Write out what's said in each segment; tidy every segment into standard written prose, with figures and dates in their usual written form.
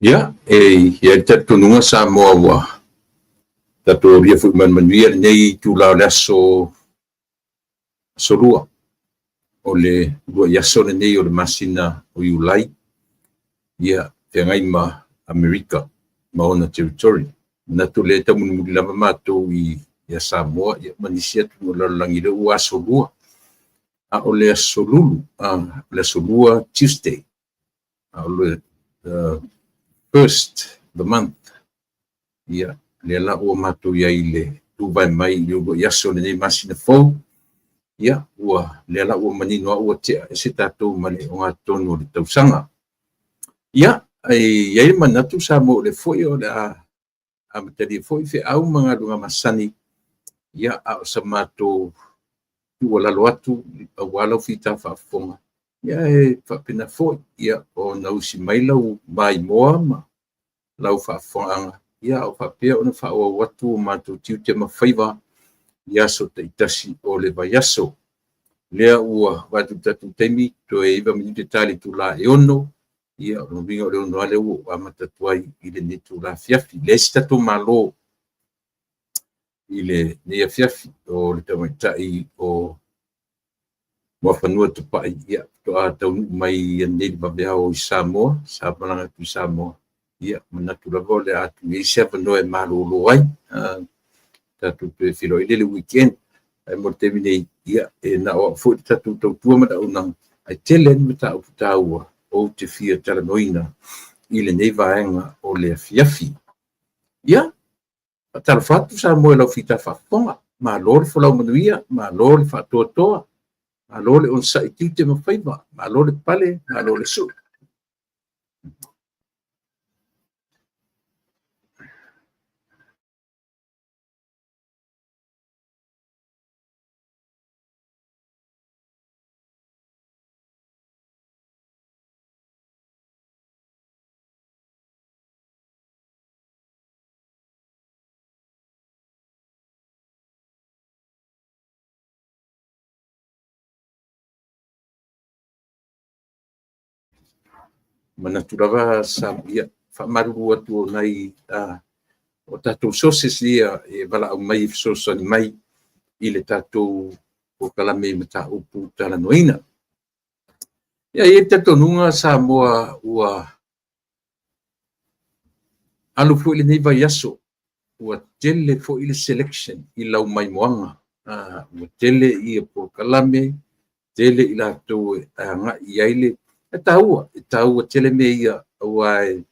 Ia, e i ai le talitonuga Samoa ua tatou aulia foi ma le manuia lenei itula o le aso Lua, o le uluai aso lenei o le masina o Iulai, ia, feagai ma Amerika ma ona territory. Manatu o lea e taumulimuli lava matou ia Samoa ma nisi atunuu o le lalolagi, lea ua aso Lua. A o le aso Lulu, o le aso Lua Tuesday, a o le first the month, ia, lea la ua matou i ai i le tuvae mai i le uluai aso o lenei masina fou, ia, ua lea la ua manino au ua tea ese tatou ma le ogatotonu o le tausaga. Ia, e i ai le manatu Samoa o lea foi o le a amatalia foi feau ma galuega masani, ia, a o sa matou tuualalo atu aua lau fita faafofoga, ia e faapena foi, ia, ona usi mai lau maimoa ma lau faafofogaaga, ia o faapea ona faaauau atu o matou tiute ma faiva i aso taitasi o le vaiaso. Lea ua vaai atu i le tatou taimi, toe 9 minute ta i le itula e 6, ia o lona uiga o le 6 lava lea ua ou amata atu ai i lenei itula afiafi. Leai se tatou Malo i lenei afiafi, o le tamaitai o Muafanua Tapai, ia, faatoa taunuu mai nei le vaveao i Samoa, sa malaga atu i Samoa, ia, manatu lava o le a tuu i ai se avanoa e malolo ai. Tatou toe feiloai lea i le weekend. Ae mo le taimi nei, ia, e na o au foi le tatou tautua ma le auaunaga, ae tele lava ni mataupu taua ou te fia talanoaina i lenei vaega o le afiafi. Ia, faatalofa atu Samoa i lau fita faafofoga. Malo le folau manuia, malo le faatoatoa, malo le onosai i tiute ma faiva, malo le pale, malo le sui. Manatu lava sa ia faamalulu atu o nai o tatou sources ia e valaau mai e fesoasoani mai i le tatou polokalame i mataupu talanoaina. Ia, e i ai le talitonuga Samoa ua alu foi lenei vaiaso, ua tele foi le selection i lau maimoaga. Ua tele ia polokalame, tele i latou e agai i ai le... E taua, e taua tele mea ia, aua e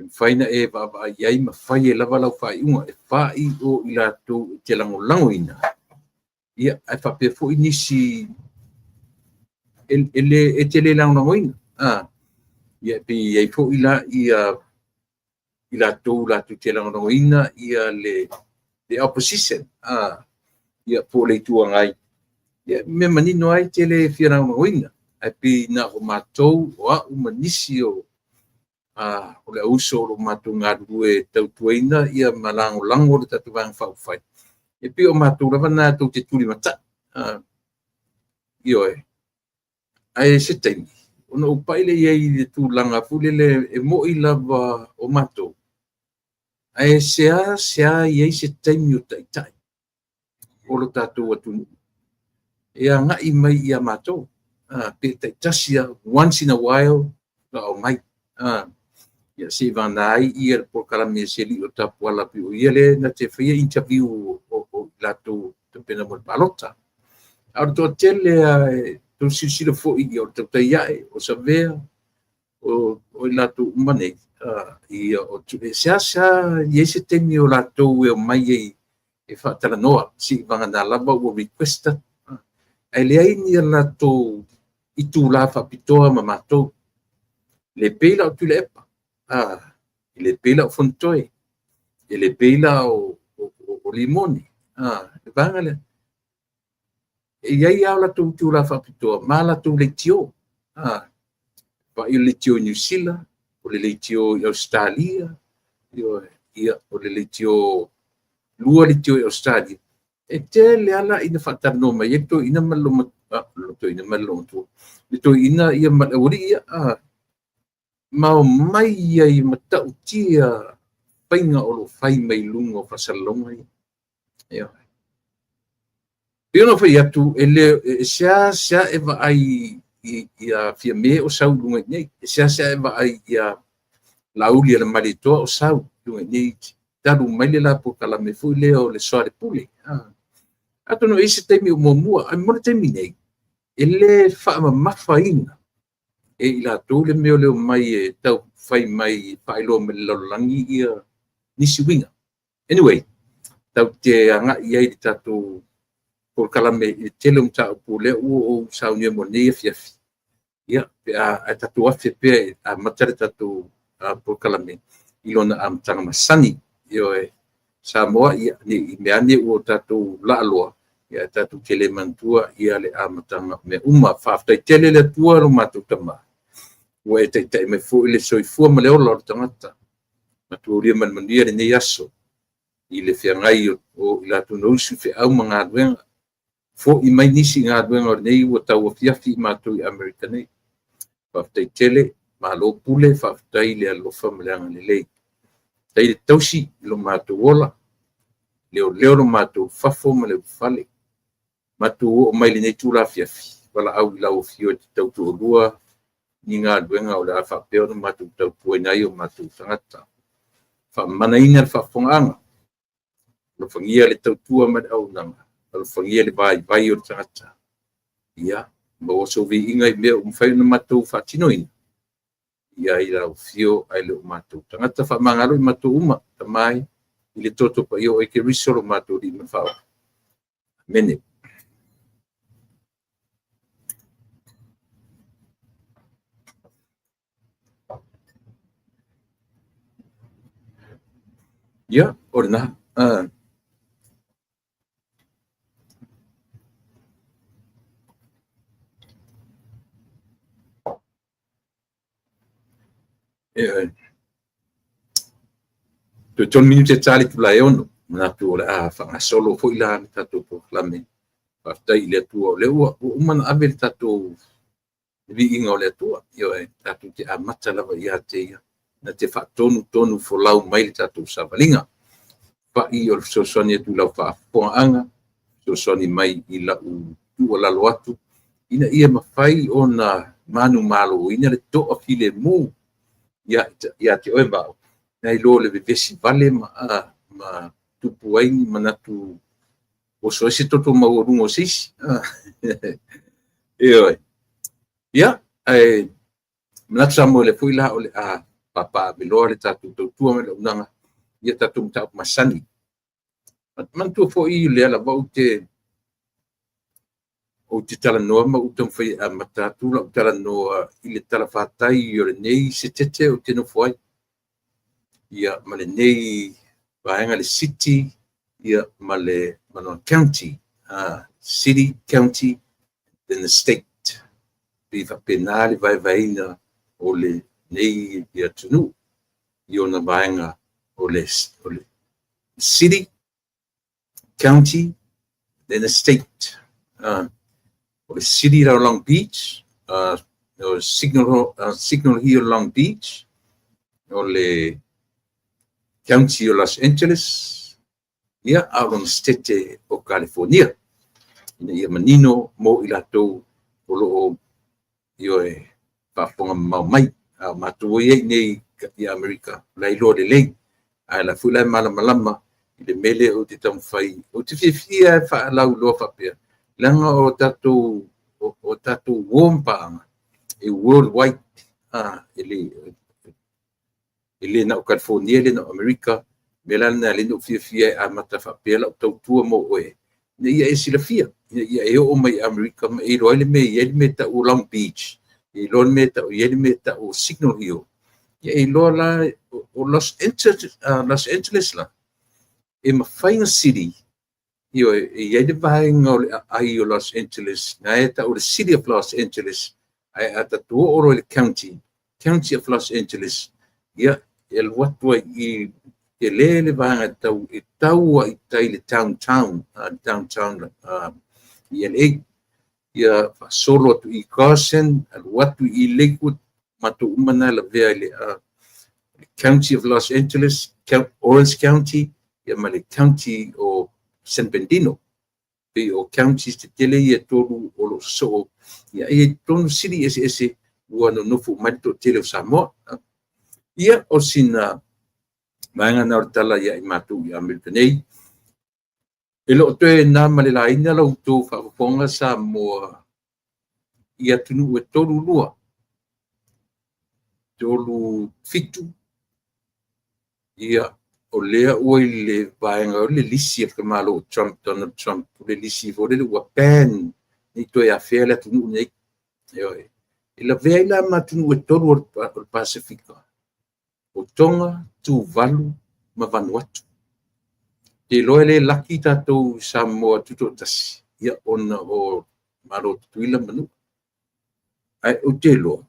mafai ona e vaavaai i ai ma fai ai lava lau faaiuga, e fai o i latou e te lagolagoina, ia, ae faapea foi nisi e te le lagolagoina. Ia, e pei e i ai foi la ia i latou latou te lagolagoina ia le opposition, ia, po o le Itu Agai, ia, mea manino ai te le fia lagolagoina. Ae pei na o matou, o au ma nisi o le auuso o lo o matou galulue e tautuaina ia ma lagolago le tatou Vaega Faaupufai, e pei o matou lava na tou te tulimatai. Ioe. Ae se taimi, ona ou pai lea i ai i le tulaga foi lele e moni lava o matou, ae sea i ai se taimi o taitai o lo tatou atunuu e agai mai ia matou, pe taitasi lava, once in a while, faatoa omai. Ia seivagana ai ia le polokalame a si alii o Tapuala, pei o ia lea na te faia interview o i latou tapena mo le palota. A o le toatele lava e tou silasila foi, ia, o le tautai ae, o Savea, o i latou uma nei, ia, o seasea i ai se taimi o latou e omai ai e faatalanoa, seivagana lava ua request atu. Ae leai ni a latou itula faapitoa ma matou. Le pei la o Tuilaepa, e le pei la o Fonotoe, e le pei la o Limone, le vaega lea. E i ai lava o latou itula faapitoa ma latou leitio. Fai o le leitio i Niu Sila, o le leitio i Ausetalia, ia, o le leitio, lua leitio i Ausetalia. E tele lava la ina faatalanoa mai ai le toeaina ma le toeaina ma le loomatua, le toeaina ia ma le aualii ia. Ma omai ai matautia faiga o lo o fai mai luga o faasalalauga ia. Ioe. Pei ona fai atu, e le e seasea e vaai ia Fiame o sau i luga i inei, e seasea e vaai ia Laauli a le Malietoa o sau i luga i inei, talu mai le la polokalame foi lea o le Soalepule. Atonu e i ai se taimi o muamua, ae mo le taimi nei, e le faamamafaina e i latou le mea o le omai e tau fai mai e faailoa mai i le lalolagi ia nisi uiga. Anyway, tatou te agai i ai i le tatou polokalame i le tele o mataupu o lea ua ou saunia mo lenei afiafi. Ia, pe a ae tatou afe pea e amata le tatou polokalame i lona amataga masani. Ioe, Samoa, ia, ne i mea ane ua tatou laaloa, ae tatou te le manatua le amataga o mea uma. Faafetai tele le Atua lo matou Tama, ua e taitai mai foi le soifua ma le ola o le tagata, matou aulia ma le manuia lenei aso i le feagai o i latou na usu i feau ma galuega. Fo'i mai nisi i galuega o lenei ua tauafiafi i matou i Amerika nei. Faafetai tele, malo pule, faafetai le alofa ma le agalelei. Faafetai le tausi i lo matou ola, leoleo lo matou fafo ma le ulufale. Matou oo mai i lenei itula afiafi, valaau i lau Afio e te tautoalua ni galuega o le a faapea ona matou tautuaina ai o matou tagata. Faamamanaina le faafofogaaga, alofagia le tautua ma le auaunaga, alofagia le vaivai o le tagata. Ia maua sou viiga i mea ua mafai ona matou faatinoina, viia ai lau Afio ae le o matou tagata. Faamagalo i matou uma, Tama e, i le toto paia o oe Keriso lo matou Alii ma le Faaola. Amene. Ia, o lena. Toe 3 minute ta le itula e 6, manatu o le a faagasolo foi la le tatou polokalame. Faafetai i le Atua o lea ua uma ona ave le tatou viiga o le Atua. Ioe, tatou te amata lava ia te Ia, na te faatonutonu folau mai le tatou savaliga. Fa'i o le fesoasoani atu i lau faafofogaaga, fesoasoani mai i lau tuualalo atu, ina ia mafai ona manumaloina le toafilemu ia te oe ma au, nai lo le vevesi vale ma tupu ai ni manatu oso ai se toto maualuga o se isi. Ioe. Ia, ae manatu Samoa o lea foi la o le a papaaveloa le tatou tautua ma le auaunaga i a tatou mataupu masani. Manatua foi o lea lava ou te talanoa ma ou taumafai e amata atu lau talanoa i le talafatai o lenei setete ou te nofo ai, ia, ma lenei vaega, le city, ia, ma le county, city, county, then the state. Pei faapena le vaevaeina o lenei atunuu i ona vaega o le city, county, then the state. O le city la o Long Beach, o Signal Hill Long Beach, o le county o Los Angeles, ia, a o lona setete o California. Ina ia manino mo i latou o lo o, ioe, faafofoga mamao mai. A o matou e i ai nei i Amerika, o la e iloa lelei. Ae la foi la e malamalama i le mea lea ou te taumafai, ou te fiafia e faalauiloa faapea, leaga o tatou uo ma paaga, e worldwide, e le na o California, e le na o Amerika. O le mea la lena e ala ai ona ou fiafia e amata faapea lau tautua mo oe, ina ia e silafia, ina ia e oo mai i Amerika ma e iloa ai le mea e i ai le mea e tau o Long Beach, e iloa le mea e tau i ai le mea e tau o Signal Hill, ia e iloa la o Los Angeles, Los Angeles la, e mafai ona city, ioe, e i ai le vaega o le aai o Los Angeles, na e tau o le City of Los Angeles, ae a tatou oo loa i le county, County of Los Angeles, ia, e alu atu ai i tele le vaega e tau ai i tai le downtown, downtown i LA. Ia faasolo atu i Carson, alu atu i Lakewood, matou uma na e lavea i le County of Los Angeles, Orange County, ia ma le County o San Bernardino. Pei o counties tetele ia e 3 o lo o sosoo, ia e i ai totonu city eseese ua nonofo uma ai le toatele o Samoa. Ia, o sina vaega na o le tala ia i matou i Amerika nei. E le o toe na ma le laina la outou faafofoga Samoa i atunuu e 32, 37, ia, o lea ua i le vaega o le lisi a le tamalo o Trump, Donald Trump, o le lisi foi lele ua ban, ne i toe afea le atunuu nei. Ioe. E lavea ai la ma atunuu e 3 o le Pasefika, o Tonga, Tuvalu ma Vanuatu. Te iloa e le laki tatou i Samoa tutoatasi, ia ona o Malo Tutuila ma Manua. Ae ou te iloa,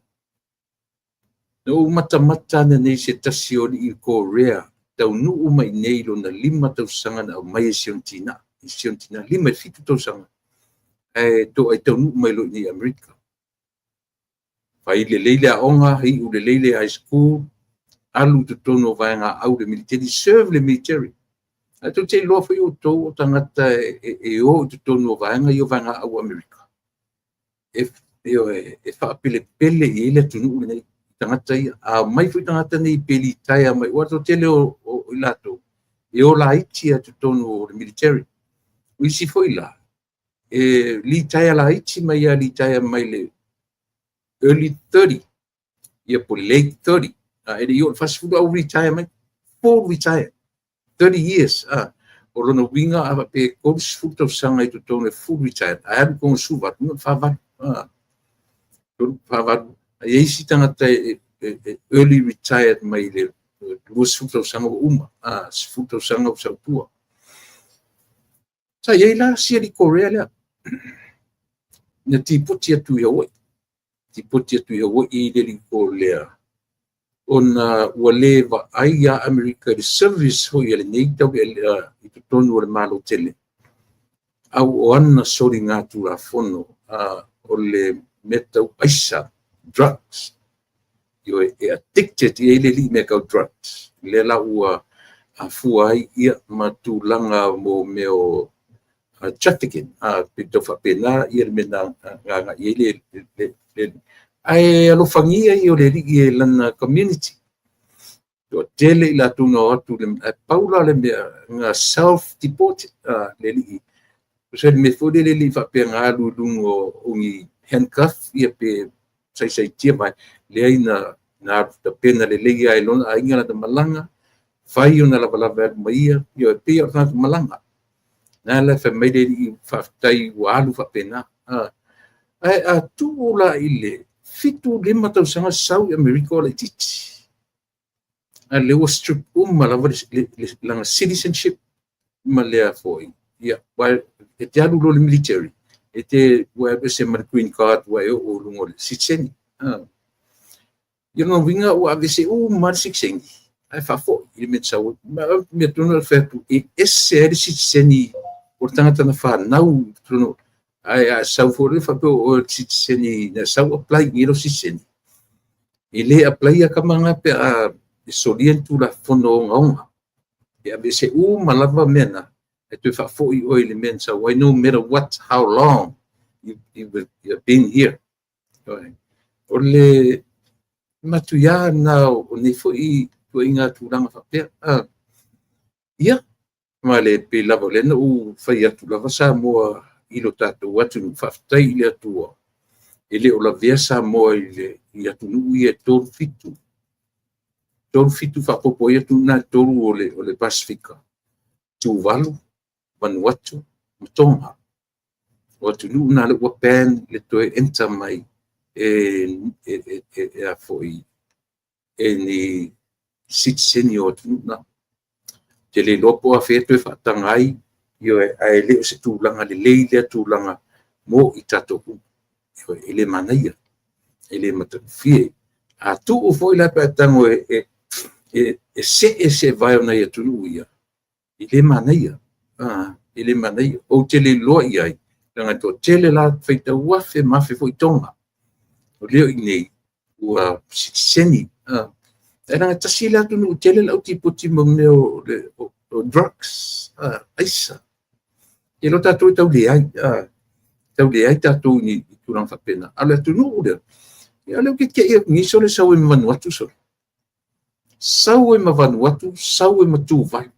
na ou matamata ananei i se tasi o alii Korea taunuu mai nei lona 5 tausaga na aumai e si ona tina, 5 i le 7 tausaga, ae toai taunuu mai loa i Amerika. Fai lelei le aoga, iu lelei le high school, alu i totonu o vaega au le military, serve le military. Ae tou te iloa foi outou o tagata e o i totonu o vaega ia o vaega au Amerika, e faapelepele i ai le atunuu lenei, tagata ia. A omai foi tagata nei pe litaea mai, aua o le toatele o i latou, e o laiti lava i totonu o le military. O isi foi la, e litaea laiti mai lava, litaea mai le early 30, ia po o le late 30. E le i oo i le 40 a ua retire mai, full retire, 30 years. O lona uiga a faapea e 30 tausaga i totonu e full retired, ae alu i totonu o le 18, 48. 48. Ae i ai isi tagata e early retired mai le 20 tausaga ua uma, 10 tausaga ua sautua. Sa i ai la si alii Korea lea, na tipoti atu i Hawaii. Tipoti atu i Hawaii i le alii Korea, ona ua le vaai ia Amerika i le service foi a lenei taulealea i totonu o le Malo tele, au o ana soliga tulafono o le mea tau aisa, drugs. E addicted i ai le alii mea tau drugs. Lea la ua afua ai ia ma tulaga mo mea o trafficking, pe tau faapena ia le mea na agai ai le ae alofagia ia o le alii e lana community. Toatele i latou na o atu, ae pau la le mea na self-deported le alii. O se mea foi lele le i faapea na alu i luga o ni handcuff ia pe saisaitia mai, leai, na alu tapena lelei lava e lona aiga lana malaga, fai ona lavalava e alu mai ia, ia e pei o le tagata malaga. Na la fai mai le alii faafetai ua alu faapena. Ae a tuu la i le 75 tausaga sau i Amerika o laitiiti, a lea ua strip uma lava lana citizenship ma lea foi. Ia, e te alu loa i le military, e te ua alu ese ma le green card, ua e oo i luga o le sitiseni. Ia lona uiga ua aveese uma le sitiseni, ae faafoi i le mea sau. Mea tonu e fai atu, e ese ai le sitiseni o le tagata na fanau i totonu, ae a sau foi le faapea o le sitiseni na sau apply i lou sitiseni. E le apply a kama na pe a e solia ni tulafono ogaoga. E aveese uma lava mea na, e toe faafoi oe i le mea na sau ai, no matter what, how long you've been here. O le matuia na o nei foi tuaiga tulaga faapea. Ia, ma le pei lava o lea na ou fai atu lava Samoa i lo tatou atunuu, faafetai i le Atua, e le o lavea Samoa i atunuu ia e 37. 37 faaopoopo ai atunuu na e 3 o le Pasefika, Tuvalu, Vanuatu ma Tonga. O atunuu na lea ua ban le toe enter mai e a foi e ni sitiseni o atunuu na. Te le iloa po o afea toe faataga ai, ae le o se tulaga lelei lea tulaga mo i tatou uma. E le manaia, e le matagofie. A tuu foi la pe a tago e see se vae o nai atunuu ia, e le manaia. E le manaia. Ou te le iloa i ai, leaga e toatele la faitau afe ma afe foi Tonga. O lea i inei, Ua sitiseni. Ae leaga tasi le atunuu tele le au tipoti ma mea o o drugs, aisa. E iloa tatou e tau leai, tau leai tatou i tulaga faapena. A o le atunuu lea, ia o lea ou te te i atu nei sole sau ai ma Vanuatu sole. Sau ai ma Vanuatu, sau ai ma Tuvalu.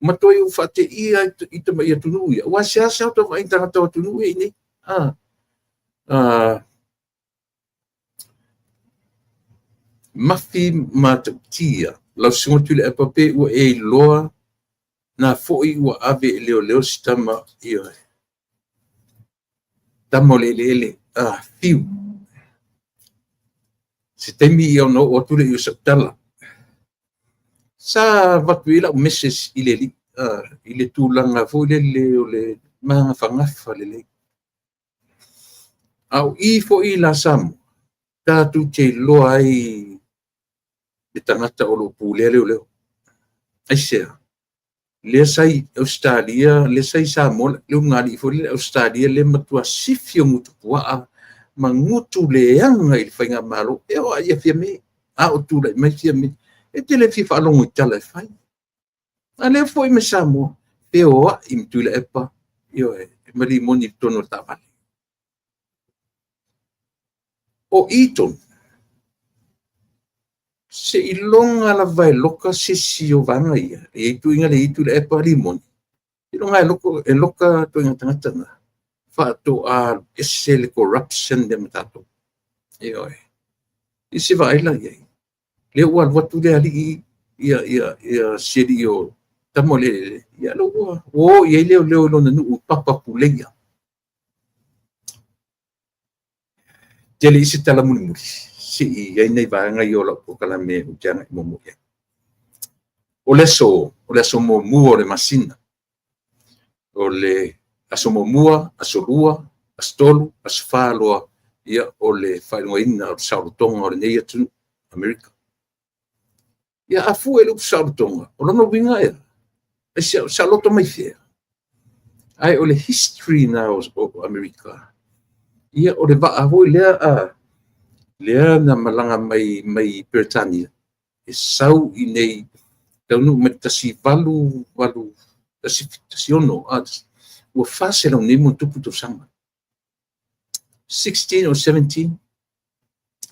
Ma toe ou faateia i tamai atunuu ia, aua e seasea ota vaai i tagata o atunuu ia i inei. Mafi matautia lau susuga Tuilaepa pe ua e iloa na foi ua ave e leoleo si tama, ioe, tama o le eleele, fiu. Se taimi ia ona oo atu lea i o sau tala. Sa avatu i ai lau message i le alii, i le tulaga foi lele o le magafagafa lelei. A o i foi la Samoa, tatou te iloa ai le tagata o lo o pulea leoleo. Aisea? Lea sa i Ausetalia, lea sa i Samoa le ulugalii foi lea Ausetalia lea matua sifi o gutu puaa ma gutu leaga i le faigamalo. E oo lava ia Fiame, a o tulai mai Fiame, e te le fia faalogo i tala e fai. A lea foi mai Samoa, feoai ma Tuilaepa, ioe, ma Rimoni i totonu o le taavale. O i tonu, seiloga lava e loka se isi o vaega ia, e i ai tuiga le i Tuilaepa Rimoni, seiloga e loka ituaiga tagata na, faatoa ese le corruption lea ma tatou. Ioe. I se vaai la i ai, lea ua alu atu le alii ia ia ia si alii o tama o le eleele, ia lea ua o i ai leoleo i lona nuu Papa Puleia. Tele i se tala mulimuli, se i i ai nai vaega ia o lau polokalame ou te agai muamua i ai. O le aso, o le aso muamua o le masina, o le aso muamua, aso lua, aso tolu, aso fa loa, ia o le faailogaina o le saolotoga o lenei atunuu, Amerika. Ia a fua i le upu saolotoga, o lona uiga ea? E saoloto mai fea? Ae o le history na o Amerika, ia o le vaa foi lea a lea na malaga mai mai Peretania e sau i nei taunuu mai le 1816, ua 400 nei ma tupu tausaga. 16 or 17,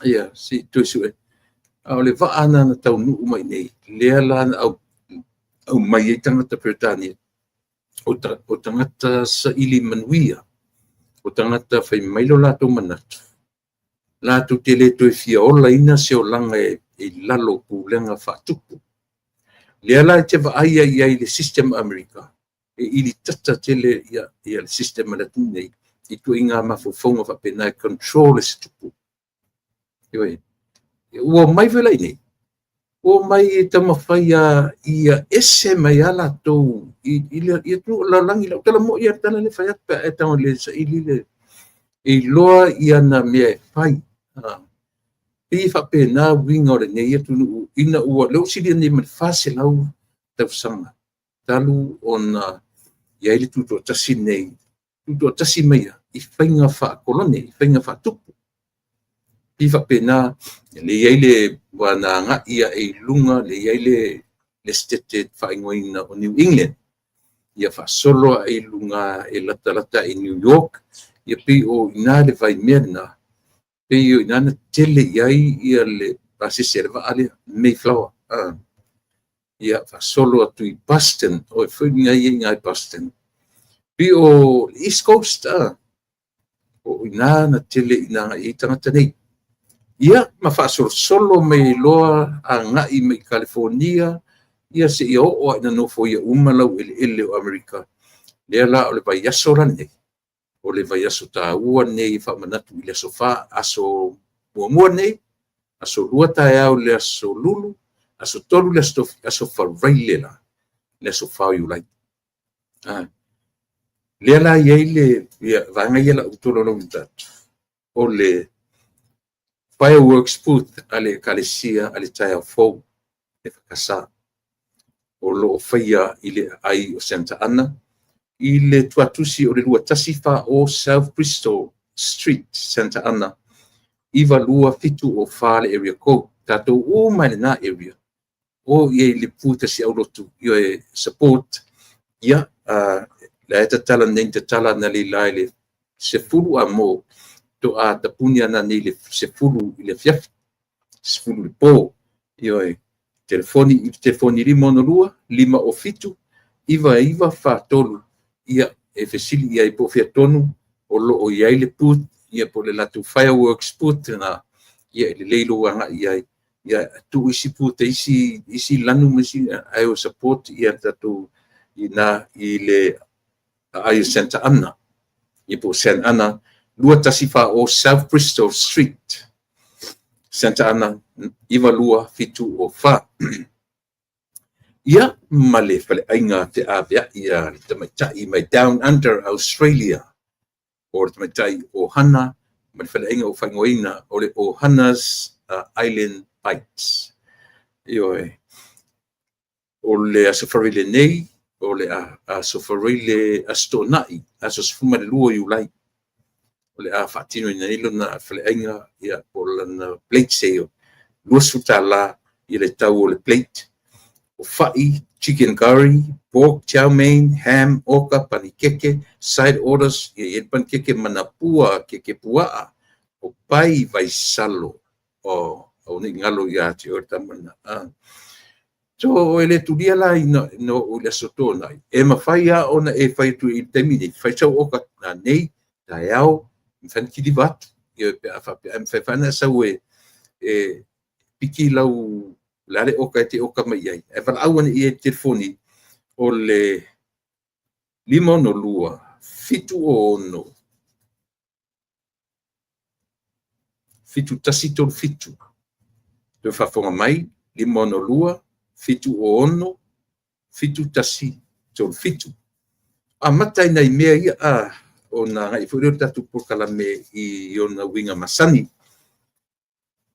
ia, se i toe sue. A o le vaa na na taunuu mai nei, lea la na aumai ai tagata Peretania, o tagata saili manuia, o tagata fai mai lo latou manatu, latou te le toe fia olaina se olaga e i lalo o pulega faatupu. Lea la e te vaai ai i le system Amerika, e ilitata tele ia le system a le atunuu nei i ituaiga mafaufauga faapena e control e se tupu. Ioe. Ua omai foi la i inei, ua omai e taumafai lava ia ese mai lava latou i le atunuu o le lalolagi. Lau tala moi lava le tala lea e fai atu pe a e tago i le saili le e iloa i ana mea e fai. Pei e faapena uiga o lenei atunuu ina ua lea ua silia nei ma le 400 tausaga talu ona i ai le tutoatasi lenei, tutoatasi mai ia i faiga faakolone, i faiga faatupu. Pei faapena, lea i ai le ua na agai ae i luga, lea i ai le Setete faaigoaina o New England, ia faasolo ae i luga e latalata i New York, ia pei o i ina le vaimea lena, pei o i ina na tele i ai ia le pasese a le vaa lea, Mayflower. Ia faasolo atu i Boston, o foi ina ia i ina i Boston. Pei o East Coast, o ina na tele ina agai ai tagata nei. Ia, ma faasolosolo mai loa agai mai i California, ia seia oo lava ina nofoia uma laueleele o Amerika. Lea la o le vaiaso la lenei, o le vaiaso taua lenei e faamanatu i le aso fa, aso muamua lenei, aso lua taeao i le aso Lulu, aso tolu le aso Tofi, aso Faraile la, le aso 4 o Iulai. Lea la i ai le vaega ia o le a ou tolaulauina atu, o le fireworks booth a le Ekalesia a le Taeao Fou EFKS, o lo o faia i le aai o Santa Ana i le tuatusi o le 2140 South Bristol Street, Santa Ana. 92704 le area code. Tatou uma i lena area, o i ai le booth a si aulotu e support. Ia, la e tatala nei, tatala na le la i le 10 a mo to a tapuni ana nei le 10 i le afiafi, 10 i le po. Ioe, telefoni i le telefoni 562 507 9943. Ia, e fesili i ai po o fea tonu o lo o i ai le booth, ia po o le latou fireworks booth lena. Ia, e lelei lou agai i ai. Ia, tuu isi booth, isi lanu ma isi, ae o support ia tatou i na i le aai o Santa Ana. Ia, po o Santa Ana, 2140 South Bristol Street, Santa Ana 92704. Ia, ma le faleaiga feaveai a le tamaitai mai Down Under Australia, o le tamaitai o Hana, ma le faleaiga o faaigoaina o le Ohana's Island Bites. Ioe, o le Aso Faraile nei, o le Aso Faraile, Aso Toonai, aso 12 o Iulai, o le a faatinoina nei lona faleaiga, ia, po o lana plate sale, $20 i le tau o le plate. O fai, chicken curry, pork chow mein, ham, oka, panikeke, side orders, ia i ai panikeke manapua, keke puaa, o pai vaisalo, o nei ngalo ia te oe tamana. So, e le tulia la ina no o le aso Toonai, e mawhai a ona e whai atu i taimi nei, whai sau oka na nei, taeao, mawhai na kiliva atu, ia pe a wha pe a mawhai whana sau e piki lau la le oka e te oka mai ai. E wala au ane i e telefoni o le 562 76 7137. Toe faafofoga mai, 562 76 7137. Amata i nai mea ia a ona agai foi lea o le tatou polokalame i ona uiga masani.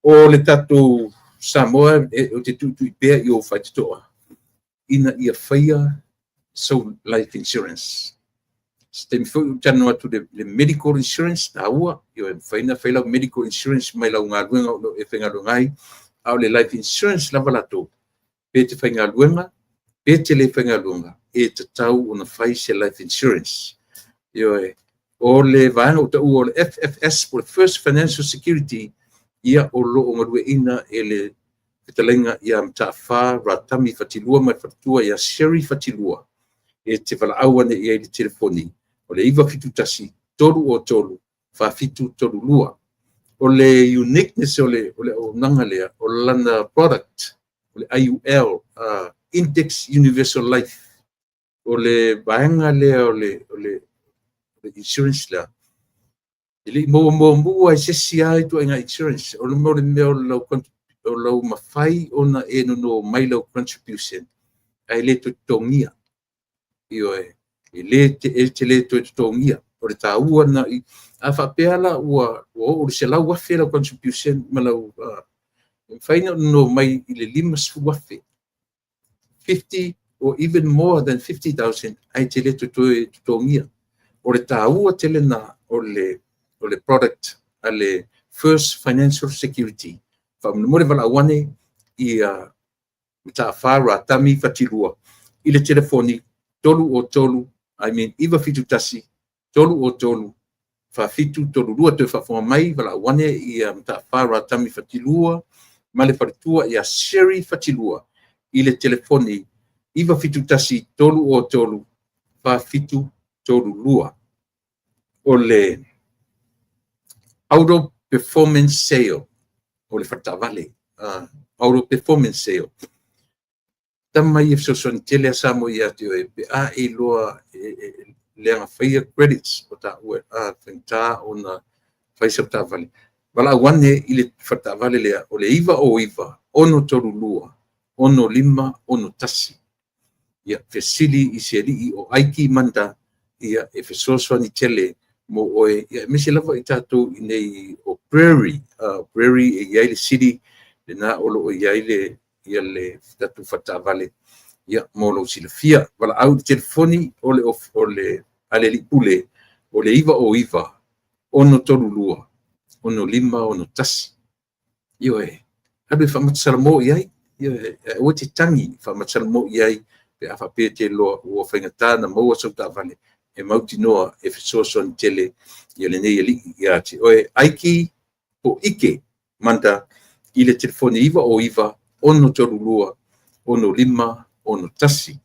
O le tatou Samoa o te tuitui pea i o faitotoa ina ia faia sau life insurance. Se taimi foi ou talanoa atu le medical insurance taua, ioe, mafai ona fai lau medical insurance mai lau galuega o lo o e faigaluega ai, a o le life insurance lava latou, pe te faigaluega, pe te le faigaluega, e tatau ona fai se life insurance. Ioe, o le vaega o taua o le FFS, po le First Financial Security, ia o lo o galueaiina e le fetalaiga ia Mataafa Ratami Fatilua ma le faletua ia Sherry Fatilua, e te valaau ane i ai le telefoni o le 971 303 4732. O le uniqueness o le auaunaga lea, o lana product, o le IUL, Index Universal Life, o le vaega lea o le insurance lea, e le i maua muamua ai se isi lava ituaiga insurance, o le mea o lau mafai ona e nono mai lau contribution, ae le toe totogia. Ioe, e le e te le toe totogia. O le taua na, a faapea la ua oo i le 100,000 lau contribution ma lau, e mafai ona nono mai i le 50,000, 50 or even more than 50,000, ae te le toe totogia. O le taua tele na o le product a le First Financial Security. Faamolemole valaau ane ia Mataafa Ratami Fatilua i le telefoni 303, I mean 971 303 4732. Toe faafofoga mai, valaau ane ia Mataafa Ratami Fatilua ma le faletua ia Sherry Fatilua i le telefoni 971 303 4732. O le Auto Performance Sale, o le faletaavale, Auto Performance Sale. Tama ia fesoasoani tele a Samoa ia te oe pe a e iloa e leaga faia credits o taua a faigata ona fai sau taavale. Valaau ane i le faletaavale lea o le 909 632 6561. Ia, fesili i se alii o Aiki Manda, ia e fesoasoani tele mo oe, ia aemaise lava i tatou i nei o Prairie, Prairie e i ai le city lena o lo o i ai le ia le tatou faletaavale. Ia, mo lou silafia, valaau i le telefoni o le Alii Pule o le 909 632. 65 61. Ioe, alu e faamatalamo i ai. Ioe, aua te tagi, faamatalamo i ai pe a faapea te iloa ua faigata ona maua sau taavale e mautinoa e fesoasoani tele ia lenei alii ia te oe. Aiki po o Ike Manda i le telefoni 909 632 6561.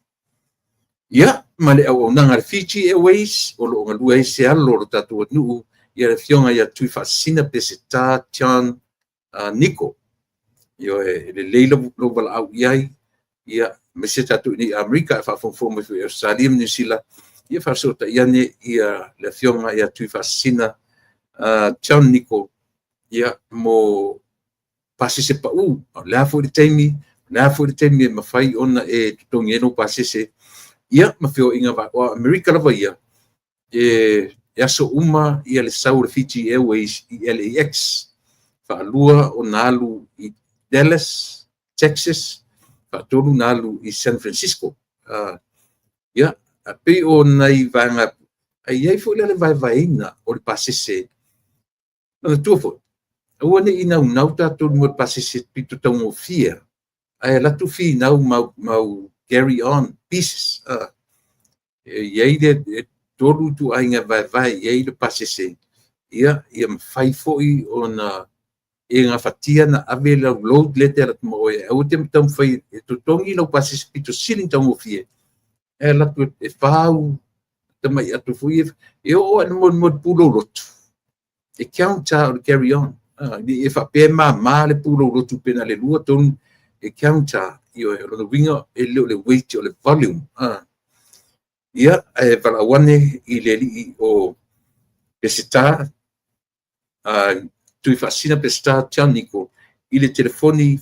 Ia, ma le auaunaga a le Fiji Airways o lo o galue ai se alo o lo tatou atunuu, ia le Afioga ia Tuifaasisina Peseta John Niko. Ioe, e lelei lou valaau i ai, ia, aemaise tatou i nei Amerika, ae faafogafoga mai foi i Ausetalia ma Niu Sila, ia faafesootai ane ia le Afioga ia Tuifaasisina John Niko, ia, mo pasese pau. O le a foi le taimi, o le a foi le taimi e mafai ona e totogi ai lou pasese, ia, ma feoaiga o Amerika lava ia, e aso uma ia le sau o le Fiji Airways i LAX, faalua ona alu i Dallas, Texas, faatolu ona alu i San Francisco. Ia, pei o nai vaega, ae i ai foi la le vaevaeina o le pasese. Manatua foi, aua ne i naunau tatou i le pasese pito taugofie, ae alu atu finau mau carry on pieces. E i ai le 3 ituaiga e vaevae i ai le pasese, ia mafai foi ona e gafatia ona ave lau load lea e te alu atu ma oe. Aua te taumafai e totogi lau pasese pito sili ona taugofie, ae alu atu e fa au tamai ato foi ia, e oo lava ina molimoli pulou lotu, e count lava o le carry on. E faapea e mama le pulou lotu pe na o le 2, 3, e count lava. Ioe, o lona uiga e le o le weight o le volume. Ia, ae valaau ane i le alii o Peseta, Tuifaasisina Peseta John Niko i le telefoni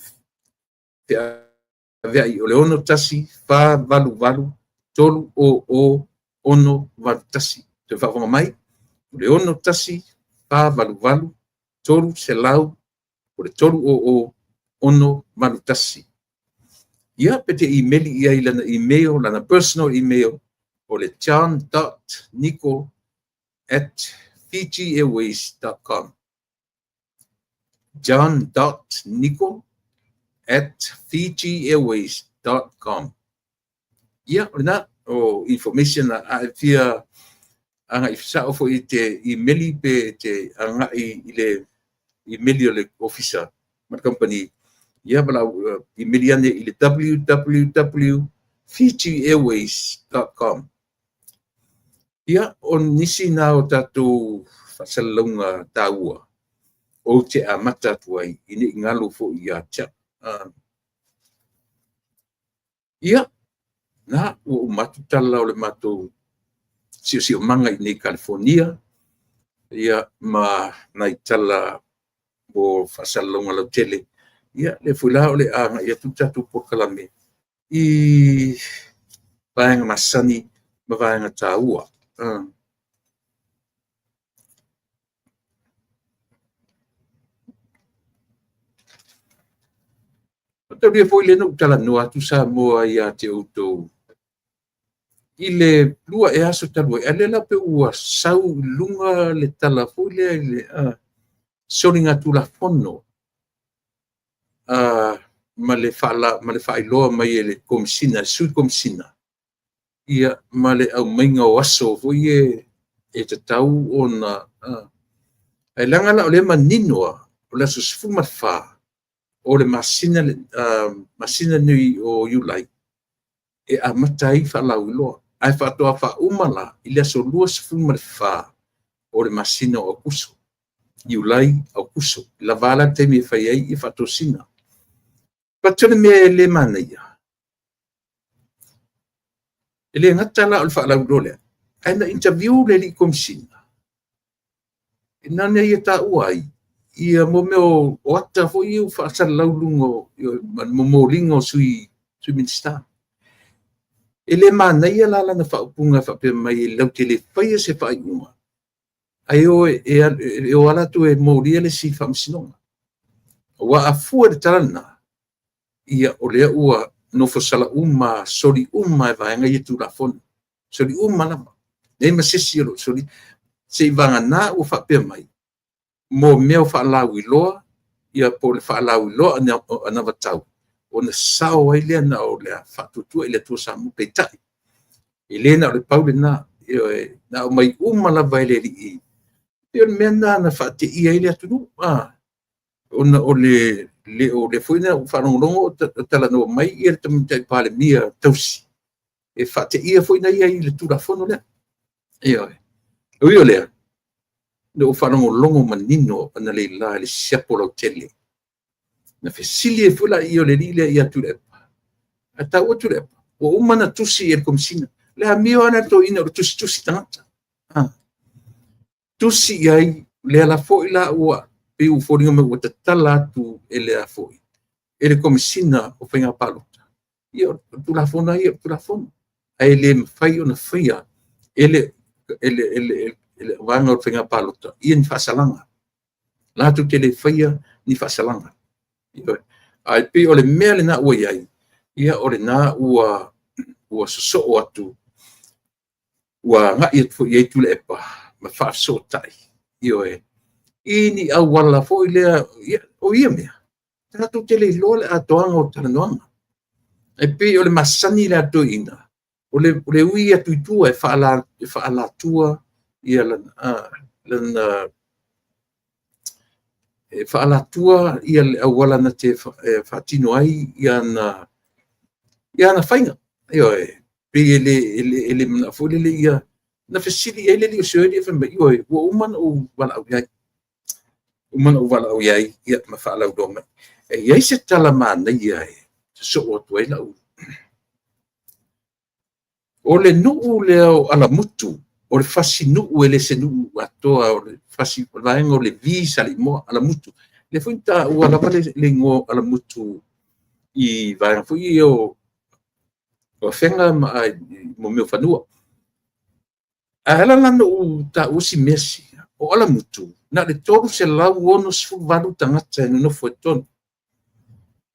feaveai o le 61 488 300 681. Toe faafofoga mai, o le 61 488 300 o le 300 681. Ia, pe te imeli i ai lana email, lana personal email, o le john.nico@fijiairways.com. john.nico@fijiairways.com. Ia, o lena, o information a e fia agai sao foi i te imeli pe te agai i le imeli o le ofisa ma le company, ia valaau imeli ane i le www.fijiairways.com. Ia, o nisi na o tatou faasalalauga taua ou te amata atu ai i nei galo foi ia te au. Ia, na ua uma atu tala o le matou siosiomaga i nei Kalifonia, ia, ma nai tala o faasalalauga lautele. Ia, lea foi la o le agai atu le tatou polokalame i vaega masani ma vaega taua. Mataulia foi lea na ou talanoa atu Samoa ia te outou i le 2 ea aso talu ai, a lea la pe ua sau i luga le tala foi lea i le soligatulafono ma le faailoa mai e le Komesina, le Sui Komesina, ia, ma le aumaiga o aso foi e tatau ona... Ae leaga la o lea e manino lava, o le aso 14 o le masina nei o Iulai e amata ai faalauiloa, ae faatoa faauma la i le aso 24 o le masina o Aokuso, Iulai, Aokuso, lava la le taimi e fai ai i faatosina. But o le mea e le manaia, e le gata la o le faalauiloa lea, ae na interview le alii Komesina, na ona ia taua ai, ia mo mea o ata foi ia ua faasalalau i luga o momoliga o sui Minisita. E le manaia la lana faaupuga e faapea mai e latou te le faia se faaiuga, ae o lava latou e molia le isi faamasinoga. Aua a fua i le tala lena, ia o lea ua nofosala uma, soli uma e vaega ia Tulafono. Soli uma lava. Leai ma se isi o lo o soli. Seivagana ua faapea mai, mo mea o faalauiloa, ia po o le faalauiloa anavatau, ona sao ai lea na o le Faatuatua i le Atua Samoa. Peitai, e le na o le pau lena, ioe, na aumai uma lava e le Alii. E pei o le mea lena na faateia ai le atunuu, ona o le le o lea foi na ou faalogologo o talanoa mai le Tamaitai Palemia tausi, e faateia foi na ia i le Tulafono lea. Ioe. E ui o lea, na ou faalogologo manino analeila i le siapo lautele. Na fesili ai foi lea o le alii lea ia Tuilaepa, ae taua Tuilaepa, ua uma ona tusi i le Komesina. Le amio lava lea a le toeaina o le tusitusi tagata. Tusi i ai, lea la foi la ua pei ua foliga mai ua tatala atu e le a foi, e le Komesina o Faiga Palota. Ia o le Tulafono lava ia o le Tulafono, ae le mafai ona faia e le Vaega o Faiga Palota ia ni faasalaga. Latou te le faia ni faasalaga. Ae pei o le mea lena ua i ai, ia o lena ua sosoo atu, ua agai atu foi i ai Tuilaepa ma faafesootai, ioe, i ni auala foi lea, o ia mea, tatou te le iloa le atoaga o talanoaga. E pei o le masani lea a le toeaina, o le ui atu i tua e faaalatua lana, e faaalatua le auala na te faatino ai ana faiga. Ioe. Pei e le manao foi lele ia. Na fesili i ai le alii o si alii fai mai, ioe, ua uma ona ou valaau i ai, uma ona ou valaau i ai ma faalauiloa mai. E i ai se tala manaia e sosoo atu ai lau. O le nuu lea o Alamutu, o le fasinuu e le o se nuu atoa, o le vaega o Levi Saleimoa, Alamutu. O lea foi na taua lava le igoa o Alamutu i vaega foi ia o Afega ma mea o fanua. Ae ala la ona ou taua si mea sia, o Alamutu, na o le 368 tagata e nonofo ai i totonu.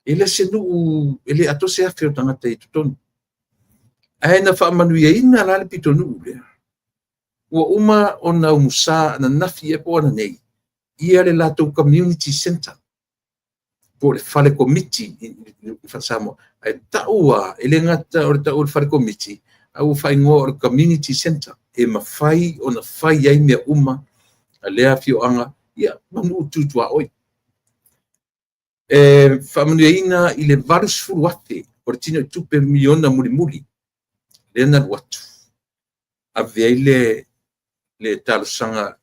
E le o se nuu, e le atoa se 1,000 o tagata i totonu. Ae na faamanuiaina la le pitonuu lea, ua uma ona umusa ananafi ea po o ananei ia le latou community center, po o le fale komiti i le faa-Samoa. Ae tau lava, e le gata o le tau o le fale komiti, a ua faaigoa o le community center, e mafai ona fai ai mea uma a lea afioaga, ia, ma nuu tu tuaoi. E faamanuiaina i le $80,000 o le tinoitupe miliona mulimuli lea na alu atu, ave ai le talosaga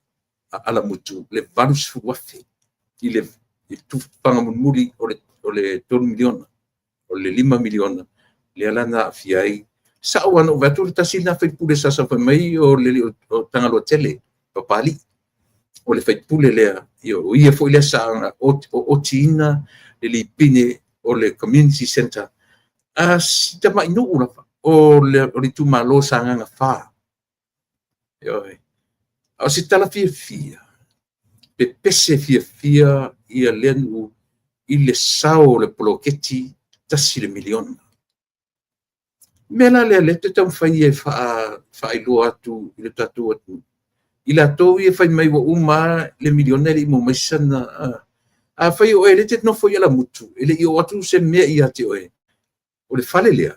a Alamutu le $80,000 i le tufaga mulimuli o le $3 miliona, o le $5 miliona lea la na aafia ai. Sao lava na ou vaai atu o le tasi lena sui usufono sa saofai mai o le alii o Tagaloatele Papalii. O le sui usufono lea, o ia foi lea sa ootiina le lipine o le community center a si tamai nuu lava o le itumalo o Sagaga 4. Ioe. A o se tala fiafia, pepese fiafia ia lea nuu i le sao o le poloketi $1 miliona. O le mea la lea o lea ou te taumafai e faailoa atu i le tatou atunuu, i latou ia fai mai ua uma lava le miliona e le i maua mai sana. Afai o oe o lea e te nofo i Alamutu, e le i oo atu se mea ia te oe, o le fale lea,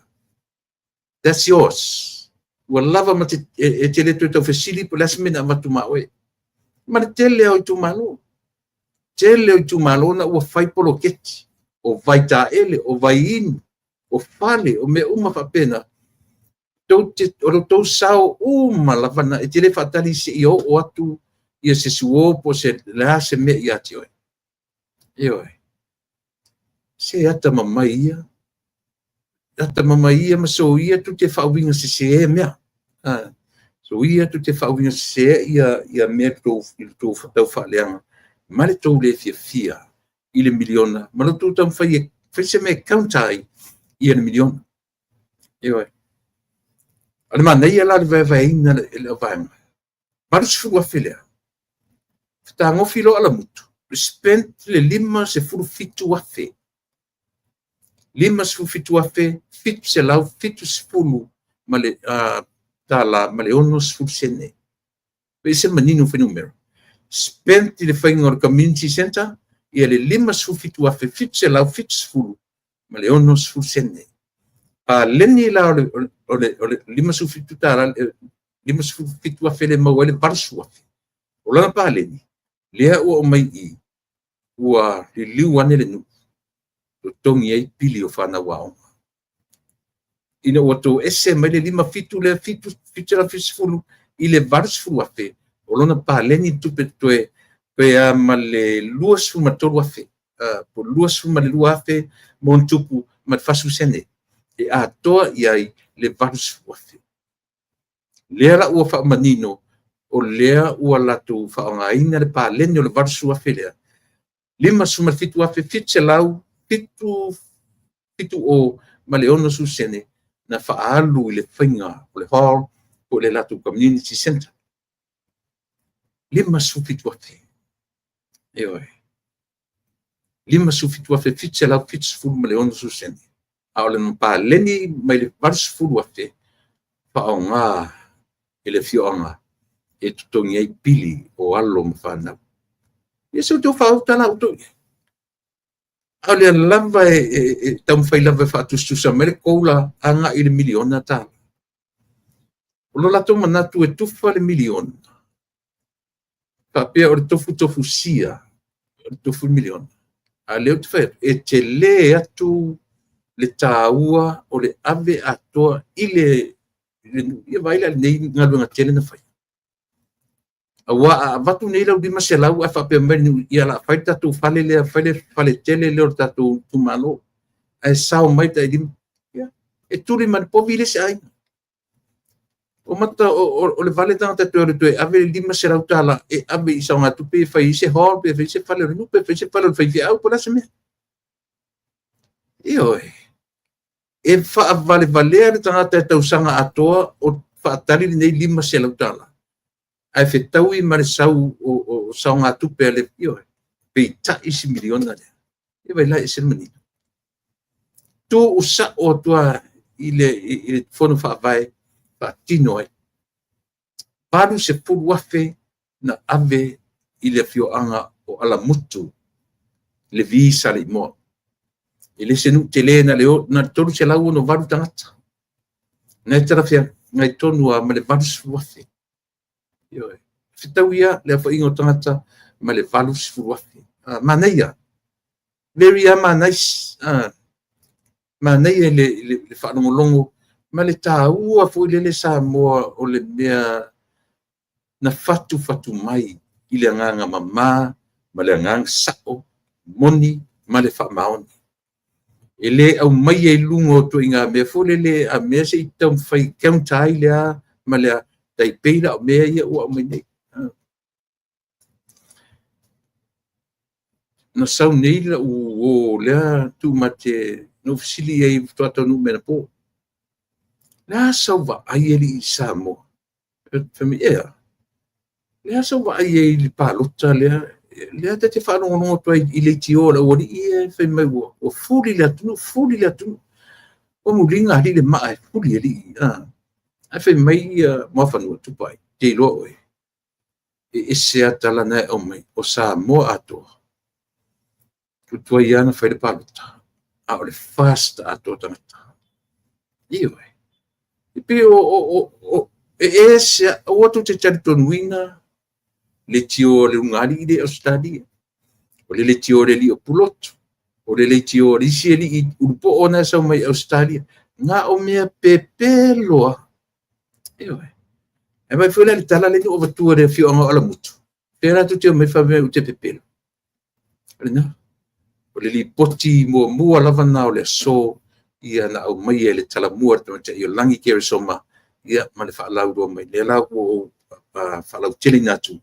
that's yours. Ua lava ma te, e te le toe tau fesili po o le a se mea na avatu ma oe. Ma le tele o itumalo. Tele o itumalo na ua fai poloketi, o vaitaele, o vaiinu, o fale, o mea uma faapena. O lo outou sao uma lava na, e te le faatali seia oo atu ia se suo po o se le a se mea ia te oe. Ioe. Se atamamai ia, atamamai ia ma soia tou te faauiga sese mea. Soia tou te faauiga sese ia mea i le tou tau faaleaga ma le tou le fiafia i le miliona ma lo outou taumafai e fai se mea e counter ai ia le miliona. Ioe. O le manaia la o le vaevaeina e le vaega, $80,000 lea, fetagofi loa Alamutu, spend le $57,000. $57,770 ma le tala ma le 60 sene. E ese le manino o fuainumera. Spent i le faiga o le community centre ia le $57,770 ma le 60 sene. Paleni la o le $57, 57,000 le maua ai le 80,000. O lana paleni, lea ua aumai i, ua liliu ane le nuu, totogi ai pili o fanau aoga. Ina ua toese mai le 57 lea, 770 i le 80,000, o lona paleni tupe totoe pe a ma le 23,000, po 22,000 ma ona tupu ma le 40 sene, e atoa i ai le 80,000. Lea la ua faamanino, o lea ua latou faaaogaina le paleni o le 80,000 lea, 57,770 ma le 60 sene na faaalu i le faiga o le hall po o le latou community center. 57,000. Ioe. 57,770 ma le 60 sene. A o le paleni mai le 80,000 faaaoga e le afioaga e totogi ai pili o alo ma fanau. Ia se ua faauta la outou i ai. A o lea lava e taumafai lava e faatusatusa mai le kou la agai i le miliona tala. O lo latou manatu e tufa le miliona, faapea o le tofutofusia, o le tofu le miliona. A o lea ou te fai atu, e tele atu le taua o le ave atoa i le nuu. Ia vaai la i lenei galuega tele na fai. Aua a avatu nei lau 500 ae faapea mai le nuu, ia o le a fai le tatou fale lea, fai le fale tele lea o le tatou itumalo, ae sao mai tai 5, ia, e tuli ma le povi le isi aiga. O mata o le vale tagata e toe alu e toe ave le $500 e ave i saogatupe e fai ai se hall, pe fai se fale o le nuu, pe fai se fale o le faifeau, po o le a se mea. Ioe. E faavalevalea le tagata e tausaga atoa o faatali lenei $500. Ae fetaui ma le sau o saogatupe a le, ioe, peitai si miliona lea. Ia vaai la e ese le manino. Tuusao atu lava i le fono faavae faatino ai. 80,000 na ave i le afioaga o Alamutu, Levi Saleimoa. E le se nuu tele, na o le 368 tagata. Na e talafeagai tonu lava ma le 80,000. Ioe. Fetaui lava le aofaiga o tagata ma le 80,000. Manaia. Very ama nice. Manaia le faalogologo ma le taua foi lele Samoa o le mea na fatufatu mai i le agaga mama ma le agaga sao, moni ma le faamaoni. E le aumaia i luga o ituaiga mea foi lele a mea se i taumafai counter ai le a ma le a, tai pei la o mea ia ua aumai nei. Na sau nei lau uo lea tuumate, na ou fesili i ai faatoa taunuu mai anapo. O le a sau vaai alii i Samoa? Fai mai, ea, o le a sau vaai ai i le palota lea? Lea ta te faalogologo atu ai i leitio a le aualii ia fai mai ua fuli le atunuu, fuli le atunuu. Ua muliga alii le maa e fuli alii. Ae fai mai ia Muafanua, Tupai, te iloa oe, e ese lava tala na e aumai, o Samoa atoa, ua tuai lava ona fai le palota, a o le FAST atoa tagata. Ioe. E pei o e ese, aua tou te talitonuina leitio a le ulugalii lea i Ausetalia, o le leitio a le alii o Pulotu, o le leitio a le isi alii ulupoo na e sau mai Ausetalia. Na o mea pepelo lava. Ioe. Ae vaai foi la i le tala lea na ou avatua i le afioaga o Alamutu, pea latou te omai fai mai ou te pepelo. O lena. O le lipoti muamua lava na o le aso ia na aumaia i le talamua e le tamaitai o Lagi Keresoma, ia ma le faalauiloa mai. Lea la ua ou faalauteleina atu,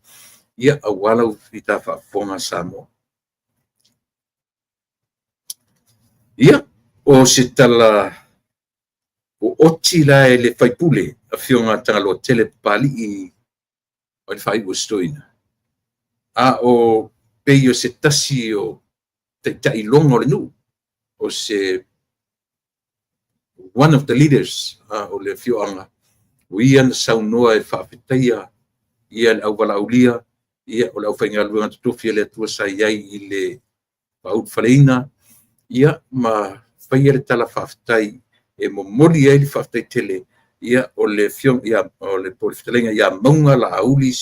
ia aua lau fita faafofoga Samoa. Ia, o se tala oti la e le faipule, afioga Tagaloa Tele Papalii, o le faaiu o si toeaina. A o pei o se tasi o taitai loga o le nuu, o se one of the leaders o le afioaga, o ia na saunoa e faafetaia ia le auvalaulia Ia, o le aufaigaluega totofi a le Atua sa i ai i le faaulufaleina, ia, ma faia le tala faafetai e momoli ai le faafetai tele, ia, o le afioga ia, o le po o le fetalaiga ia Mauga Laauli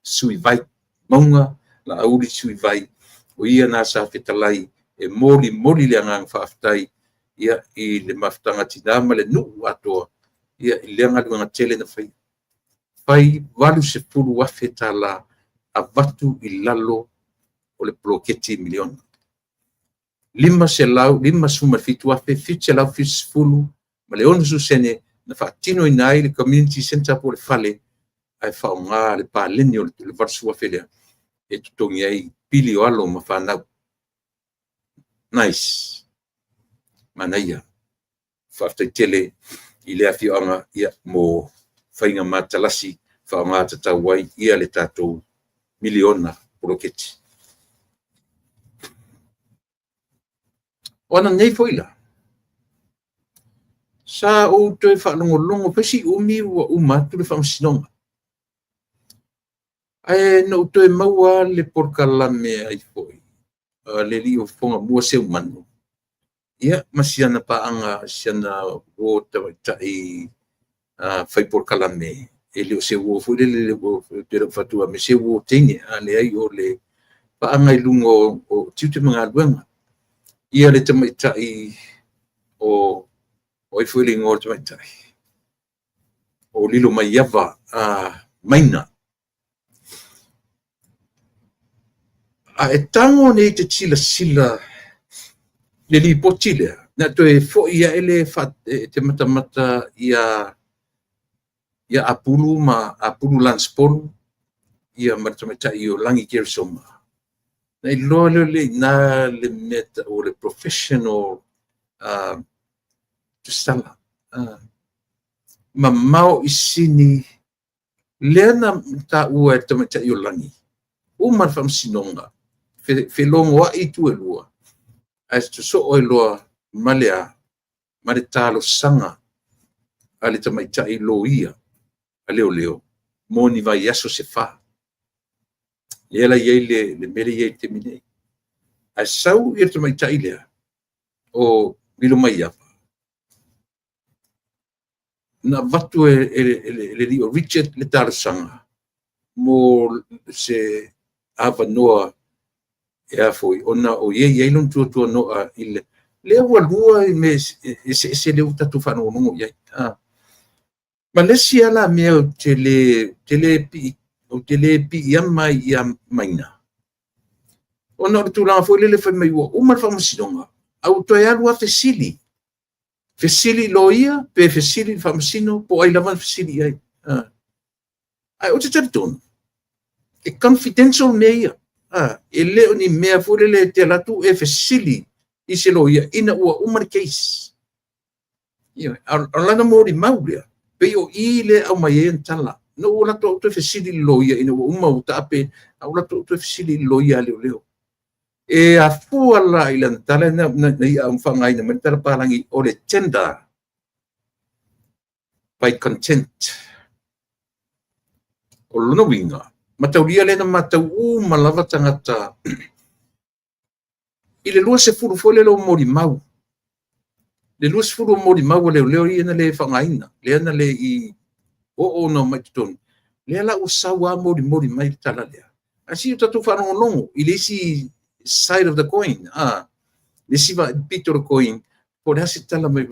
Suivai. Mauga Laauli Suivai, o ia na sa fetalai e molimoli le agaga faafetai, ia, i le mafutaga a tina ma le nuu atoa, ia, i lea galuega tele na faia. Fai $80,000 avatu i lalo o le poloketi miliona. $557,770.60 na faatinoina ai le community centre po o le fale, ae faaaoga le paleni o le $80,000 lea e totogi ai pili o alo ma fanau. Nice. Manaia. Faafetai tele i le afioaga, ia, mo faiga matalasi faaaoga tatau ai le tatou miliona poloketi. O ananei foi la, sa ou toe faalogologo, fai si umi ua uma atu le faamasinoga, ae na ou toe maua lava le polokalame ai foi a le alii o Fogamua Seumanu, ia, ma si ana paaga, si ana uo tamaitai fai polokalame, e le o se uo foi lele ou te le o fautua mai se uo teine, a leai o le paaga i luga o tiute ma galuega. Ia le tamaitai o ai foi le igoa o le tamaitai? O Lilomaiava Maina. A e tago nei e te silasila i le lipoti lea, na toe foi ae lea e te matamata ia Apulu ma Apulu Lance Polu, ia ma le tamaitai o Lagi Keresoma, na iloa lea i ina le mea e tau o le professional tusitala. Mamao i sini lea na taua e le tamaitai o Lagi, uma le faamasinoga, felogoai itu e lua, ae sosoo ai loa ma le a? Ma le talosaga a le tamaitai loia a leoleo mo ni vaiaso se 4. Lea la e i ai le mea lea e i ai i le taimi nei. Ae sau le tamaitai lea o Lilomaiava, na avatu e le alii o Richard le talosaga mo se avanoa e a foi, ona o ia e i ai lona tuatuanoa i le... Lea ua lua mea eseese lea ua tatou faalogologo i ai. Ma le isi lava la mea ou te le piiama ai ia Maina, ona o le tulaga foi lele fai mai ua uma le faamasinoga, ae ua toe alu lava fesili, fesili i loia pe fesili i le faamasino po o ai lava na fesili i ai. Ae ou te talitonu, e confidential mea ia. E le o ni mea foi lele e te alu atu e fesili i se loia ina ua uma le case. O lana molimau lea, pei o i lea e aumai ai ana tala. Na ou alu atu au toe fesili i le loia ina ua uma ua taape, ae ou alu atu toe fesili i le loia a leoleo. E afua la i lana tala na ia faaaogaina mai le tala palagi o le tender by content. O lona uiga, mataulia lea na matau uma lava tagata i le 20 foi lele o molimau. Le 20 o molimau a leoleo ia na le faaaogaina, lea na le i oo ona omai i totonu, lea la ua sau lava molimoli mai le tala lea. Ae se i o tatou faalogologo i le isi side of the coin, le isi pito o le coin, po o le a se tala mai.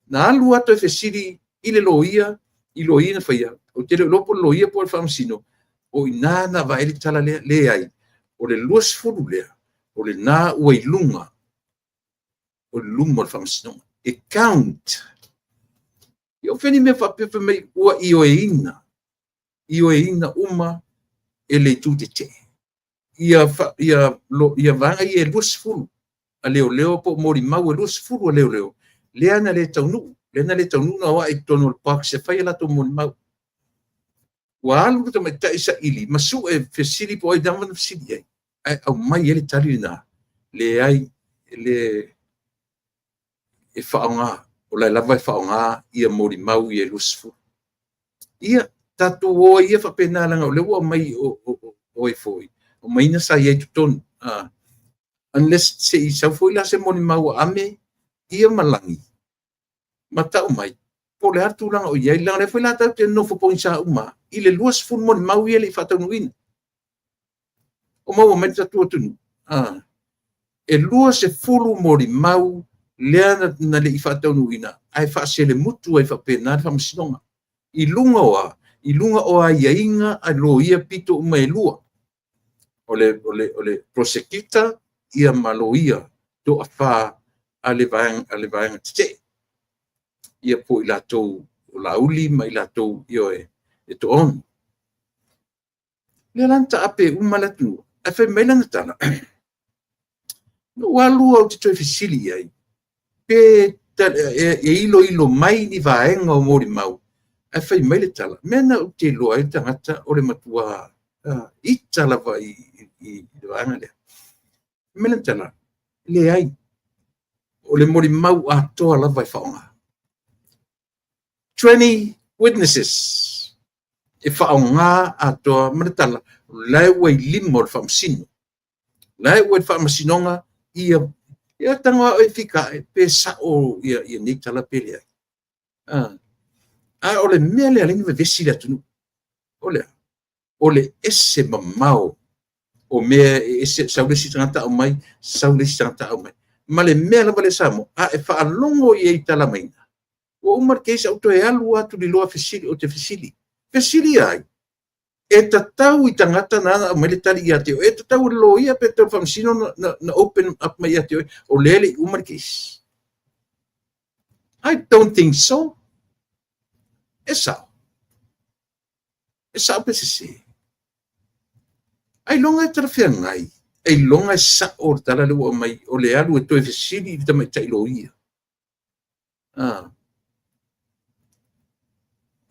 Na alu lava toe fesili i le loia, i loia na faia, ou te le o iloa po o le loia po o le faamasino, o i ina na vaai le tala lea, leai, o le 20 lea, o lena ua i luga, o luma o le faamasinoga. E count. Ia o fea ni mea faapea fai mai ua ioeina, ioeina uma e le itu tetee. Ia vaega ia e 20 a leoleo po o molimau e 20 a leoleo, lea na le taunuu, lea na le taunuu na o ae i totonu o le box e fai a latou molimau. Ua alu le tamaitai saili ma sue fesili po o ai lava na fesili i ai, ae aumai ai le tali lena, leai, le e faaaoga, o la e lava e faaaoga ia molimau ia e 20. Ia, tatou o ai ia faapena, leaga o lea ua aumai o o ai foi, o Maina sa i ai i totonu, unless se i sau foi la se molimau a Ame ia ma Lagi ma tau mai po o le a le tulaga o i ai, leaga o lea foi la tatou te nonofo pogisa uma lava i le 20 molimau ia e le i faataunuuina. O maua mai le tatou atunuu, e 20 molimau lea na le i faataunuuina ae faaselemutu ai faapena le faamasinoga. I luga o a? I luga o aiaiga a loia pito uma e lua. O le prosecutor ia ma loia toafa a le vaega tetee. Ia po o i latou o Laauli ma i latou, ioe, e toaono. Lea la na taape uma le atunuu, ae fai mai lana tala, na ou alu ou te toe fesili i ai, pe e iloilo mai ni vaega o molimau, ae fai mai le tala, mea lena ou te iloa ai le tagata o le matua ita lava i le vaega lea. Fai mai lana tala, leai, o le molimau atoa lava e faaaoga. 20 witnesses e faaaoga atoa ma le tala, o la e ua i lima o le faamasino. O la e ua i le faamasinoga ia, ia tago lava oe e fikaai pe sao ia nei tala pe leai. A o le mea lea e ala ai ona vevesi le atunuu, o le a? O le ese mamao o mea e ese, sau le isi tagata aumai, sau le isi tagata aumai. Ma le mea lava lea Samoa, a e faalogo i ai i tala maiga, ua uma le case ae ua toe alu lava tuliloa fesili, ou te fesili. Fesili ia ai? E tatau i tagata na na aumai le tali ia te oe, e tatau i le loia pe tatau i le faamasino na open up mai ia te oe, o lea e le i uma le case. I don't think so. E sao. E sao pe sese. Ailoga e talafeagai, ailoga e sao le tala lea ua aumai, o le alu e toe fesili i le tamaitai loia.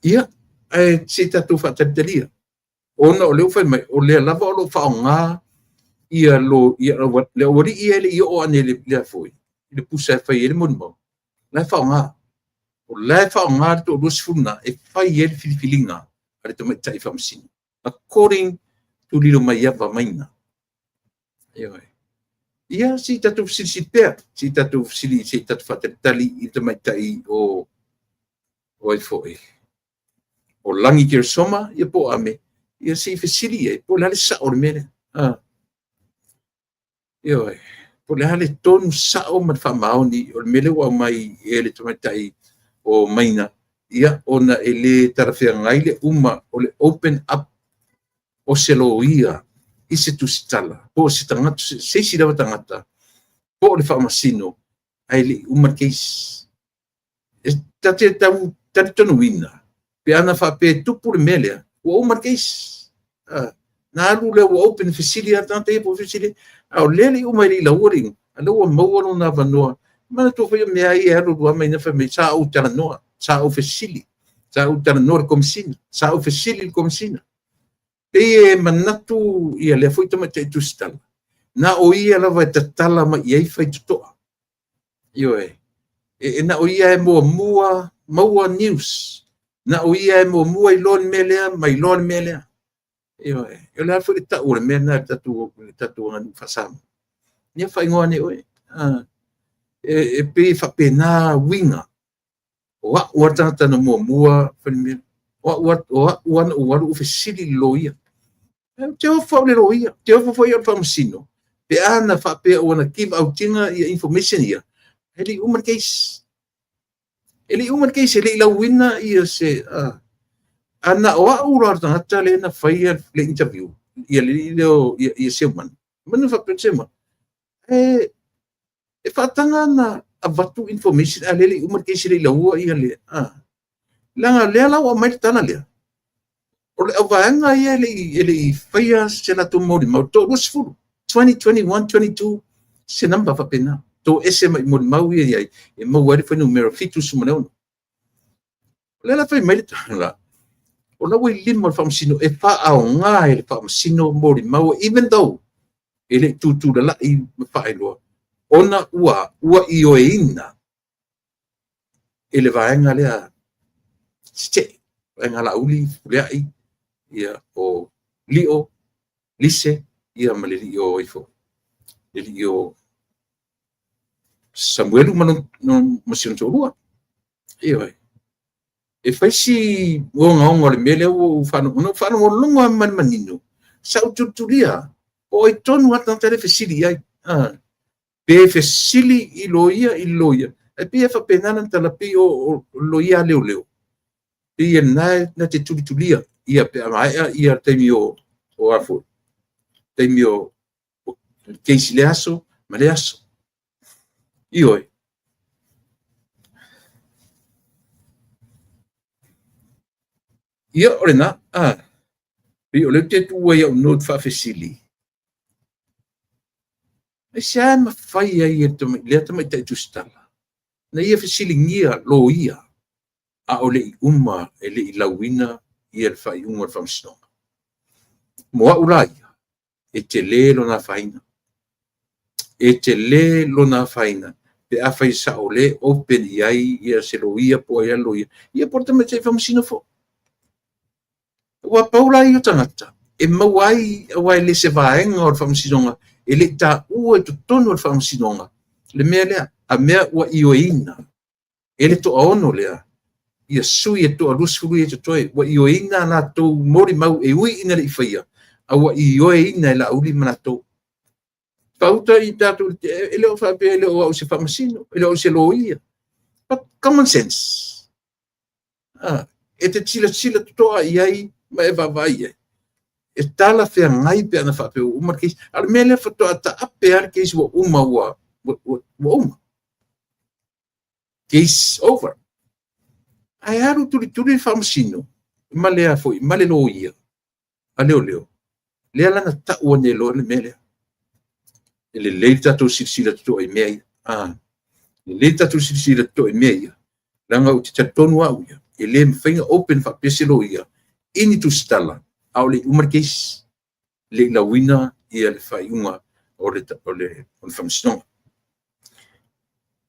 Ia, ae se i tatou faatalitalia, ona o lea ua fai mai, o lea lava o lo o faaaoga ia lo, ia le aualii ia e le i oo ane i le foi, i le pusa e fai ai le molimau, la e faaaoga. O la e faaaoga le toa-20 na e fai ai le filifiliga a le tamaitai faamasino. According to Lilomaiava Maina. Ioe. Ia, se i tatou fesilisili pea, se i tatou fesili, se i tatou faatalitali i le tamaitai o ai foi, o Lagi Keresoma, ia po o Ame, ia se i fesili i ai, po o le a le sao o le mea lea. Ioe, po o le a le tonu sao ma le faamaoni o le mea lea ua aumai e le tamaitai o Maina, ia, ona e le talafeagai le uma o le open up o se loia i se tusitala, po o se tagata, se isi lava tagata, po o le faamasino, ae le i uma le case. E ta te tau talitonuina, pe ana faapea e tupu le mea lea, ua uma le case. Na alu lea ua open fesili lava tagata ia po o fesili, a o lea le i uma e le i laua le iuga, a lea ua maua lona avanoa. Manatua foi o mea ia e alu alu lava mai na fai mai, sa ou talanoa, sa ou fesili, sa ou talanoa i le Komesina, sa ou fesili i le Komesina. Pei e manatu ia lea foi tamaitai tusitala, na o ia lava e tatala mai i ai faitotoa. Ioe, e na o ia e muamua maua news, na o ia e muamua iloa le mea lea ma iloa le mea lea. Ioe, o le a foi le tau o le mea lena i le tatou aganuu faa-Samoa. Ia faaigoa ane oe. E pei e faapena uiga. O au lava le tagata na muamua fai le mea. O au lava na ou alu ou fesili i le loia. Ou te ofo au i le loia, ou te ofo foi au i le faamasino. Pe a na faapea ua na give out ina ia information ia, e le i uma le case. E le i uma le case, e le i lauina ia se... A na o au la le tagata lea na faia le interview, ia le alii lea o ia Seumanu. Manu faapea Seumanu, e faataga na avatu information a lea le i uma le case, e le i laua ia le... Leaga lea la ua aumai le tala lea, o le auvaega ia e le i faia se latou molimau, 20, 20, 21, 22, se number faapena. To ese mai molimau ia i ai, e maua ai le fuainumera 76. O lea la fai mai le tala, o la ua i lima o le faamasino e faaaoga e le faamasino molimau, even though e le i tutulalai ma faailoa, ona ua ioeina e le vaega lea tetee, vaega Laauli, Fepuleai, ia, o Lio, Lise, ia ma le alii o ifo, le alii o Samuelu ma, ma si ona toalua. Ioe. E fai si ogaoga o le mea lea ua ou faalogologo lava ma le manino, sa ou tulitulia, po o ai tonu lava le tagata lea e fesili i ai. Pe fesili i loia i le loia, ae pei e faapena lana tala, pei o loia a leoleo, pei e lena na te tulitulia ia pe a maea ia taimi o a foi, taimi o case i lea aso ma lea aso. Ioe. Ia, o lena, pei o lea ou te tuua i au note faafesili. Aisea e mafai ai e lea tamaitai tusitala na ia fesiligia loia a o le i uma e le i lauina ia le faaiuga o le faamasinoga? Mo au la ia, e tele lona afaina. E tele lona afaina pe afai e sao le open i ai ia se loia po o ai lava loia, ia po o le tamaitai faamasino foi. Ua pau la ia o tagata e maua ai, aua e le se vaega o le faamasinoga, e le i taua i totonu o le faamasinoga le mea lea, a mea ua ioeina e le toaono lea ia sui e toa 20 ia e totoe, ua ioeina a latou molimau e ui ina le i faia, a ua ioeina e Laauli ma latou. Pauta i tatou, e le o faapea e le o au se faamasino, e le o au se loia. But common sense. E te silasila totoa i ai ma e vaavaai i ai. E talafeagai pe ana faapea ua uma le case. A o le mea lea faatoa taape lava le case ua uma, ua uma. Case over. Ae alu tulituli le faamasino ma le a foi, ma le loia a leoleo, lea la na tau ane loa le mea lea. E lelei le tatou silasila totoa i mea ia. Lelei le tatou silasila totoa i mea ia, leaga ou te talitonu au ia, e le mafai ona open faapea se loia i ni tusitala a o le i uma le case, le i lauina ia le faaiuga o le faamasinoga.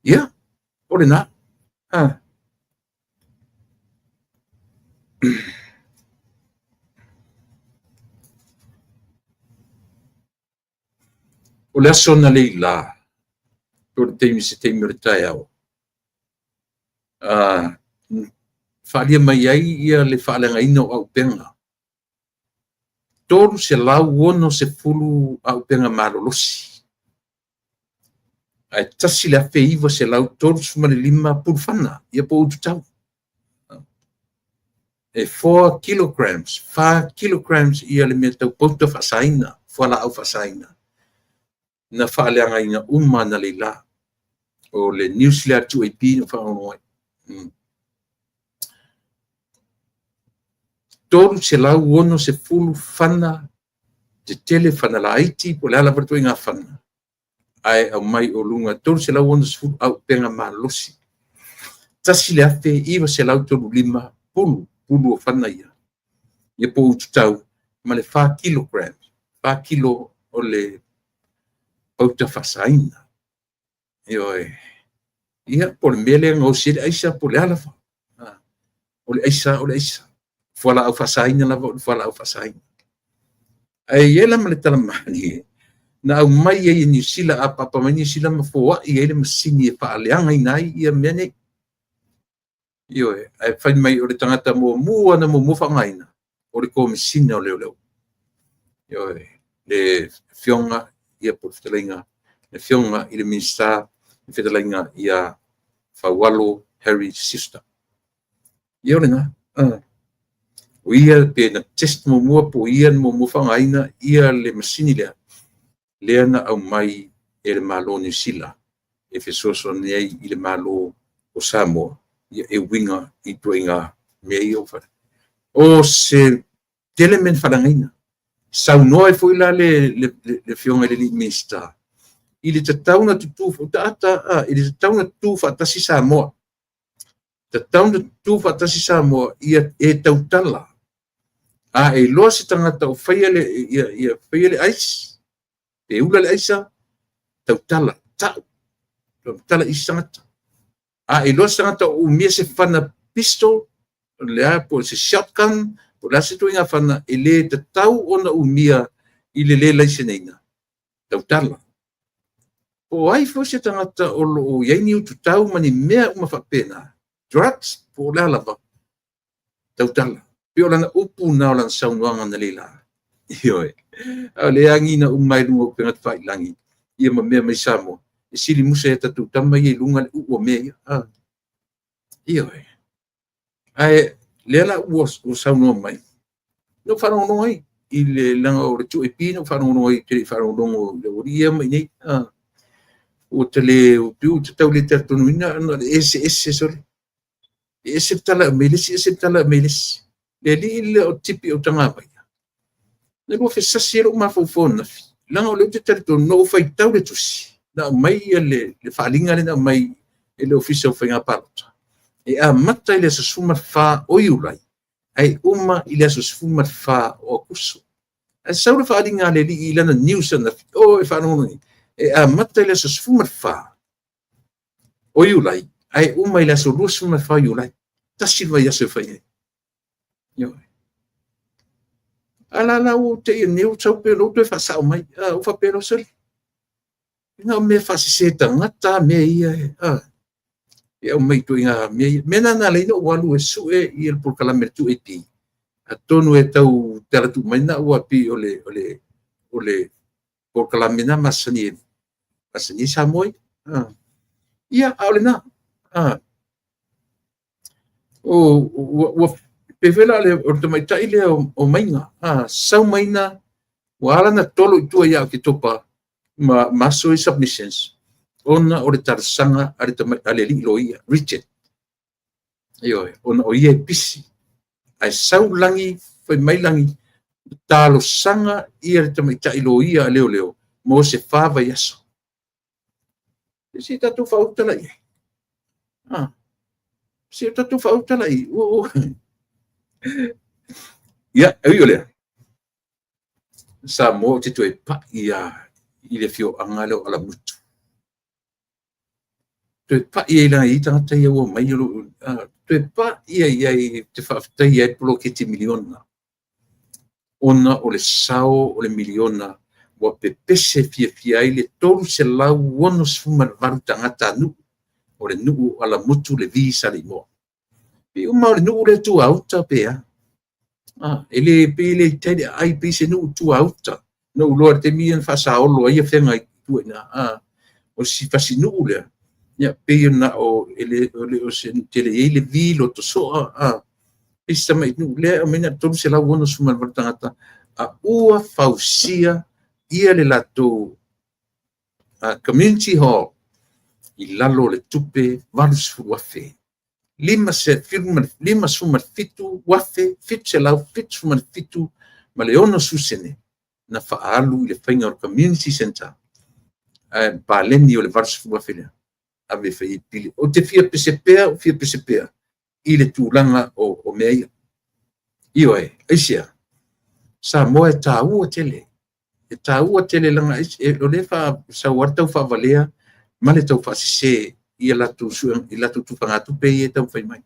Ia, o lena. O le aso analeila, po o le taimi se taimi o le taeao, faaalia mai ai ia le faaleagaina o auupega. 360 auupega malolosi, ae 1,935 pulufana, ia po o ututau. E 4 kilograms, 4 kilograms ia le mea tau pauta faasaina, fualaau faasaina, na faaleagaina uma analeila. O le news lea a le 2AP na faalogologo ai. 360 fana tetele, fana laiti, po o le a lava le ituaiga fana, ae aumai o luga 360 auupega malolosi. 1,935 pulu, pulu o fana ia, ia po o ututau, ma le 4 kilogram, 4 kilo o le pauta faasaina. Ioe. Ia, po o le mea lea e gaosi ai le aisa, po o le a lava. O le aisa, o le aisa. Fualaau faasaina lava o le fualaau faasaina. Ae i ai la ma le tala malie na aumai ai e Niu Sila, apaapa mai Niu Sila ma foai ai le masini e faaleagaina ai ia mea nei. Ioe, ae fai mai o le tagata muamua na muamua faaaogaina, o le Komesina o Leoleo. Ioe, le afioga ia po o le fetalaiga, le afioga i le Minisita, le fetalaiga ia Faualo Harry Siusta. Ia o lena. O ia pe na test muamua po o ia na muamua faaaogaina ia le masini lea, lea na aumai e le Malo o Niu Sila e fesoasoani ai i le Malo o Samoa ia e uiga i ituaiga mea ia ua fai. O se tele mea na faaleagaina. Saunoa ai foi la le afioga i le alii Minisita i le tatau ona tutu, taata, i le tatau ona tutu faatasi Samoa. Tatau ona tutu faatasi Samoa ia e tautala. A e iloa se tagata o faia le, ia, ia faia le ice, pe ula le aisa, tautala, tau, tautala i isi tagata. A e iloa se tagata o umia se fana pistol, o le a, po o se shotgun, po o le a se ituaiga fana, e le tatau ona umia i le le laiseneina, tautala. Po o ai foi se tagata o lo o i ai ni ututau ma ni mea uma faapena, drugs, po o le a lava, tautala. Pei o lana upu lena o lana saunoaga analeila. Ioe. A o lea e agiga uma i luga o upega tafailagi ia ma mea mai Samoa, e sili musa i a tatou tama ia i luga le uu o mea ia. Ioe. Ae lea la ua saunoa mai, na ou faalogologo ai i le leaga o le 2AP na ou faalogologo ai, ou te le i faalogologo i le aualii ia ma i inei. Ua ta le, ua ta tau le talitonuina ona o le eseese sole. E ese le tala e aumai e le isi, ese le tala e aumai e le isi. Le alii lea o Tipi Autagavaia, na lua fesasi ai lou mafaufau ananafi, leaga o lea ou te talitonu, na ou faitau le tusi, na aumai le faaaliga lea na aumai e le Ofisa o Faiga Palota, e amata i le aso 14 o Iulai, ae uma i le aso 14 o Aokuso. Ae sau le faaaliga a le alii i lana news ananafi, o e faalogologo nei, e amata i le aso 14 o Iulai, ae uma i le aso 24 o Iulai. Tasi le vaiaso e fai ai. Ioe. A la la ua te i nei ua sau pe lou toe faasao mai. Ua faapea loa, sole, na o mea faasese tagata a mea ia e aumai ituaiga mea ia. Mea na na ala ai ona ou alu e sue ia le polokalame a le 2AP. Atonu e tau tala tuu mai na ua pei o le polokalame na masani ai Samoa ia. Ia, a o lena. Ua pei foi la o le tamaitai lea o Maiga, sau Maiga, ua ala ona tolo i tua ia Oketopa ma aso i submissions, ona o le talosaga a le alii loia, Richard. Ioe, ona o ia e pisi. Ae sau Lagi, fai mai Lagi, talosaga ia le tamaitai loia a leoleo mo se 4 vaiaso. Se i tatou faautala i ai. Se i tatou faautala i ai. Ia, e ui o lea, Samoa ou te toe pai lava i le afioaga lea o Alamutu. Toe pai ai leaga e i ai tagata ia ua omai o lo o toe pai ai ai te faafetaia ai le poloketi miliona, ona o le sao o le miliona ua pepese fiafia ai le 368 tagatanuu o le nuu o Alamutu Levi Saleimoa. Pei uma o le nuu lea tuauta pe a. E le pei e le i tai le aai, pei se nuu tuauta. Na ou iloa i le taimi ia na faasaolo ai afega i tua i ina. O si fasinuu lea, ia pei na o e le o se tele i ai le vi lotosoa. Pei se tamai nuu lea e aumai na o le 368 tagata, a ua fausia ia le latou community hall i lalo o le tupe 80,000. 57,777 ma le 60 sene na faaalu i le faiga o le community center, ae paleni o le 80,000 lea ave e fai ai pili. Ou te fia pese pea, ou fia pese pea i le tulaga o mea ia. Ioe, aisea? Samoa e taua tele. E taua tele leaga o lea sau lava le tau faavalea ma le tau faasese i latou i latou tufagatupe ia e taumafai mai.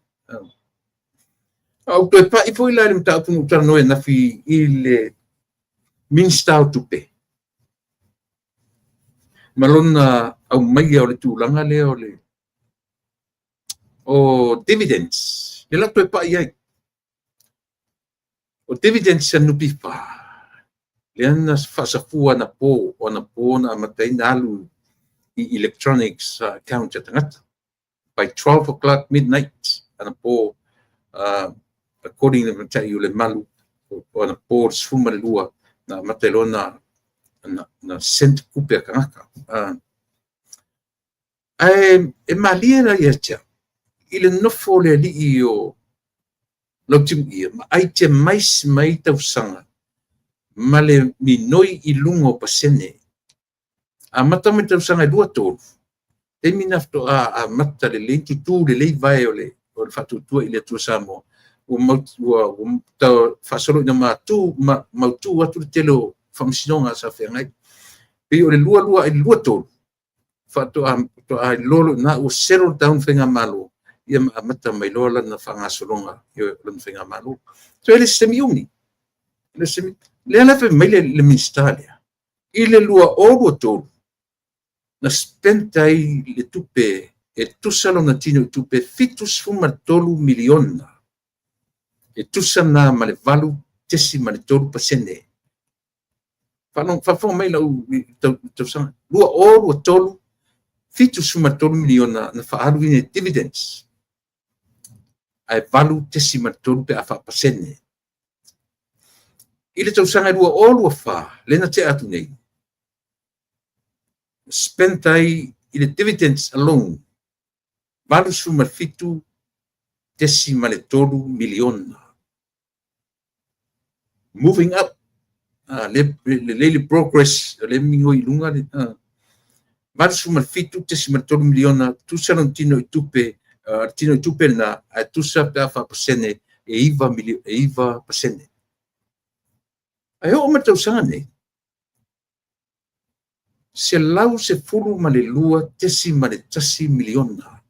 A ou toe pai foi la i le mataupu na ou talanoa ananafi i le Minisita o Tupe ma lona aumaia o le tulaga lea o le o dividends, lea la toe pai ai. O dividends a NPF, lea na faasafua anapo, o anapo na amata ai na alu i electronics account a tagata. By 12 o'clock midnight, anapo, according to Matai o le Malu, o anapo le 12, na amata ai loa na send tupe a tagata. Ae e malie la ia te au, i le nofo o le alii o Lautimuia ma itemize mai tausaga ma le minoi i luga o pasene. Amata mai tausaga e 23, taimi na faatoa amata lelei, tutu lelei vae o le faatuatua i le Atua Samoa, ua faasolo ina mautu atu le tele o faamasinoga sa feagai. Pei o le 22 i le 23, faatoa iloa loa i ina ua settle down faigamalo, ia ma amata mai loa lana faagasologa i lana faigamalo. So e le se taimi umi. Lea la fai mai le Minisita lea, i le 2023, na spend ai le tupe e tusa lona tino i tupe $73 miliona. E tusa na ma le 8.3%. Faafofoga mai lau tausaga, 2023, $73 miliona na faaalu i dividends. Ae 8.3 pe a faapasene. I le tausaga 2024, lea na tea atu nei, spend ai i le dividends alone $87.3 miliona. Moving up. Le le progress, le migoi i luga le $87.3 miliona, tusa lona tino i tupe, tino i tupe na, ae tusa pe a faapasene e 9%. Ae oo mai tausaga nei, $112.1 miliona.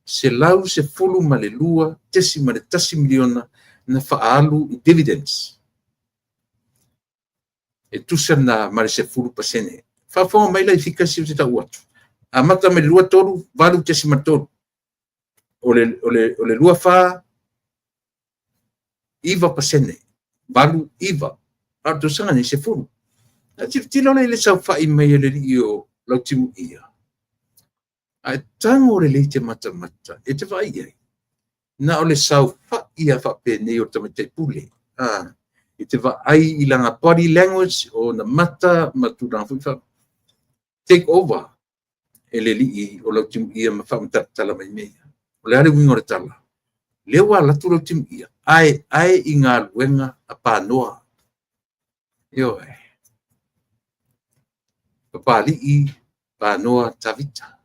$112.1 miliona na faaalu i dividends. E tusa na ma le 10%. Faafofoga mai la i fika si o te tau atu. Amata mai le 23, 8.3. O le 24, 9%. 8, 9. A o le tausaga nei, 10. A tilotilo la i le saofai mai e le alii o Lautimuia. Ae tago lelei te matamata e te vaai ai. Na o le saofai a faapenei o le tamaitai pule. I te vaai i lana body language o na mata ma tulaga foi fa take over e le alii o Lautimuia ma faamatalatala mai mea. O le a le uiga o le tala? Lea ua alu atu Lautimuia, ae i galuega a panoa. Ioe. Papalii panoa Tavita.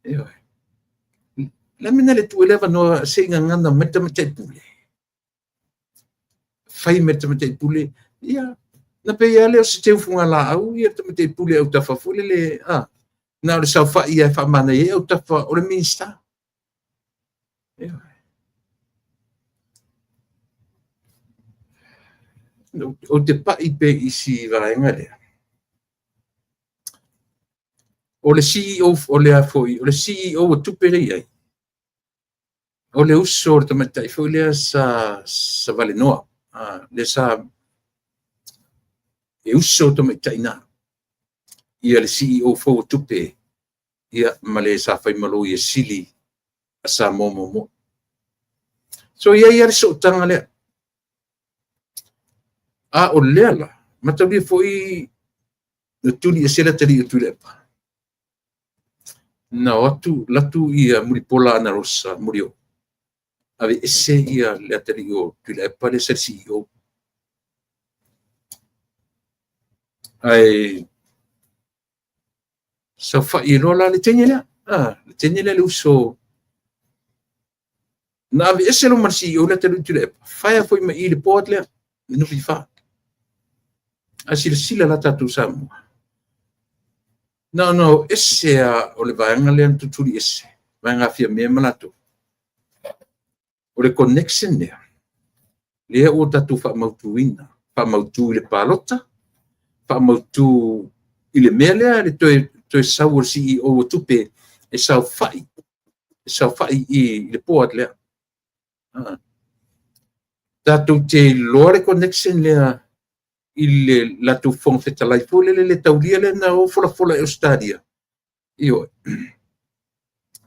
Ioe. Le mea le tuu ai le avanoa se i gagana mai le tamaitai pule. Fai mai le tamaitai pule, ia, na pei lava lea o se teufuga laau ia le tamaitai pule autafa foi lele, na o le saofai e faamanaia ai autafa o le Minisita. Ioe. Ou te pai pe i si vaega lea. O le CEO, o le a foi, o le CEO o tupe lea i ai. O le uso o le tamaitai foi lea sa valenoa. Le sa e uso o tamaitai na. Ia le CEO fou o tupe, ia ma le sa fai ma loia sili a Samoa muamua. So ia ia le sootaga lea. A o lea la, mataulia foi na tuli ese le atalii o Tuilaepa. Na o atu latu ia Mulipola Anarosa Molioo. Ave ese ia le atalii o Tuilaepa le sa le CEO. Ae saofai loa la le teine lea. Le teine lea le uso. Na ave ese lo ma le CEO le atalii o Tuilaepa. Faia foi mai i le board lea, le NPF. Ae silasila la tatou Samoa. Na ona o ese a o le vaega lea na tutuli ese. Vaega afia mea ma latou. O le connection lea, lea ua tatou faamautuina. Faamautu i le palota, faamautu i le mea lea, le toe sau o le CEO o tupe e saofai i le board lea. Tatou te iloa le connection lea i le latou Fofoga Fetalai foi lele le taulia lea na o folafola i Ausetalia. Ioe.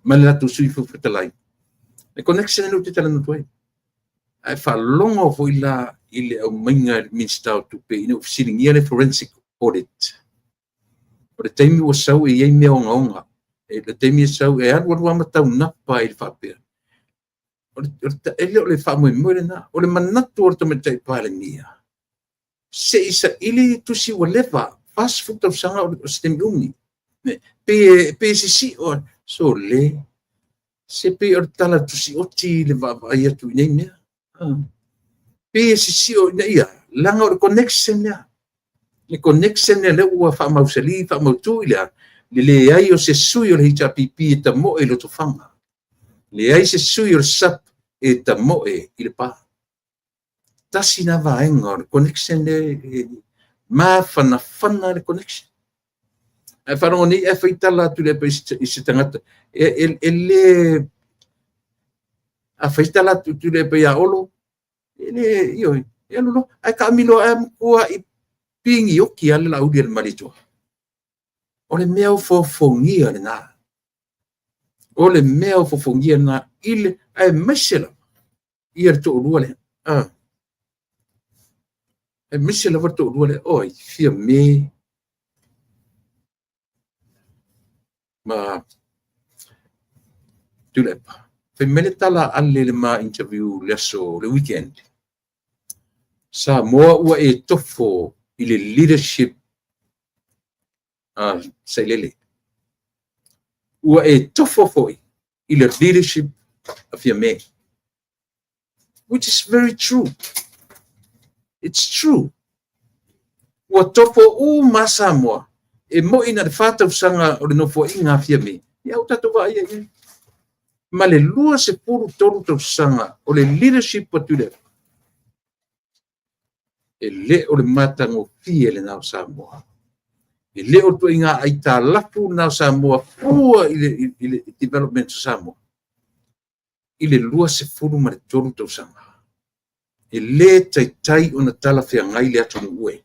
Ma le latou Sui Fofoga Fetalai. Le connection lea ou te talanoa atu ai. Ae faalogo foi la i le aumaiga e le Minisita o Tupe ina ua fesiligia le forensic audit. O le taimi ua sau e i ai mea ogaoga. E le taimi e sau e alu alu lava ma taunapa i le faapea. E le o le faamoemoe lena. O le manatu o le tamaitai Palemia, se i saili tusi ua leva, 40 tausaga o se taimi umi. Pe sisio, so le, se pe o le tala tusioti le vaavaai atu i nei mea. Pe sisio ina ia, laga o le connection lea. Le connection lea lea ua faamausali, faamautu i lea, le leai o se sui o le HRPP e tamoe i Lotofaga. Leai se sui o le SAP e tamoe i le pa. Tasi na vaega o le connection le mafanafana le connection. Ae faalogo nei e faitala atu le i se tagata e le a faitala atu le pa ia Olo e le ioe e alu loa ae taamilo ae matua i pigioki lava le Laauli e le Malietoa. O le mea ofofogia lena. O le mea ofofogia lena i le aemaise lava ia le toalua lea. Aemaise lava le toalua lea. Oi, Fiame ma Tuilaepa. Fai mai le tala a Ale i le ma interview le aso le weekend. Samoa ua e tofo i le leadership a Sailele. Ua e tofo foi i le leadership a Fiame. Which is very true. It's true. Ua tofo uma Samoa e moi na le 4 tausaga o le nofoaiga a Fiame. Ia ua tatou vaaia i ai. Ma le 23 tausaga o le leadership a Tuilaepa. E le o le matagofie lena o Samoa. E le o le ituaiga aitalafu lena o Samoa fua i le development o Samoa i le 23 tausaga. E le taitai ona talafeagai le atunuu e.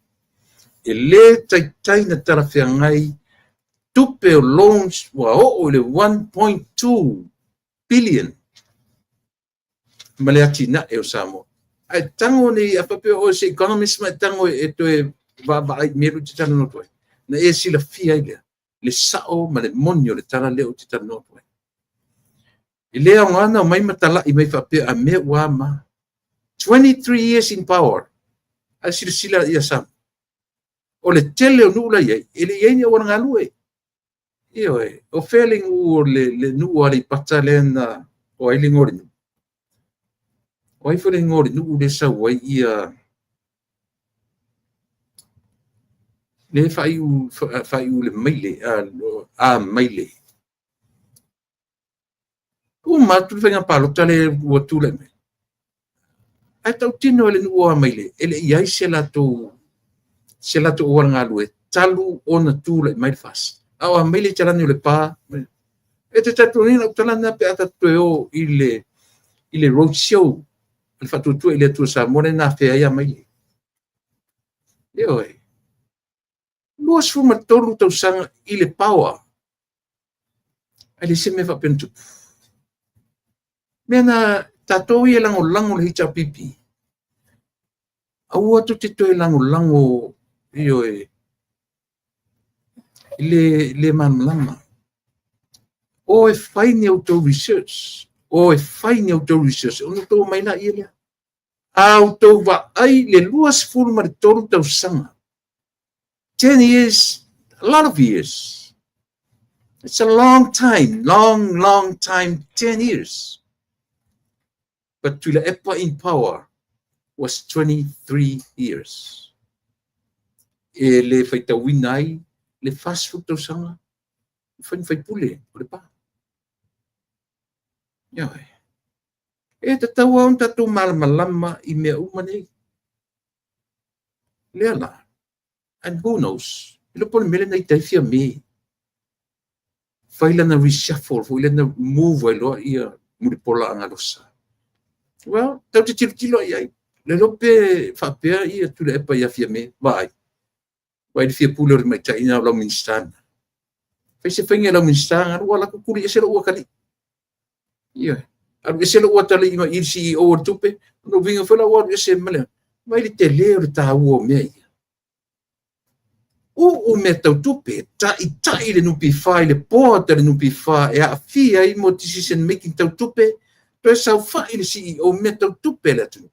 E le taitai na talafeagai tupe o loans ua oo i le 1.2 billion ma le atinae o Samoa. Ae tago nei a faapea o se economist ma e tago e toe vaavaai i mea lea ou te talanoa atu ai. Na e silafia ai lea le sao ma le moni o le tala lea ou te talanoa atu ai. E le aoga na omai ma talai mai faapea a mea ua ma 23 years in power. Ae silasila ia Samoa. O le tele o nuu la i ai, e le i ai ni auala galue. Ioe, o fea le nuu o le nuu o Aleipata lea na o ai le igoa o le nuu? O ai foi le igoa o le nuu lea sau ai ia le faaiu faaiu le Maile a Maile. Uma atu le faiga palota le ua tulai mai. Ae tautino e le nuu o Amaile, e le i ai se latou auala galue talu ona tulai mai le FAST. A o Amaile i talani o Lepa, e te talitonuina lau tala lena pe a tatou toe o i le road show le Faatuatua i le Atua Samoa lea na afea ai Amaile. Ioe. 23 tausaga i le power. Ae le se mea faapea na tupu. Mea na tatou ia lagolago le HRPP. Aua tou te toe lagolago, ioe, le le malamalama. O e fai ni outou research. O e fai ni outou research. Ona outou mai laia lea. A outou vaai le 23 tausaga. 10 years, a lot of years. It's a long time, long, long time, 10 years. But Tuilaepa in power was 23 years. E le faitauina ai le 40 tausaga, fai faipule o Lepa. Ioe. E tatau ona tatou malamalama i mea uma nei. Lea la, and who knows, i lopo le mele nei tai Fiame. Fai lana reshuffle foi lana move ai loa ia Mulipola Anarosa. Well, tau te tilotilo i ai. Le lope faapea ia Tuilaepa ia Fiame, vaai. Vai le fia pule o le maitai na o lau minista. Fai se faiga lau minista, alu ala kukuli ese lo ua kali. Ia. Alu ese lo ua tali ma i CEO o le tupe, no vinga foi la ua alu ese ma le. Vai le tele o le tāua o mea ia. Uu mea tau tupe, taʻitaʻi le NPF i le board a le NPF e aafia ai mo decision making tau tupe, toe saofai le CEO mea tau tupe le atunuu.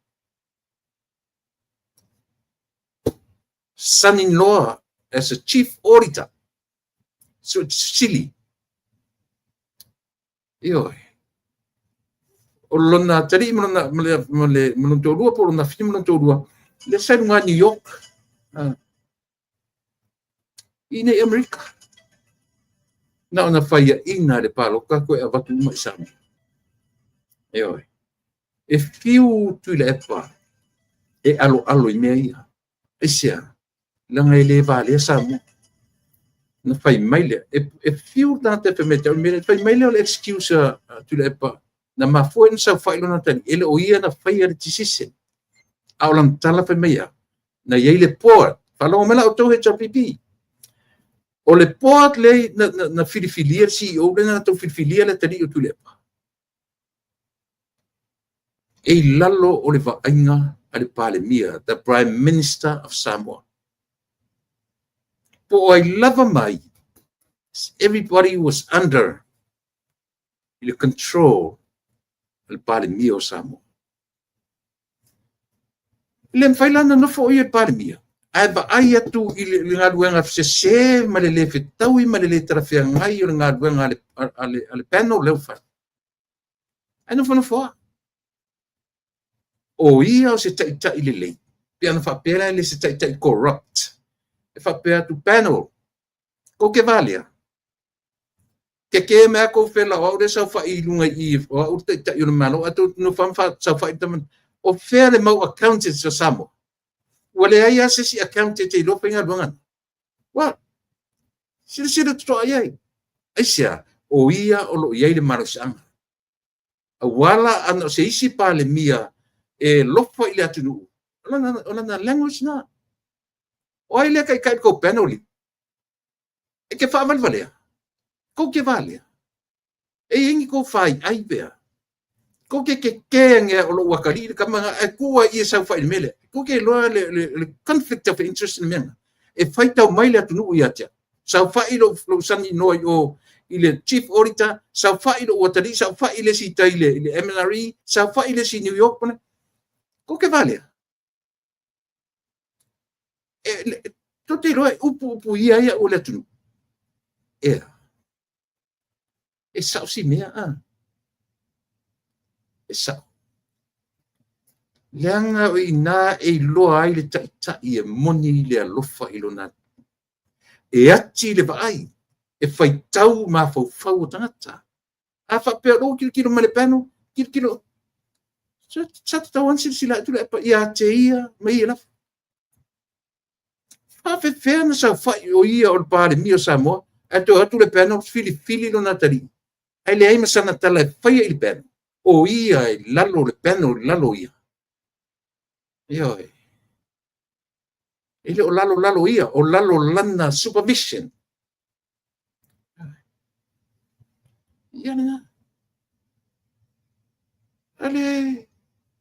Son-in-law as a chief auditor. So it's silly. Ioe. O lona atalii ma lona ma lona toalua po o lona afine ma lona toalua, lea sa i luga New York. I nei Amerika. Na ona faiaina le palota koe avatu uma i Samoa. Ioe. E fiu Tuilaepa. E aloalo i mea ia. Aisea? Leaga e le valea Samoa. Na fai mai lea, e fiu le tagata e fai mai ia te au le mea lea, fai mai lea o le excuse a Tuilaepa, na mafua ai ona saofai lona atalii, e le o ia na faia le decision. A o lana tala fai mai e a? Na i ai le board, faalogo mai la outou HRPP, o le board lea na filifilia le CEO lea na latou filifilia le atalii o Tuilaepa. E i lalo o le vaaiga a le Palemia, the Prime Minister of Samoa. Po o ai lava mai, everybody was under i le control a le Palemia o Samoa. E le mafai la ona nofo o ia i le Palemia, ae vaai atu i le galuega sese ma le le fetaui ma le le talafeagai o le galuega a le panel lea ua fai. Ae nofonofo lava. O ia o se taitai lelei, pe ana faapea la e le se taitai corrupt, e faapea atu, panel, kou ke valea, kekē mai lava kou fela o au lea e saofai i luga i i, o au le taitai o le Malo, ae tou nofo lava ma saofai le tama. O fea le mau accountants o Samoa? Ua leai lava se isi accountant e iloa faigaluega nei. Well, silasila totoa i ai. Aisea? O ia o lo o i ai le malosiaga. Aua la ana o se isi Palemia e lofa i le atunuu, o lana language na. O ai lea taitai i le tou panel? E ke faavalevalea. Kou ke valea. E i ai ni kou faiai pe a? Kou ke kekē anea o lou atalii le tama na, ae tu ai i e saofai i le mea lea. Kou ke iloa le conflict of interest i le mea na. E faitau mai le atunuu ia te au. Saofai lou son-in-law i o i le chief auditor, saofai lou atalii, saofai le isi i tai i le MNRE, saofai le isi i New York. Kou ke valea. Tou te iloa e upu upu ia ai au o le atunuu. Ea. E sao si mea, a. E sao. Leaga o i ina e iloa ai le taitai e moni le alofa i lona atunuu. E ati le vaai, e faitau mafaufau o tagata. A faapea o lou tilotilo mai le panel, tilotilo, sa tatau lava ona silasila atu le ia te ia ma ia lava. Faafefea ona saofai o ia o le Palemia o Samoa, ae toe atu le panel filifili lona atalii, ae leai ma sana tala e faia i le panel. O ia e lalo le panel, i lalo ia. Ioe. E le o lalo lalo ia, o lalo lana supervision. Ia lena. Ale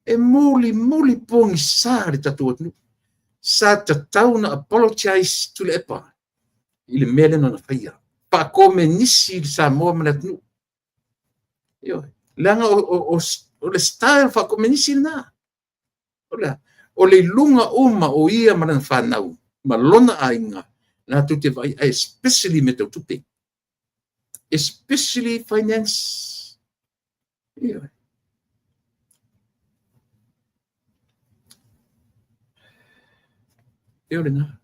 e muli muli pogisa le tatou atunuu. Sa tatau ona apologize Tuilaepa i le mea lea na faia. Faakomenisi le Samoa ma le atunuu. Ioe. Leaga o le style faakomenisi lena. O le iluga uma o ia ma lana fanau ma lona aiga latou te vaai, especially mea tau tupe. Especially finance. Ioe. E o lena.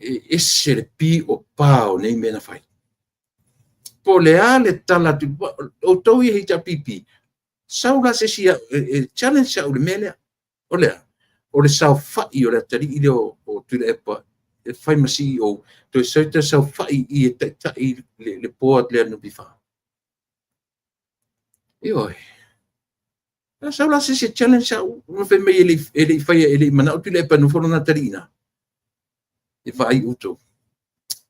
E ese le pi o pā o nei mea na fai. Po o le a le tala atu, outou i HRPP, sau la se isi e challenge au i le mea lea. O le a? O le saofai o le atalii lea o Tuilaepa e fai ma CEO, toe sau toe saofai i e taitai le board lea NPF. Ioe. Sau la se isi e challenge au, ma fai mai e le i faia, e le i manao Tuilaepa e nofo lona atalii i ina. E vaai outou.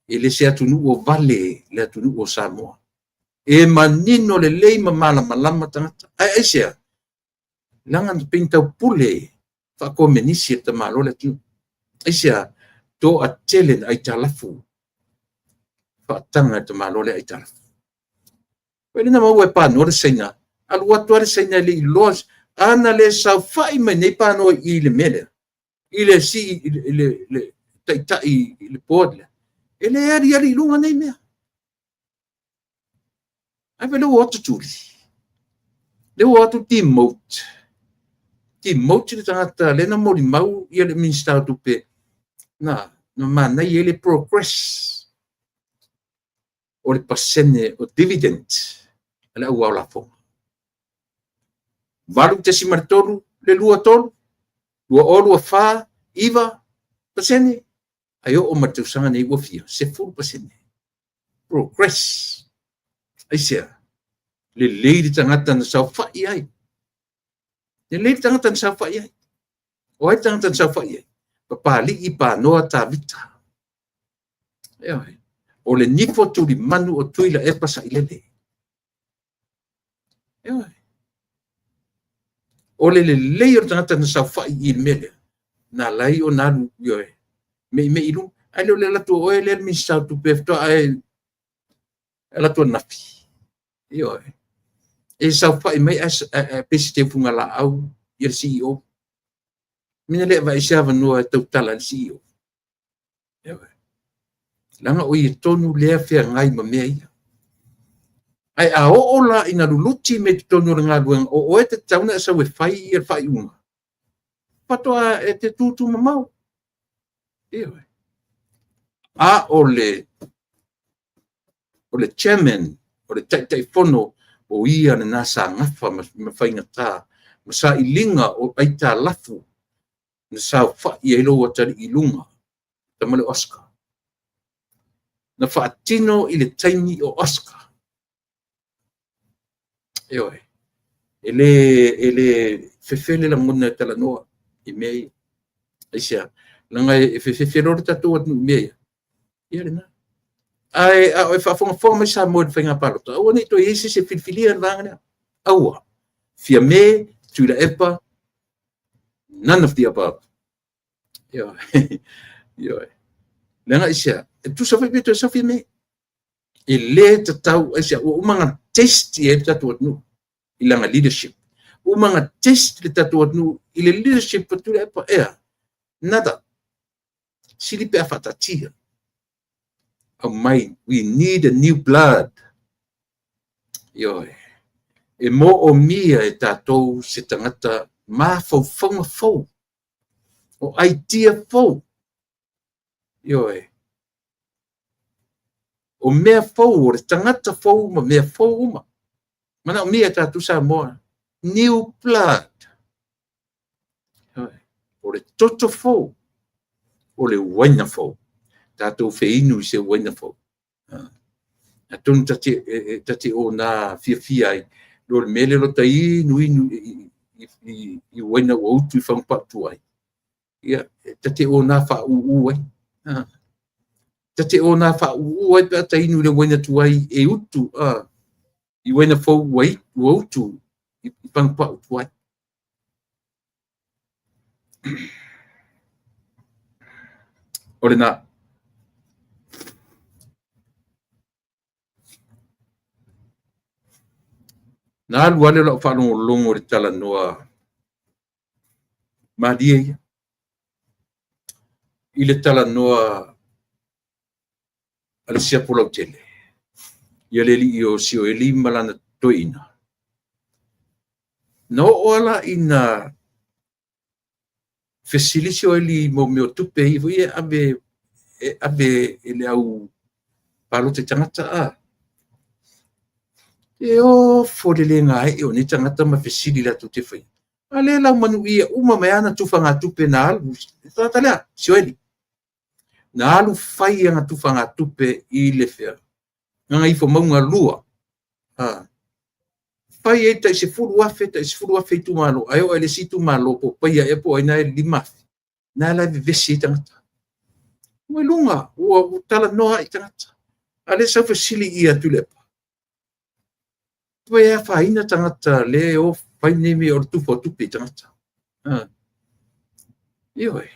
E le se atunuu o vale le atunuu o Samoa. E manino lelei ma malamalama tagata. Ae aisea? Leaga na pei na taupule faakomenisi e le tamaloa le atunuu. Aisea? Toatele na aitalafu. Faataga e le tamaloa le aitalafu. Pei na maua e panoa le Saina. Alu atu lava le Saina e le iloa. Ana le saofai mai nei panoa i le mea lea. I le si, i le taitai i le board lea. E le aliali i luga nei mea. Ae vaai lea ua o atu Tuli. Lea ua o atu demote. Demote le tagata lea na molimau ia le Minista o Tupe na manaia ai le progress o le pasene o dividend a le au ao lafoga. 8.3 le 23, 2024, 9%, ae oo mai le tausaga nei ua fia? 10%. Progress. Aisea? Lelei le tagata na saofai ai. Lelei le tagata na saofai ai. O ai le tagata na saofai ai? Papalii Panoa Tavita. O le nifo tulimanu o Tuilaepa Sailele. O le lelei o le tagata na saofai i le mea lea, na ala ai ona alu, ioe, meimei i luga. Ae le o le alu atu o oe lea le Minisita o Tupe faatoa e alu atu ananafi. Ioe. E saofai mai ae pei se teufugalaau ia le CEO. Mina le aveai se avanoa e tautala ai le CEO. Ioe. Leaga o ia tonu lea feagai ma mea ia. Ae a oo la ina luluti mea i totonu o le galuega, o oe e tatau ona e sau e fai ia le faaiuga, faatoa e te tutu mamao. Ioe. A o le chairman, o le Taitaifono, o ia lena sa gafa ma faigata ma sailiga o aitalafu na saofai ai lou atalii i luga, tama lea o Oscar. Na faatino i le taimi o Oscar. Ioe. E le fefele lagona e talanoa i mea ia. Aisea? Leaga e fefefe loa le tatou atunuu i mea ia. Ia lena. Ae a o e faafogafoga mai Samoa i le faiga palota, aua ne i toe i ai se isi e filifilia le vaega lea. Aua. Fiame, Tuilaepa, none of the above. Ioe. Ioe. Leaga aisea? E tusa foi pe toe sau Fiame. E le tatau, aisea? Ua uma ona taste i ai le tatou atunuu i lana leadership. Ua uma ona taste le tatou atunuu i le leadership o Tuilaepa. Ea, nada. Sili pe a faataatia. Aumai, we need a new blood. Ioe. E moomia e tatou se tagata mafaufauga fou, o idea fou. Ioe. O mea fou, o le tagata fou ma mea fou uma. Manaomia e tatou Samoa, new blood. Ioe. O le toto fou, o le uaina fou. Tatou feinu i se uaina fou. Atonu ta te o na fiafia ai, lo le mea lea lo ta inu inu i uaina ua utu i fagupau tuai. Ia, ta te o na faauu ai. Ta te o na faauu ai pe a ta inu i le uaina tuai e utu i uaina fou ua utu i fagupau tuai. O lena. Na alu lava lea o lau faalogologo i le talanoa malie ia, i le talanoa a le siapo lautele, ia le alii o Sioeli ma lana toeaina. Na oo lava la ina fesili Sioeli i mea o tupe ia foi e ave e ave i le au palota i tagata a. E ofo le le gaee o nei tagata ma fesili latou te faia. A lea lau manuia uma mai ana tufagatupe na alu, le tagata lea, Sioeli. Na alu fai ana tufagatupe i le fea. Gagaifomauga 2. Fai ai tai 10,000, tai 10,000 itumalo. Ae oo i le isi itumalo po o Paia ea po o ai na e 5,000. Na la e vevesi ai tagata. Ua i luga, ua talanoa ai tagata. A lea sau fesili ia Tuilaepa. Ua e afaina tagata le o fai nei mea o le tufa o tupe i tagata. Ioe.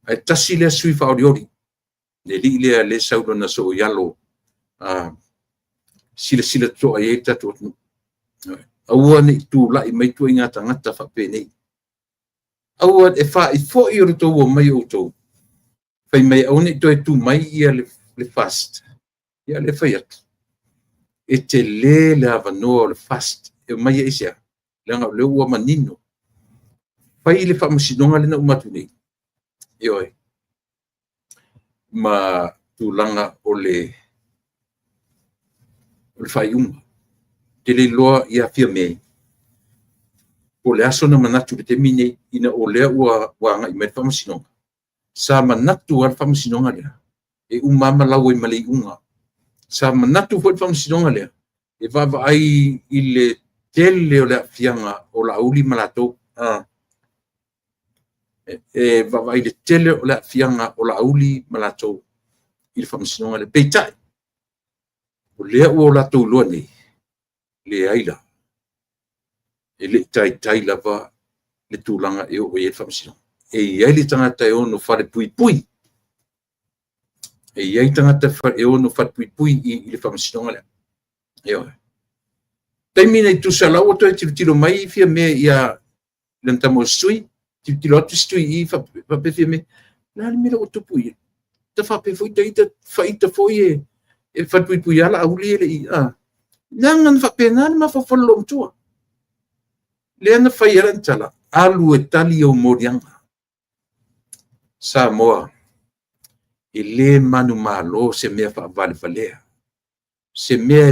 Ae tasi lea sui faaolioli. Le alii lea le sau lona soo i alo silasila totoa i ai le tatou atunuu. Aua ne i tulai mai ituaiga tagata faapenei. Aua e faaifo'i o le tou omai o outou. Fai mai aua ne i toe tu mai ia le FAST. Ia le fai atu. E tele le avanoa o le FAST. E omai ai sea. Leaga o lea ua manino. Fai le faamasinoga lea na uma atu nei. Ioe. Ma tulaga o le faaiuga. Te le iloa ia Fiame. Po o le a sona manatu i le taimi lenei ina o lea ua agai mai le Faamasinoga. Sa manatu lava le Faamasinoga lea e uma lava ma lau ai ma le iuga. Sa manatu foi le Faamasinoga lea e vaavaai i le tele o le aafiaga o Laauli ma latou, e vaavaai i le tele o le aafiaga o Laauli ma latou i le Faamasinoga lea. Peitai, o lea ua latou iloa nei, leai la, e le i taitai lava le tulaga e oo i ai le Faamasinoga. E i ai le tagata e ono falepuipui, e i ai tagata e ono falepuipui i le Faamasinoga lea. Ioe. O le taimi lenei tusa o la e ua toe tilotilo mai Fiame ia lana tama o Sui, tilotilo atu Sui i i faapea Fiame, o le a le mea lea ua tupu i i? Ita faapea foi ita, faita foi e falepuipui lava Laauli e le i… a. Leaga na faapena le mafaufau o le loomatua. Lea na fai ai lana tala, alu e tali ou moliaga. Samoa, e le manumalo se mea faavalevalea, se mea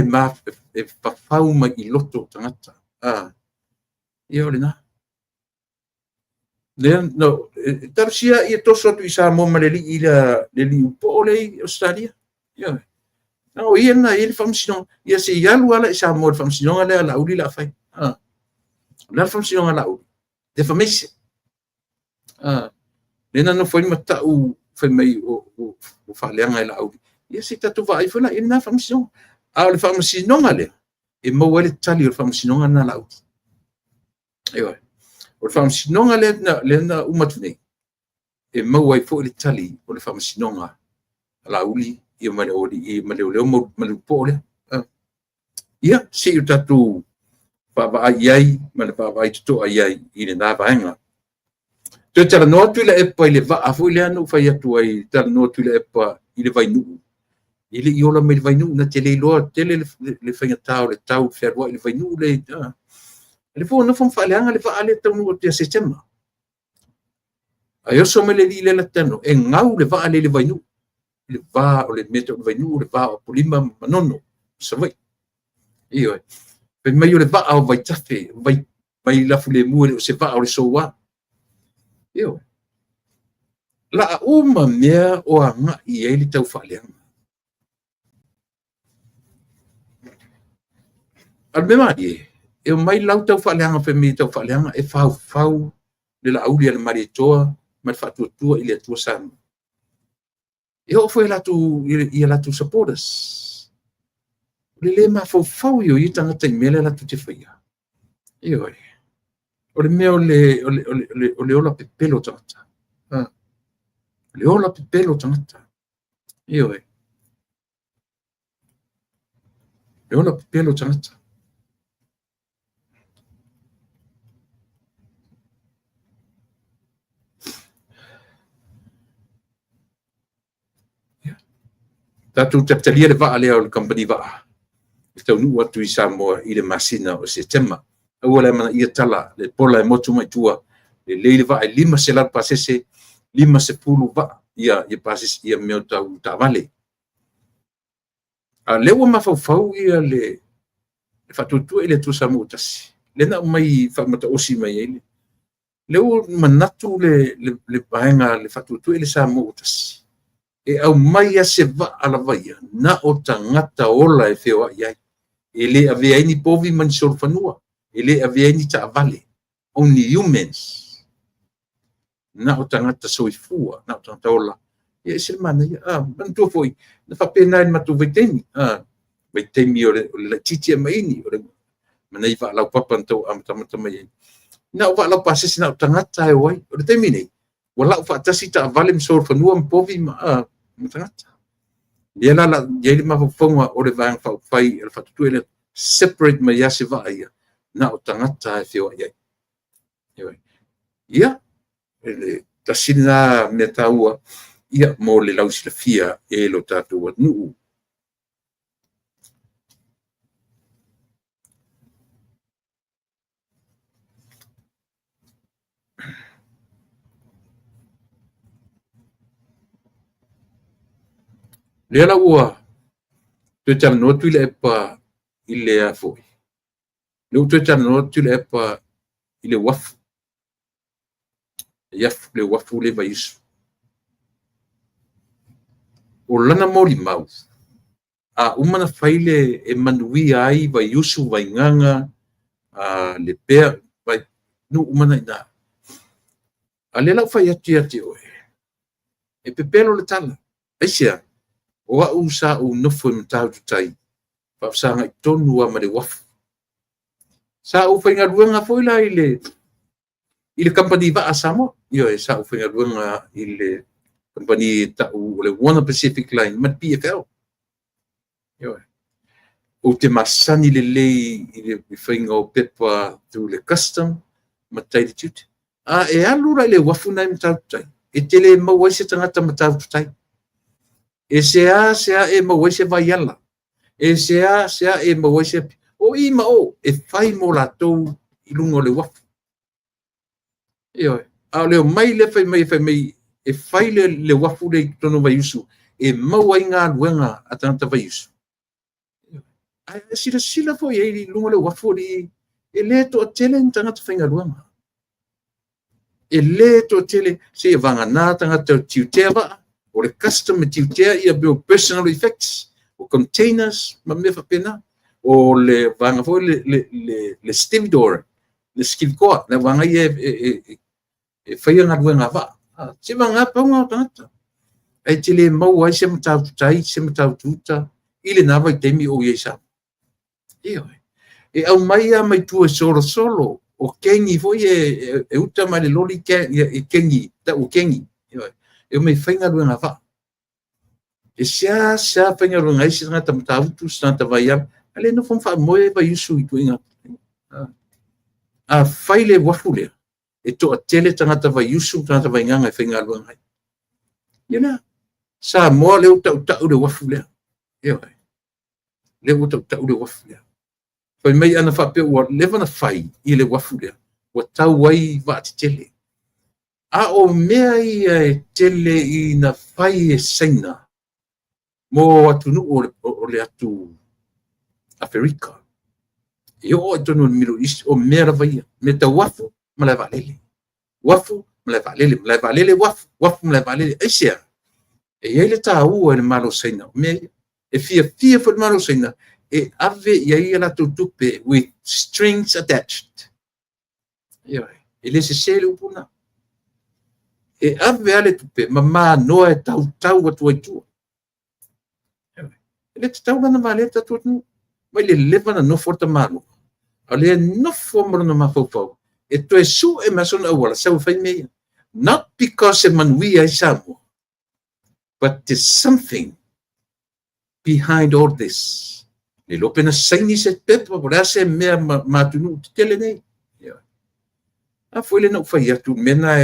e fafau mai i loto o tagata. Ia o lena. Talosia ia toso atu i Samoa ma le alii lea, le alii po'o lea e i Ausetalia. Ioe. O ia lena e i ai le faamasinoga. Ia se i alu lava la i Samoa i le faamasinoga lea a Laauli o le a fai. O le a le faamasinoga a Laauli? Defamation. Lea na nofo ai ma tau fai mai ua faaleaga e Laauli. Ia se i tatou vaai foi la i lena faamasinoga. A o le faamasinoga lea, e maua ai le tali o le faamasinoga lena a Laauli. Ioe. O le faamasinoga lea na uma atu nei, e maua ai foi le tali o le faamasinoga a Laauli ia ma le aualii ma leoleo ma le po lea. Ia, se i o tatou vaavaai i ai ma le vaavaai totoa i ai i lena vaega. Toe talanoa atu Tuilaepa i le vaa foi lea na ou fai atu ai, talanoa Tuilaepa i le Vainuu. E le i ola mai le Vainuu, na te le iloa tele le faigata o le tau fealuai i le Vainuu lea. O lea foi ua nofo ma faaleaga le vaa lea e taunuu atu ia Setema. Ae oso mai le alii lea la te talanoa, e gau le vaa lea i le Vainuu, i le va o le mea e tau o le Vainuu, le va o Apolima ma Manono, Savaii. Ioe. Fai mai o le vaa o vaitafe, vai lafulemu e le o se vaa o le soua. Ioe. Laa uma mea o agai i ai le taufaaleaga. A o le mea malie, e omai lau taufaaleaga fai mai e taufaaleaga e faufau le Laauli a le Malietoa ma le Faatuatua i le Atua Samoa. E oo foi i a latou supporters. O le le mafaufau ia o ia tagata i mea ia latou te faia. Ioe. O le mea o le ola pepelo o tagata. O le ola pepelo o tagata. Ioe. Le ola pepelo o tagata. Tatou talitalia le vaa lea o le kamupani vaa e taunuu atu i Samoa i le masina o Setema. Aua le amanaia tala, le pola e motu mai tua, lelei le vaa e 500 pasese, 50 vaa, ia pasese, ia mea tau taavale. A o lea ua mafaufau ia le Faatuatua i le Atua Samoa ua Tasi, lea na aumai faamataosi mai ai. Lea ua manatu le vaega le Faatuatua i le Samoa ua Tasi, e aumai lava se vaa lava ia, na o tagata ola e feoai ai. E le avea ai ni povi ma ni solofanua, e le avea ai ni taavale, only humans. Na o tagata soifua, na o tagata ola. Ia e ese le manaia. Manatua foi, na faapena i le matou vaitaimi. Vaitaimi o le laitiiti Maini, o le ma nai vaa laupapa na tau amatamata mai ai. Na o vaa laupasese, na o tagata e o ai. O le taimi nei, ua lau faatasi taavale ma solofanua ma povi ma tagata. Lea la la i ai le mafaufauga o le Vaega Faaupufai o le Faatuatua i le separate mai lava se vaa ia, na o tagata e feoai ai. Ia, le tasi lena mea taua ia mo le lausilafia e lo tatou atunuu. Lea la ua toe talanoa Tuilaepa i le a foi? Lea ua toe talanoa Tuilaepa i le uafu, le uafu lea i Vaiusu. O lana molimau, a uma ona fai le e manuia ai Vaiusu, Vaigaga, Lepea, nuu uma na i ina. A o lea o le a ou fai atu ia te oe, e pepelo le tala. Aisea? O au sa ou nofo i Matautu Tai, faafesagai tonu lava ma le uafu. Sa ou faigaluega foi la i le kamupani vaa a Samoa. Ioe, sa ou faigaluega i le kamupani e tau o le Warner Pacific Line ma le PFL. Ioe. Ou te masani lelei i le faiga o pepa through le custom ma tai i le tiute. A e alu la i le uafu lena i Matautu Tai, e te le maua ai se tagata Matautu Tai. E seasea e maua ai se vaiala, e seasea e maua ai se... O i ma o, e fai mo latou i luga o le uafu. Ioe. A o le omai lea fai mai e fai le uafu lea i totonu o Vaiusu e maua ai galuega a tagata Vaiusu. Ae silasila foi i ai i luga o le uafu, alii, e le toatele ni tagata faigaluega. E le toatele, seia vagana tagata o tiutea vaa, o le custom e tiutea ia mea o personal effects, o containers ma mea faapena. O le vaega foi le stevedore, le skivikoa, le vaega ia e faia galuega a vaa. Se vagana pau na o tagata. Ae te le maua ai se Matautu Tai, se Matautu Uta i lena vaitaimi o ou i ai i Samoa. Ioe. E aumai lava mai tua e solosolo, o kegi foi e uta mai le loli e kegi, tau o kegi. Ioe. E omai e fai galuega a vaa. E seasea faigaluega ai se tagata Matautu, se tagata Vaiala, a le nofo ma faamoe Vaiusu i ituaiga. A fai le uafu lea, e toatele tagata Vaiusu, tagata Vaigaga e faigaluega ai. Ia lea, Samoa lea ua tautau le uafu lea. Ioe. Lea ua tautau le uafu lea. Fai mai ana faapea ua leva ona fai i le uafu lea, ua tau ai vaatetele. A o mea ia e tele ina fai e Saina mo atunuu o le atu Aferika. E oo i totonu o le Middle East, o mea lava ia, mea tau uafu, malae vaalele. Uafu, malae vaalele, malae vaalele, uafu, uafu, malae vaalele. Aisea? E i ai le taua i le Malo o Saina, o mea ia. E fiafia foi le Malo o Saina e ave i ai a latou tupe with strings attached. Ioe, e le sese le upu lena. E ave lava le tupe ma manoa e tautau atu ai i tua. E le tatau la ona valea le tatou atunuu. Mai le leva ona nofo le tamaloa, a o lea e nofo ma lona mafaufau e toe sue mai sona auala sau e fai mea ia. Not because e manuia ai Samoa, but there's something behind all this. Le iloa pe na saini se pepa, po o le a se mea ma atunuu tetele nei. A foi le na ou fai atu, mea na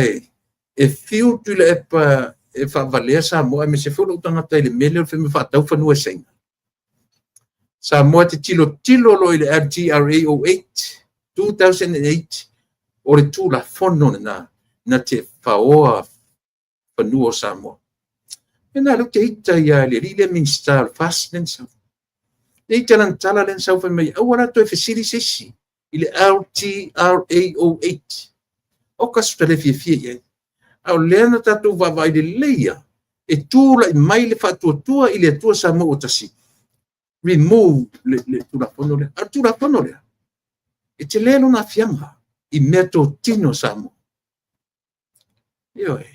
e fiu Tuilaepa e faavalea Samoa, aemaise foi lou tagata i le mea lea o le fai mai faatau fanua e Saina. Samoa e te tilotilo loa i le LTRA 08, 2008, o le Tulafono lena na te faoa fanua o Samoa. E na lea ou te ita ia le alii lea Minisita o le FAST lea na sau. Le ita lana tala lea na sau fai mai, aua la toe fesili se isi i le LTRA 08. O ka suta le fiafia i ai. A o lea na tatou vaavaai lelei lava, e tulai mai le faatuatua i le Atua Samoa ua tasi, remove le Tulafono lea. A o le Tulafono lea, e tele lona aafiaga i mea totino a Samoa. Ioe.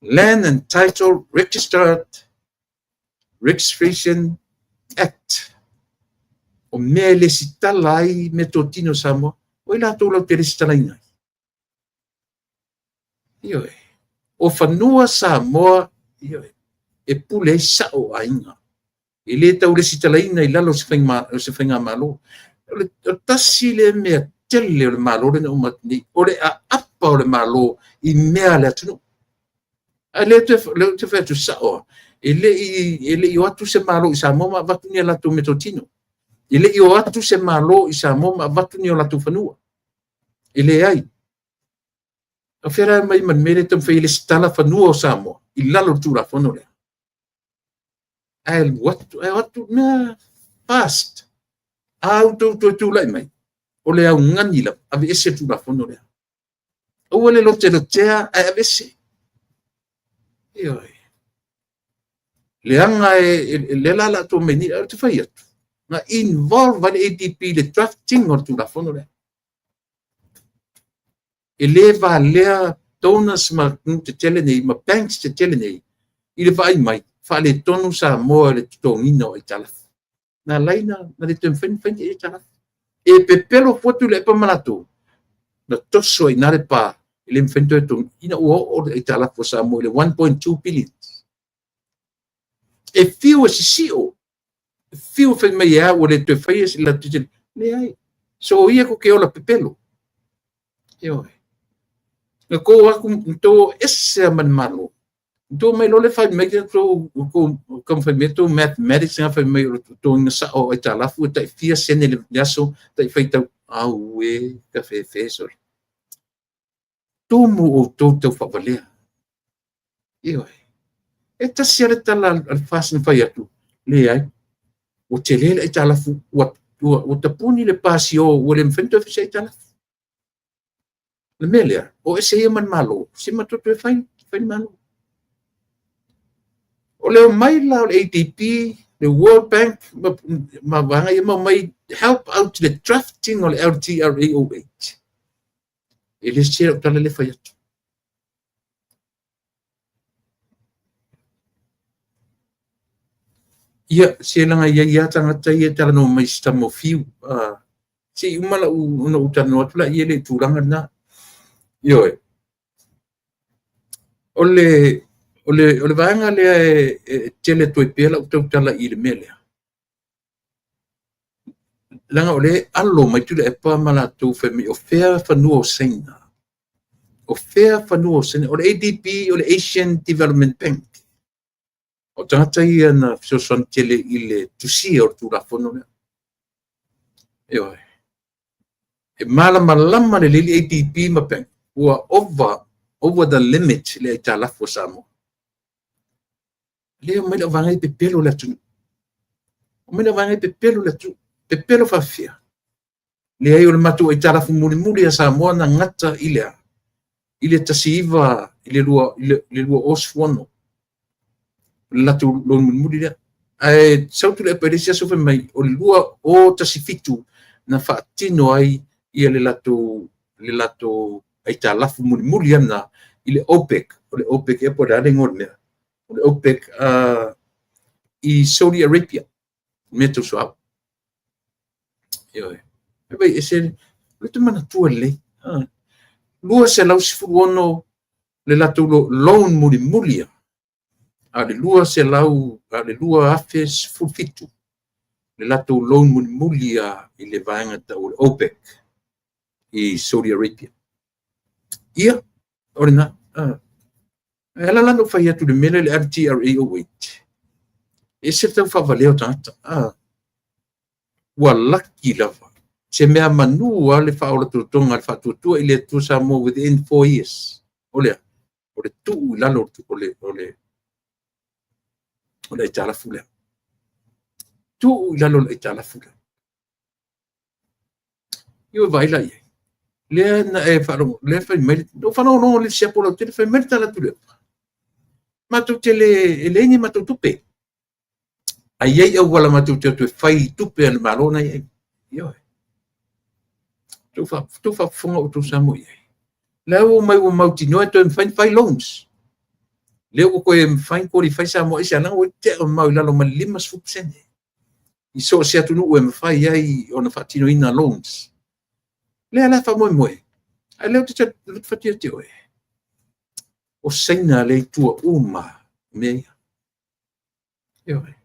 Land and Title Registered Registration Act. O mea e lesitala ai mea totino a Samoa, o i latou latou te lesitalaina ai. Ioe. O fanua Samoa, ioe, e pule ai sao aiga. E le tau lesitalaina i lalo o se faigamalo. O le tasi lea mea tele o le Malo lea na uma atu nei, o le aapa o le Malo i mea a le atunuu. A lea ou te fai atu sao, e le i o atu se Malo i Samoa ma avatu ni a latou meatotino. E le i o atu se Malo i Samoa ma avatu ni o latou fanua. E leai. O fea la mai ma le mea lea e taumafai e lesitala fanua o Samoa i lalo o le Tulafono lea. Ae alu atu, ae o atu mea fast. A outou toe tulai mai, O le augani lava, aveese le Tulafono lea. Aua le lotelotea ae aveese. Ioe. Leaga lea la o le a tuu mai nei, ae ou te fai atu, na involve ai le ADB i le drafting o le Tulafono lea. E le valea donors ma nuu tetele nei ma banks tetele nei i le vaai mai faaletonu Samoa i le totogiina o aitalafu. Na ala ai ona le toe mafai ona fai ni aitalafu. E pepelo fua Tuilaepa ma latou, na toso ai i ina le pa, e le mafai ona toe totogiina ina ua oo le aitalafu a Samoa i le $1.2 billion. E fiu e sisio, e fiu e fai mai e a ua le toe faia se latou... Leai, soia tou te ola pepelo. Ioe. Na tou o atu, na tou o ese lava ma le Malo. Na tou omai loa fai mai tou taumafai mai tou mathematics na fai mai o le totogiina sao o aitalafu e tai fia sene i le aso, tai faitau. Auē, tafefe sole. Tumu outou i le taufaavalea. Ioe. E tasi lava le tala a le FAST na fai atu, leai, ua tele le aitalafu, ua tapuni le pasio ua le mafai ona toe fai se aitalafu. O le mea lea, o ese ia ma le Malo, se matou toe fai, fai le Malo. O le omai la o le ADB, le World Bank ma vaega ia ma omai help out le drafting o le LTRA 08. E le sese lau tala lea e fai atu. Ia, se leaga e i ai lava tagata ia e talanoa mai i se tama o Fiu. Se i uma lau, ona ou talanoa atu lea i le tulaga lena. Ioe. O le vaega lea e tele atu ai pea lau tautala i le mea lea. Leaga o lea e alo mai Tuilaepa ma latou fai mai o fea fanua o Saina. O fea fanua o Saina. O le ADB, o le Asian Development Bank. O tagata ia na fesoasoani tele i le tusia o le Tulafono lea. Ioe. E malamalama lelei le ADB ma Bank ua over the limit le aitalafu a Samoa. Lea omai le auvaega e pepelo le atunuu. Omai le auvaega e pepelo le atunuu. Pepelo faafefea. Leai, o le matou aitalafu mulimuli a Samoa na gata i le a? I le 19, i le 2016. O le latou loan mulimuli lea. Ae sau Tuilaepa i le isi aso fai mai, o le 2017 na faatino ai ia le latou aitalafu mulimuli ana i le OPEC. O le OPEC ea po o le a le igoa o le mea. O le OPEC i Saudi Arabia, mea tau suauu. Ioe. E vai ese, o le te manatua lelei. 216 le latou loan mulimuli a le 200, a le 2017 le latou loan mulimuli a i le vaega tau o le OPEC i Saudi Arabia. Ia, o lena. E ala la ona ou fai atu i le mea lea le LTRA 08. E ese le tau faavalea o tagata. Ua laki lava. Se mea manu lava le faaola totoga le faatuatua i le Atua Samoa within 4 years. O lea, o le tuu i lalo o le aitalafu lea. Tuu i lalo o le aitalafu lea. Ia vaai la i ai. Lea na e faalogo, lea fai mai, o faalogologo le siapo lautele, fai mai le tala atu lea. Matou te le, e leai ni matou tupe. Ai ai auala matou te atu e fai tupe a le Malo na i ai. Ioe. Tou faafofoga outou Samoa i ai. La ua mai ua mautinoa e toe mafai ona fai loans. Lea ua toe mafai ona qualify Samoa i se alaga ua tea mamao i lalo ma le 50%. I so o se atunuu e mafai ai ona faatinoina loans. Lea la faamoemoe. Ae lea ou te fati atu oe. O Saina lea i tua uma mea ia. Ioe.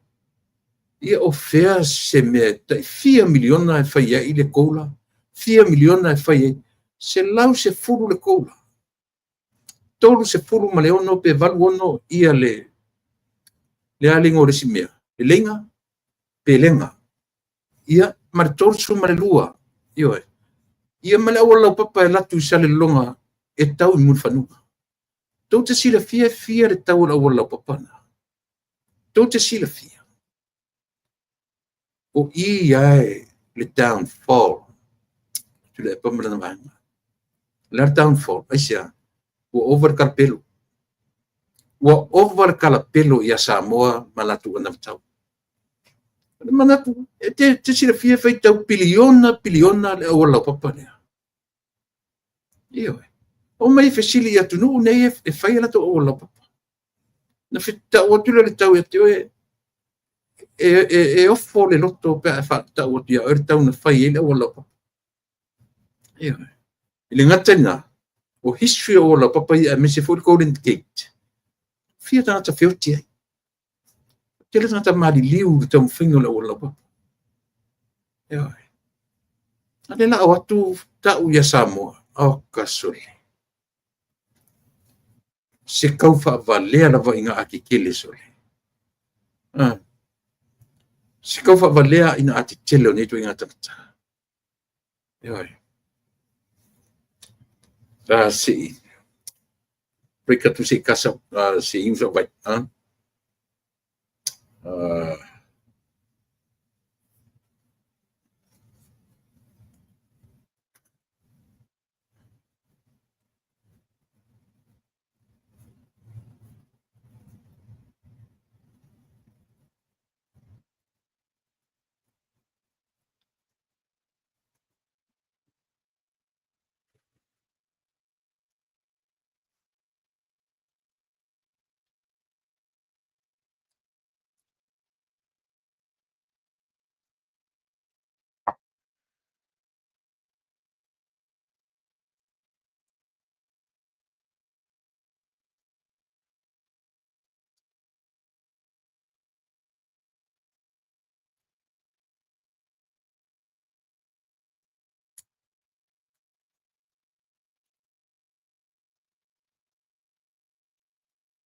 Ia o fea se mea tai fia miliona e fai ai le koula, fia miliona e fai ai, 110 le koula. 36 pe 86 ia le a le igoa o le isi mea, le leiga, pelega. Ia, ma le 32, ioe. Ia ma le auala laupapa e alu atu i Salelologa e tau i Mulifanua. Tou te silafia e fia le tau o le auala laupapa na? Tou te silafia. O i ai le downfall. Tuilaepa ma lana vaega. O le a le downfall? Aisea? Ua ova le kalapelo. Ua ova le kalapelo ia Samoa ma latou anavatau. O le manatu, e te silafia e faitau piliona piliona le auala laupapa lea. Ioe. Omai e fesili i atunuu nei e fai a latou auala laupapa. Na tau atu lea o le tau ia te oe, e ofo le loto pe a faatau atu ia oe le tau na fai ai le auala laupapa. Ioe. E le gata i lena, o history o auala laupapa ia aemaise foi le Golden Gate, fia tagata feoti ai. Tele tagata maliliu i le taumafaiga o le auala laupapa. Ioe. A lea la o atu tau ia Samoa, oka sole. Se kau faavalea lava i ngā atetele sole. Se kau faavalea i ngā atetele o nei ituaiga tagata. Ioe. Se i break atu se i kasa se i usa vai.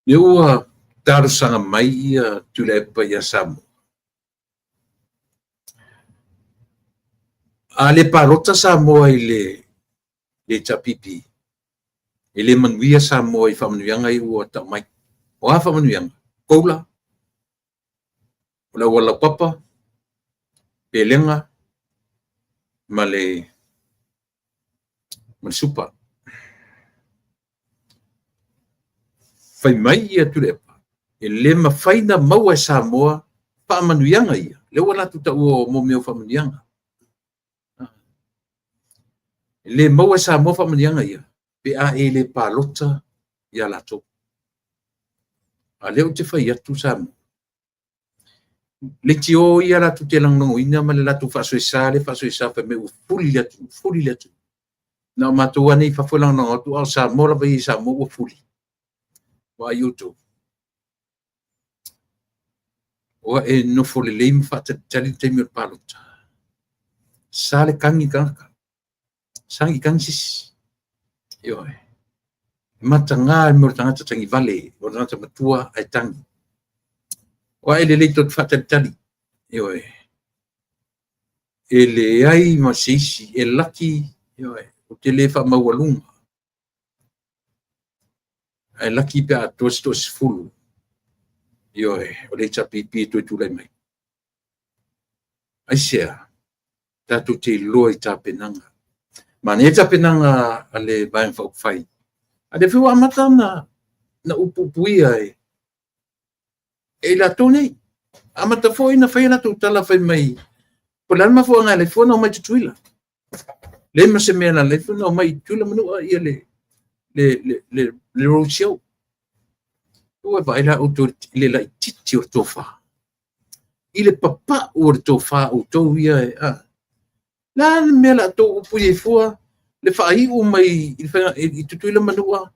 Lea ua talosaga mai ia Tuilaepa ia Samoa. A le palota Samoa i le HRPP, e le manuia Samoa i faamanuiaga ia ua tau mai. O a faamanuiaga? Koula, o le auala laupapa, pelega ma le supa. Fai mai ia Tuilaepa, e le mafai na maua e Samoa faamanuiaga ia. Lea ua latou taua mo mea o faamanuiaga. E le maua e Samoa faamanuiaga ia, pe a e le palota ia latou. A lea ou te fai atu Samoa, leitio ia latou te lagolagoina ma le latou faasoesa lea e faasoesa fai mai ua fuli le atunuu, fuli le atunuu. Na o matou lava nei i fafo e lagolago atu, a o Samoa lava ia i Samoa ua fuli. Vaai outou. Ua e nofo lelei ma faatalitali le taimi o le palota. Sa le tagi le tagata. Sagi tagi se isi. Ioe. E mataga le mea o le tagata tagivale, o le tagata matua ae tagi. O ae lelei tou te faatalitali. Ioe. E leai ma se isi e laki, ioe, ou te le faamaualuga. Ae laki pe a atoa se 10, ioe, o le HRPP e toe tulai mai. Aisea? Tatou te iloa i tapenaga. Manaia tapenaga a le Vaega Faaupufai. A lea foi ua amata ona upuupuia e i latou nei. Amata foi na fai a latou tala fai mai, po o le a le mafuaaga e ala ai fua na omai i Tutuila. Leai ma se mea na ala ai fua na omai i Tutuila ma Manua ia le road show. Ua vaai la outou i le laitiiti o le tofa. I le papau o le tofa outou ia e... Le a le mea la outou upu ai fua le faaiu mai i Tutuila ma Manua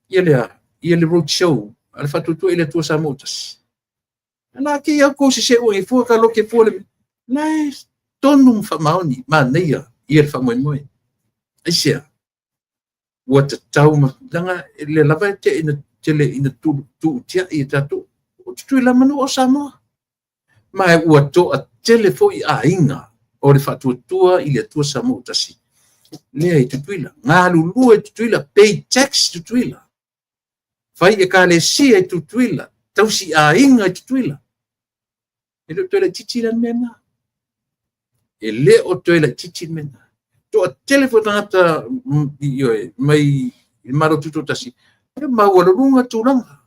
ia le a? Ia le road show a le Faatuatua i le Atua Samoa ua Tasi. La ke iau kou sese ua fua ka loke fua le la e tonu ma faamaoni manaia ia le faamoemoe. Aisea? Ua tatau ma leaga le lava e te ina tele ina tuutiai e tatou. O Tutuila ma Manua o Samoa. Ma ua toatele foi aiga o le Faatuatua i le Atua Samoa ua Tasi. Lea i Tutuila, galulue i Tutuila, pay tax Tutuila, fai ekalesia i Tutuila, tausi aiga i Tutuila. E le o toe laitiiti la le mea lena. E le o toe laitiiti le mea lena. Toatele foi tagata ioe mai i le Malo Tutoatasi, e maualuluga tulaga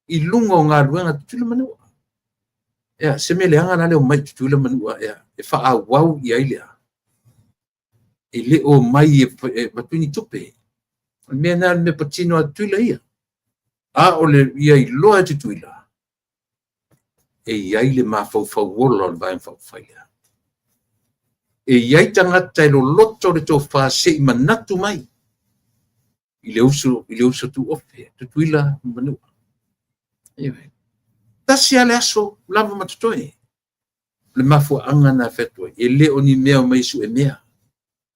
i luga o galuega a Tutuila ma Manua. Ia, se mea leaga la le omai i Tutuila ma Manua e faaauau i ai le a? E le o omai e avatu ni tupe. O le mea lena o le mea patino a Tutuila ia. A o le ia iloa e Tutuila, e i ai le mafaufau ola o le Vaega Faaupufai lea. E i ai tagata e loloto le tofa se i manatu mai i le uso tuofe, Tutuila ma Manua. Ioe. Tasi lava le aso lava ma totoe. O le mafuaaga lena e fai atu ai, e le o ni mea e omai e sue mea.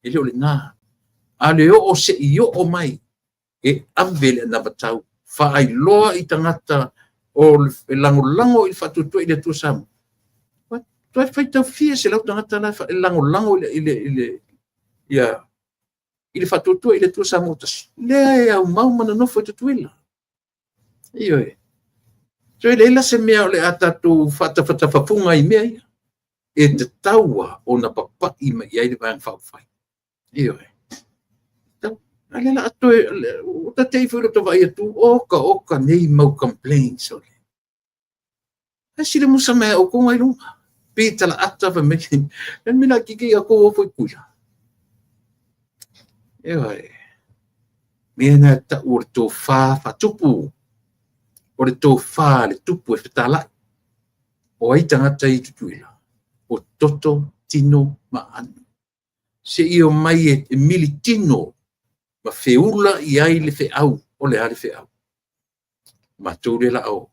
E le o lena. A o le oo se i oo mai e ave le anavatau, faailoa i tagata o le lagolago i le faatuatua i le Atua Samoa. Toe faitau fia selau tagata la e lagolago i le faatuatua i le Atua Samoa tasi, lea e aumau ma nonofo i Tutuila. Ioe. Toe leai la se mea o le a tatou faatafatafafuga ai i mea ia. E tatau lava ona papai mai i ai le Vaega Faaupufai. Ioe. A lea la a toe, ua ta te i foi i lota vaai atu, oka oka nei mau complaints o le. Ae sili musa mai a outou i luga. Pe talaata fai mai, le mea la kiki a outou o foi Tutuila. Ioe. Mea na tau o le tofa faatupu. O le tofa a le tupu e fetalai. O ai tagata i Tutuila? O toto, tino ma aano. Se i omai e mili tino ma feula i ai le feau. O le a le feau? Matou lea la o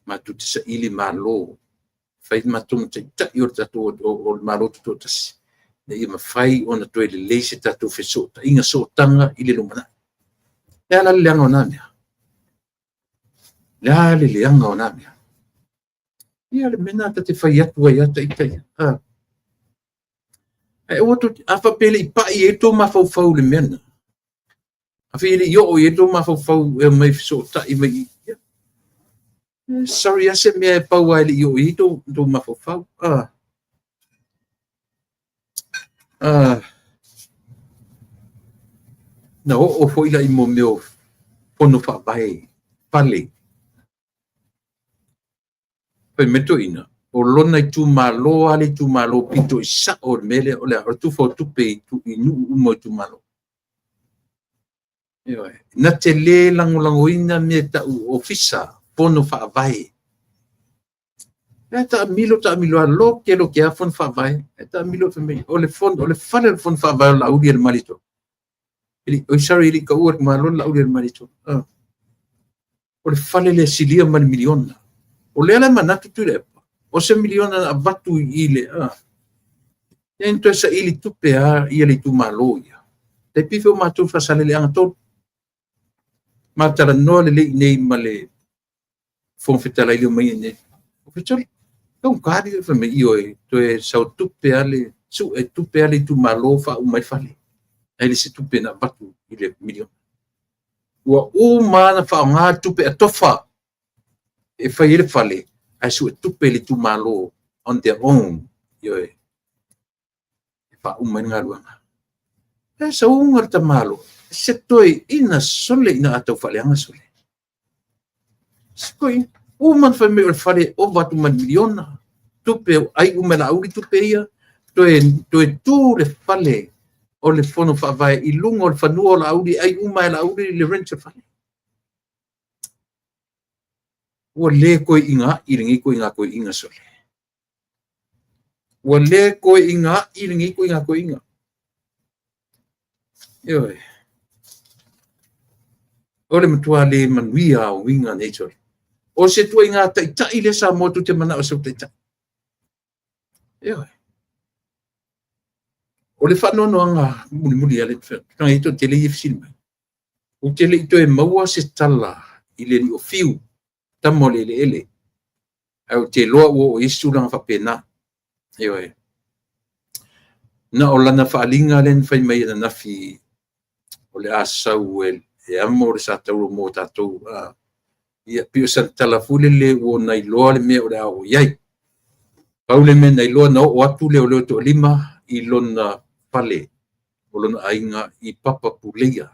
matou te saili malo, fai matou ma taitai o le tatou o le Malo Tutoatasi, ina ia mafai ona toe lelei se tatou fesootaiga sootaga i le lumanai. Le a la le leaga o na mea? Le a le leaga o na mea? Ia le mea lena ta te fai atu ai lava ita ia. Ae aua tou te, a faapea e le i pai i ai tou mafaufau i le mea lena, a faapea e le i oo i ai tou mafaufau e omai e fesootai mai i i, sorry lava se mea e pau lava e le i oo i ai tou mafaufau. Na oo foi la i mea o fono faavae fale. Fai mai toeaina, o lona itumalo lava le itumalo pito i sao o le mea lea, o le tufa o tupe i nuu uma o itumalo. Ioe. Na te le lagolagoina mea tau ofisa, fono faavae. E taamilo taamilo lava, loke loke lava fono faavae. E taamilo fai mai, o le fono, o le fale o le fono faavae o Laauli e le Malietoa. Oi, sorry, e le i taua le Malo le Laauli e le Malietoa. O le fale lea silia ma le miliona. O lea la e manatu Tuilaepa, o se miliona na avatu i le... Ia na toe saili tupe lava ia le itumalo ia. Tai pei foi o matou Faasaleleaga 3. Ma talanoa lelei i nei ma le Fofoga Fetalai le omai nei. O fetali, taugata le fai mai, ioe, toe sau tupe lava le, sue tupe lava le itumalo faauma ai fale. Ae le se tupe na avatu i le miliona. Ua uma ona faaaoga le tupe atofa e fai ai le fale, ae sue tupe le itumalo on their own. Ioe, e faauma ai le galuega. E sauga le tamalo, se toeaina sole ina a taufaaleaga sole. Se toeaina, uma ona fai mai o le fale e ova atu ma le miliona, tupe ai uma e Laauli tupe ia, toe tu le fale o le fono faavae i luga o le fanua o Laauli, ai uma e Laauli le rent o le fale. Ua le toeaiina ai lenei ituaiga toeaina sole. Ua le toeaiina ai lenei ituaiga toeaina. Ioe. O le matua le manuia o uiga nei sole. O se ituaiga taitai lea Samoa tou te manao e sau taitai. Ioe. O le faanoanoaga mulimuli lava le tulaga e toatele ia fesili mai. Ou te le i toe maua se tala i le alii o Fiu, tama o le eleele. Ae ou te iloa ua oo i ai se tulaga faapena. Ioe. Na o lana faaaliga lea na fai mai ananafi o le a sau e amo le satauro mo tatou. Ia, pei o sana tala foi lele ua ona iloa le mea o le a oo i ai. Pau le mea na iloa na oo atu leoleo e toalima i lona fale. o lona aiga i Papa Puleia.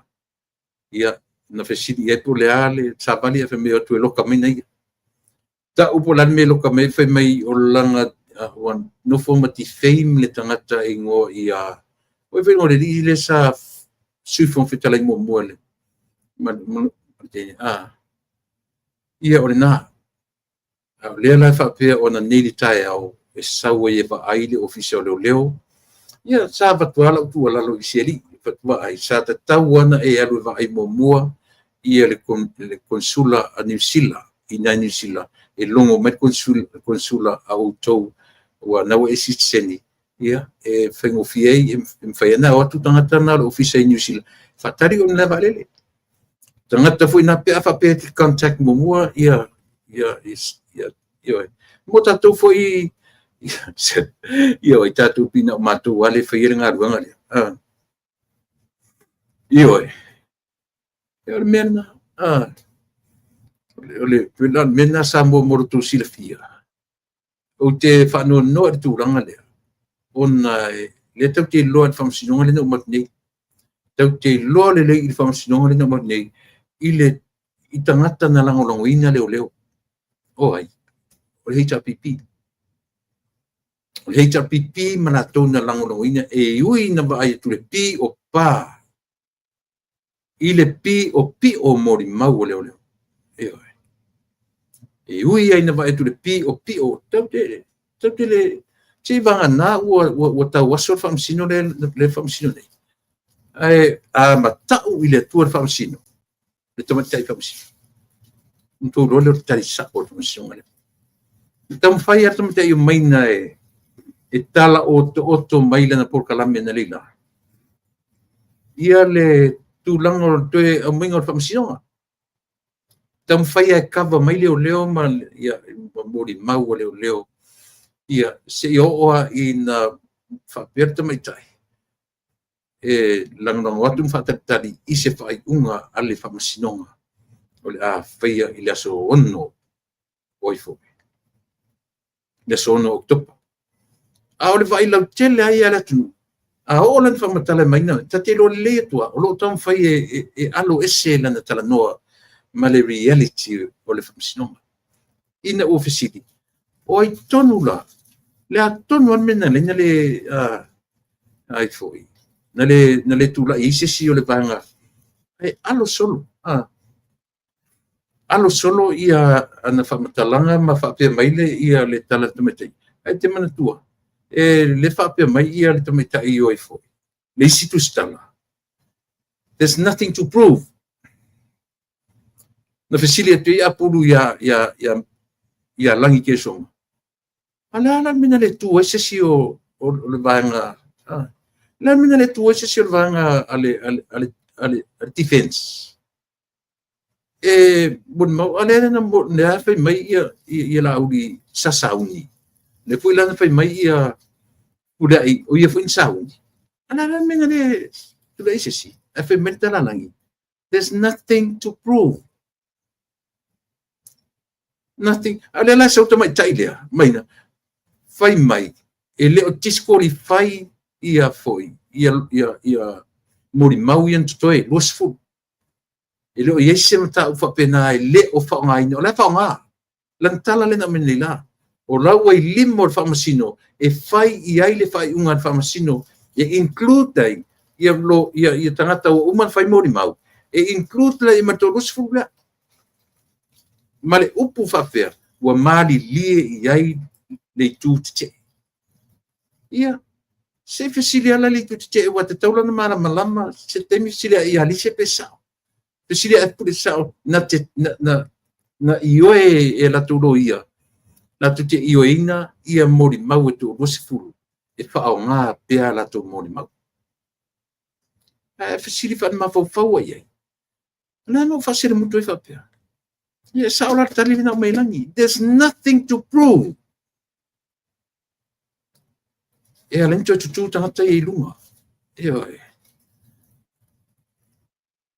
Ia, na fesili i ai po o le a le savali ae fai mai e o atu e loka mai na ia. Tau po o le a le mea e loka mai ai, fai mai o lana ua nofo ma defame le tagata e igoa ia, o ai foi le igoa o le alii lea sa Sui Fofoga Fetalai muamua le ia o lena. A o lea la e faapea o ananei i le taeao e sau ai e vaai le Ofisa o Leoleo. Ia, sa avatu lava lau tuualalo i si alii, vaai, sa tatau lava ona e alu e vaai muamua ia le Konesula a Niu Sila i inā i Niu Sila, e logo mai le Konesula a outou aua o lena ua e sitiseni, ia, e faigofie ai, e mafai ona o atu tagata na o le ofisa i Niu Sila e faatali oe i le malae vaalele. Tagata foi na pe a faapea e te contact muamua ia, ioe. Mo tatou foi, ioe, tatou pei na o matou lava lea e faia le galuega lea. Ioe, o le mea lena. O le mea lena Samoa mo lo outou silafia. Ou te faanoanoa i le tulaga lea, ona o lea tatou te iloa i le faamasinoga lea na uma atu nei. Tatou te iloa lelei i le faamasinoga lea na uma atu nei, i tagata na lagolagoina leoleo. O ai? O le HRPP. O le HRPP ma latou na lagolagoina, e ui ina vaai atu i le P o pa i le P o pio o molimau a leoleo. Ioe. E ui lava ina vaai atu i le P o pio, tatou te le, se i vagana ua tauaso le faamasino lea e faamasino nei. Ae a matau i le Atua le faamasino, le tamaitai faamasino, ona outou iloa lea o le tali sao o le faamasinoga lea. Na taumafai lava le tamaitai o Maina e tala otooto mai lana polokalame analeila, ia le tulaga o le toe aumaiga o le faamasinoga. Taumafai lava e kava mai leoleo ma molimau a leoleo, ia seia oo lava ina faapea le tamaitai e lagolago atu ma faatalitali i se faaiuga a le faamasinoga o le a faia i le aso 6 o ai foi, le aso 6 o Oketopa. A o le vaai lautele lava ia a le atunuu, a oo la ina faamatala mai, ta te iloa lelei atu lava, o lo o taumafai e alo ese lana talanoa ma le reality o le faamasinoga. Ina ua fesili, o ai tonu la? Le a tonu lava le mea na ala ai ona le ai foi, na le tulai ai se isi o le vaega e alo solo, alo solo ia ana faamatalaga ma faapea mai le ia le tala a le tamaitai. Ae te manatua, e le faapea mai ia le tamaitai o ai foi, le isi tusitala, there's nothing to prove. Na fesili atu ai Apulu ia Lagi Kesona, a le a la le mea na le tu ai se isi o le vaega, le a le mea na le tu ai se isi o le vaega a le defense? E molimau, a lea na fai mai ia Laauli sa sauni. Lea foi la na fai mai ia Fepuleai, o ia foi na sauni. A le a la le mea na le tulai ai se isi? Ae fai mai le tala a Lagi, there's nothing to prove. Nothing. A lea la e sau tamaitai lea, maina, fai mai, e le o disqualify ia foi, ia molimau ia na totoe, 20. E le o i ai se mataupu faapena e le o faaaogaina. O la e faaaoga. Lana tala lea na aumai nei la. O la ua i lima o le faamasino e fai i ai le faaiuga a le faamasino e include ai ia tagata ua uma ona fai molimau, e include la i ma le 30 lea. Ma le upu faapea, ua malilie i ai le itu tetee. Ia, se i fesili lava la le itu tetee, ua tatau la ona malamalama se taimi fesili ia Alise pe sao. Fesili ia Pule sao, na ioe e latou loia, latou te ioeina ia molimau e 20 e faaaoga pea latou molimau. Ae fesili faale-mafaufau ai i ai. O le a na ou faaselemutu ai faapea? Ia, e sao la le tali lena aumai e Lagi. There's nothing to prove. E ala ai ona toe tutū tagata ia i luga. Ioe.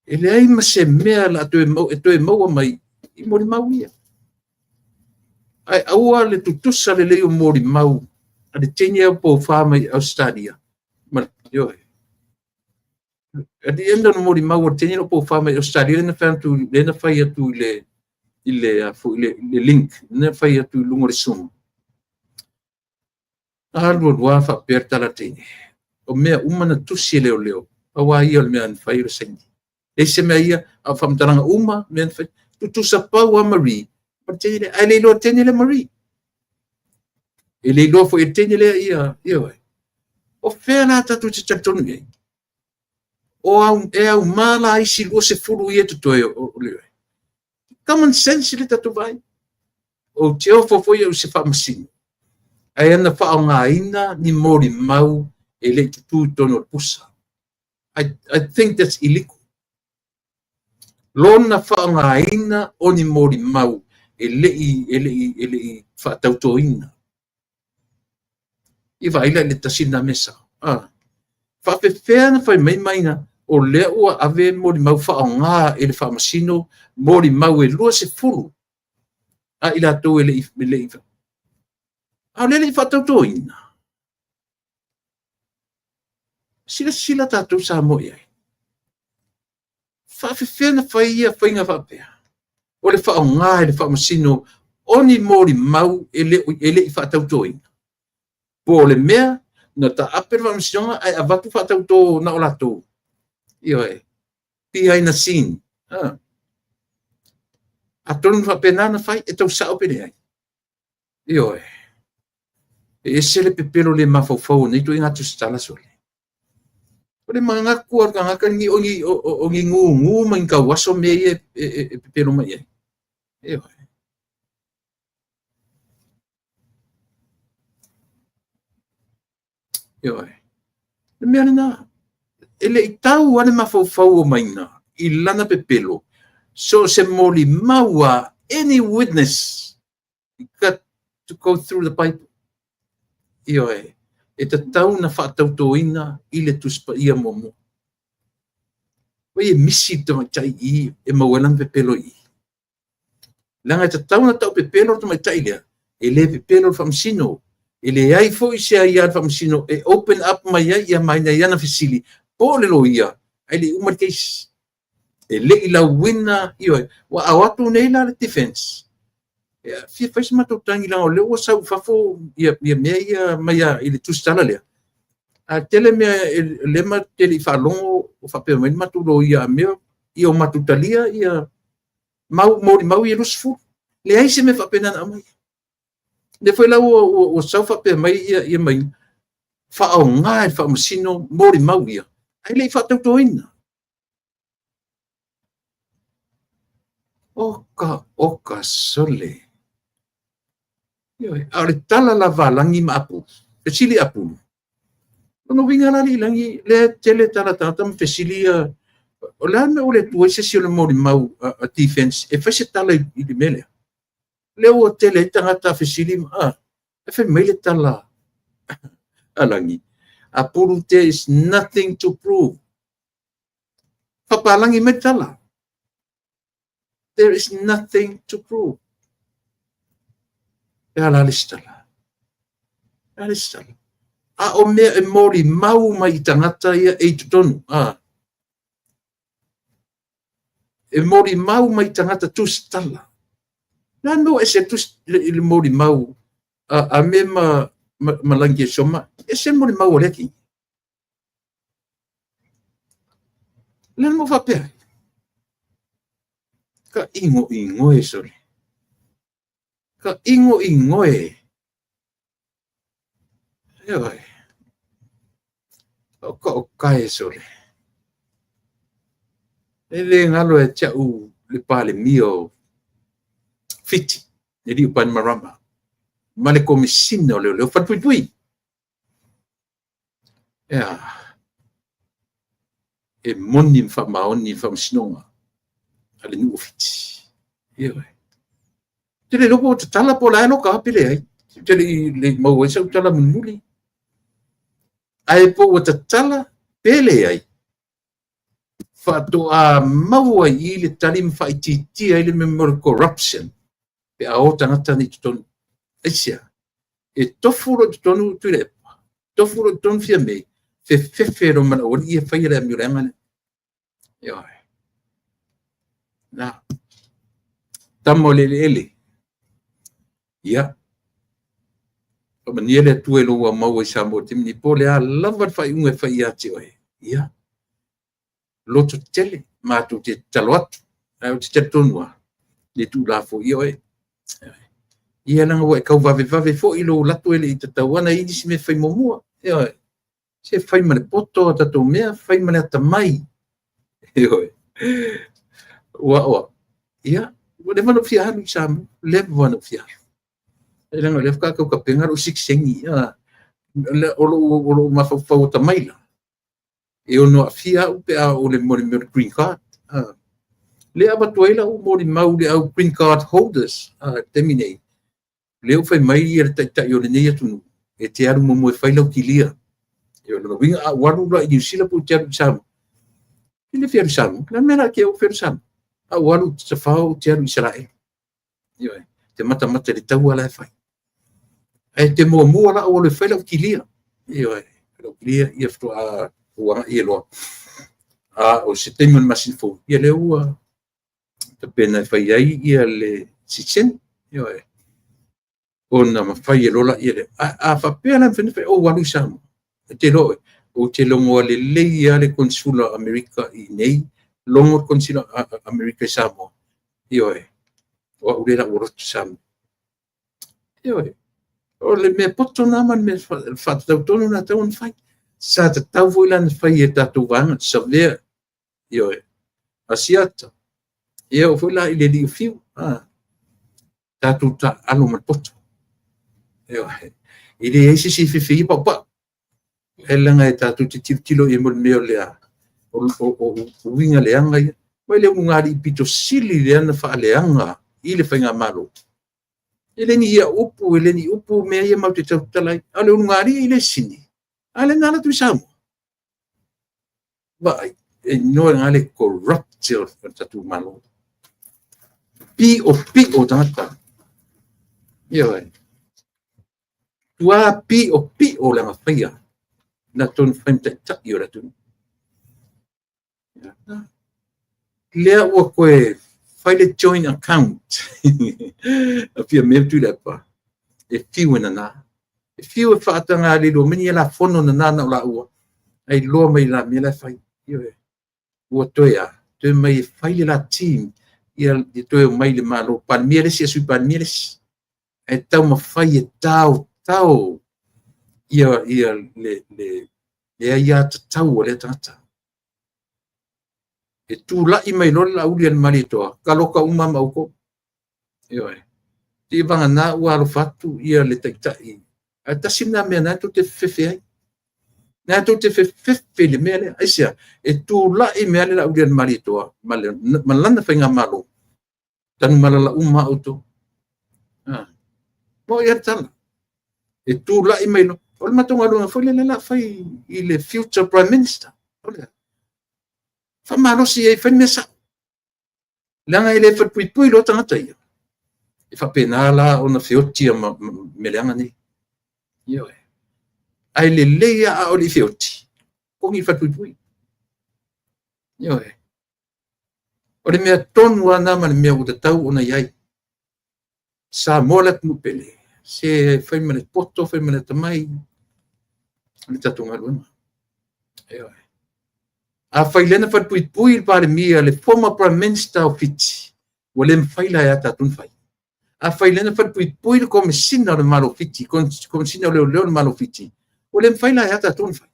E leai ma se mea la e toe maua mai i molimau ia. Ae aua le tutusa lelei o molimau a le teine au poufa mai Ausetalia. Ma, ioe. At the end o le molimau a le teine o poufa mai Ausetalia lea na fai atu, lea na fai atu i le link, lea na fai atu i luga o le Zoom. Alu alu lava faapea le tala a le teine. O mea uma na tusi e leoleo, aua ia o le mea na fai o le saini. E se mea ia, a o faamatalaga uma, mea na fai, tutusa pau lava Marie, ma le teine lea. Ae le iloa teine lea Marie. E le iloa foi e le teine lea ia, ia oe. O fea la tatou te talitonu i ai? O au, e aumā la isi 20 ia totoe o le common sense le tatou vaai. Ou te ofo foi au se faamasino, ae ana faaaogaina ni molimau e le i tutu i totonu o le pusa. I think that's illegal. Lona faaaogaina o ni molimau e le i faatautoina. I vaai la i le tasi lena mea sao. Ah. Faapefea na fai mai maina o lea ua ave molimau faaaoga e le faamasino molimau e 20 a i latou e le i a o lea le i faatautoina. Silasila tatou Samoa i ai. Faafefea na fai ia faiga faapea? O le faaaoga e le faamasino o ni molimau e le i faatautoina. Po o le mea na taape le faamasinoga ae avatu faatautō na o latou. Ioe, behind the scene. Ah. Atonu faapena na fai e tau sao pe leai. Ioe. E ese le pepelo le mafaufau o nei ituaiga tusitala sole. O le manatu o le tagata ni o ni o ni gugu ma ni tauaso mea ia e pepelo mai ai. Ioe. Ioe. Le mea lena. E le i tau lava le mafaufau o maina i lana pepelo. So se molimau a any witness got to go through the Bible. Ioe. E tatau na faatautoina i le Tusi Paia muamua. Oi e misi le tamaitai i e maua ai lana pepelo i. Leaga e tatau na tau pepelo le tamaitai lea, e le pepelo le faamasino. E leai foi se aia le faamasino e open up mai ai ia maina i ana fesili po o le loia ae le i uma le case. E le i lauina, ioe, ua ao atu nei la le defense. E fia fai se matou tagi leaga o lea ua sau i fafo ia mea ia mai i le tusitala lea. A tele mea le ma te le i faalogo o faapea mai le matou loia a mea ia o matou talia ia mau molimau ia 20. Leai se mea faapena na aumai. Lea foi la ua sau faapea mai ia mai faaaoga e le faamasino molimau ia ae le i faatautoina. Oka oka sole. Ioe, a o le tala lava a Lagi ma Apulu, fesili Apulu. Lona uiga la alii Lagi, lea tele tala tagata ma fesili ia, o le a le mea ua le tua ai se isi o le molimau a defense e fai se tala i le mea lea. Lea ua tele ai tagata fesili, e fai mai le tala a Lagi. Apulu, there is nothing to prove. Fapalangi mai tala. There is nothing to prove. E ala le tala. E ala le tala. A o mea e molimau mai i tagata ia e i totonu. Ah. E molimau mai i tagata tusitala. La no e se tus le molimau a me ma Lagi e soma. E se molimau o le ki. Le mo faapea. Ka ingo ingo e sole. Ka ingo ingo e. Ioe. O ka o kae sole. E le galo e tia'u le Palemia o Fiti, le alii o Bainimarama, ma le Komesina o Leoleo Falepuipui. Ea, e moni ma faamaoni le faamasinoga a le nuu o Fiti. Ioe. Te le iloa po o tatala po o le a e loka pe leai. Te le i le maua ai sau tala mulimuli. Ae po ua tatala pe leai, faatoa maua i le tali ma faaitiitia ai le mea o le corruption pe a o tagata nei i totonu. Aisea? E tofu loa i totonu Tuilaepa, tofu loa i totonu Fiame, fefefe loa ma le aualii ia faia le amio leaga lea. Ioe. Na, tama o le eleele. Ia, faamanuia le Atua i lou aumau ai i Samoa i le taimi nei, po o le a lava le faaiuga e fai ia te oe, ia, lototele, matou te tatalo atu. Ae ou te talitonu lava, e le tuulafoaia oe. Ia leaga ua e tau vavevave foi i lou alu atu e le i tatau lava ona i ai nisi mea e fai muamua. Ioe. Se fai ma le poto a tatou mea, fai ma le atamai. Ioe. Aua o au, ia, ua leva ona ou fia alu i Samoa, leva ona ou fia alu. Leaga o lea faatoa tau tapena lou sitiseni. O lou mafaufau atamai la, e ono aafia au pe a oo i le mea o le green card. Lea e avatu ai lau molimau i le au green card holders i le taimi nei, lea ua fai mai le taitai o lenei atunuu, e te alu muamua e fai lau kilia. O lona uiga a ou alu la i Niu Sila pe ou te alu i Samoa, e le fia alu i Samoa. O le a le mea o le a ke ou fia alu i Samoa? A ou alu ou te tafao ou te alu i Isaraelu. Ioe, ou te matamata i le taua la e fai. Ae te muamua la ou alu e fai lau kilia. Ioe, lau kilia ia faatoa ou agai loa. A o se taimi o le masina fou, ia lea ua tapena e fai ai ia le sitiseni. Ioe, ona mafai loa lea. A faapea la e mafai ona fai ou alu i Samoa, e te iloa oe, ou te logoina lelei lava le Konesula o Amerika i inei, logo le Konesula o Amerika i Samoa. Ioe, o au lea o le a ou alu atu i Samoa. Ioe, o le mea poto lena ma le mea faatatau tonu lena e tatau ona fai. Sa tatau foi la ona fai e le tatou vaega Surveyor, ioe, Asiata, ia oo foi la i le alii o Fiu, tatou taaalo ma le poto. Ioe. E leai se isi e fefe ia paupau. Ae leaga e tatou te tilotilo i ai mo le mea o le a, o uiga leaga ia. Vaai i le ulugalii pito sili lea na faaleaga i le faigamalo. E le ni ia upu, e le ni upu mea ia matou te tautala ai. A o le ulugalii lea e sini, a lea na alu atu i Samoa. Vaai, e igoa i ina le corrupt o le tatou Malo. Pio pio o tagata. Ioe. Matua pio pio le agafaia latou na fai ma taitai o le atunuu. Lea ua toe fai le joint account a Fiame ma Tuilaepa, e fiu e nana, e fiu e faatagalilua mai ni lafono nana na o laua, ae iloa mai e le mea la e fai. Ioe. Ua toe a? Toe mai e fai le la team, ia toe omai i le Malo, Palemia le isi, Sui Palemia le isi. Ae taumafai e taotao ia le aiatatau a lea tagata. E tulai mai loa le Laauli a le Malietoa, taloka uma lava ma outou. Ioe. Seiavagana ua alofa atu ia le taitai. Ae tasi lena mea na tou te fefefe ai. Na tou te fefefe i le mea lea. Aisea? E tulai mai lava le Laauli a le Malietoa ma lana faigamalo, tanumalala uma lava outou. Moni lava le tala. E tulai mai loa. O le matou galuega foi lea o le a fai i le future Prime Minister. O le a? Faamalosi i ai e fai le mea sao. Leaga e le falepuipui loa tagata ia. E faapena la ona feoti ma mea leaga nei. Ioe. Ae lelei lava a o le i feoti, togi le falepuipui. Ioe. O le mea tonu lava lena ma le mea ua tatau ona i ai. Samoa le atunuu pele, se fai ma le poto, fai ma le atamai le tatou galuega. Ioe. Afai lea na falepuipui le Palemia, le former Prime Minister o Fiti, ua le mafai la e a tatou ona fai. Afai lea na falepuipui le Komesina o le Malo o Fiti, Komesina o Leoleo o le Malo o Fiti, ua le mafai la e a tatou ona fai.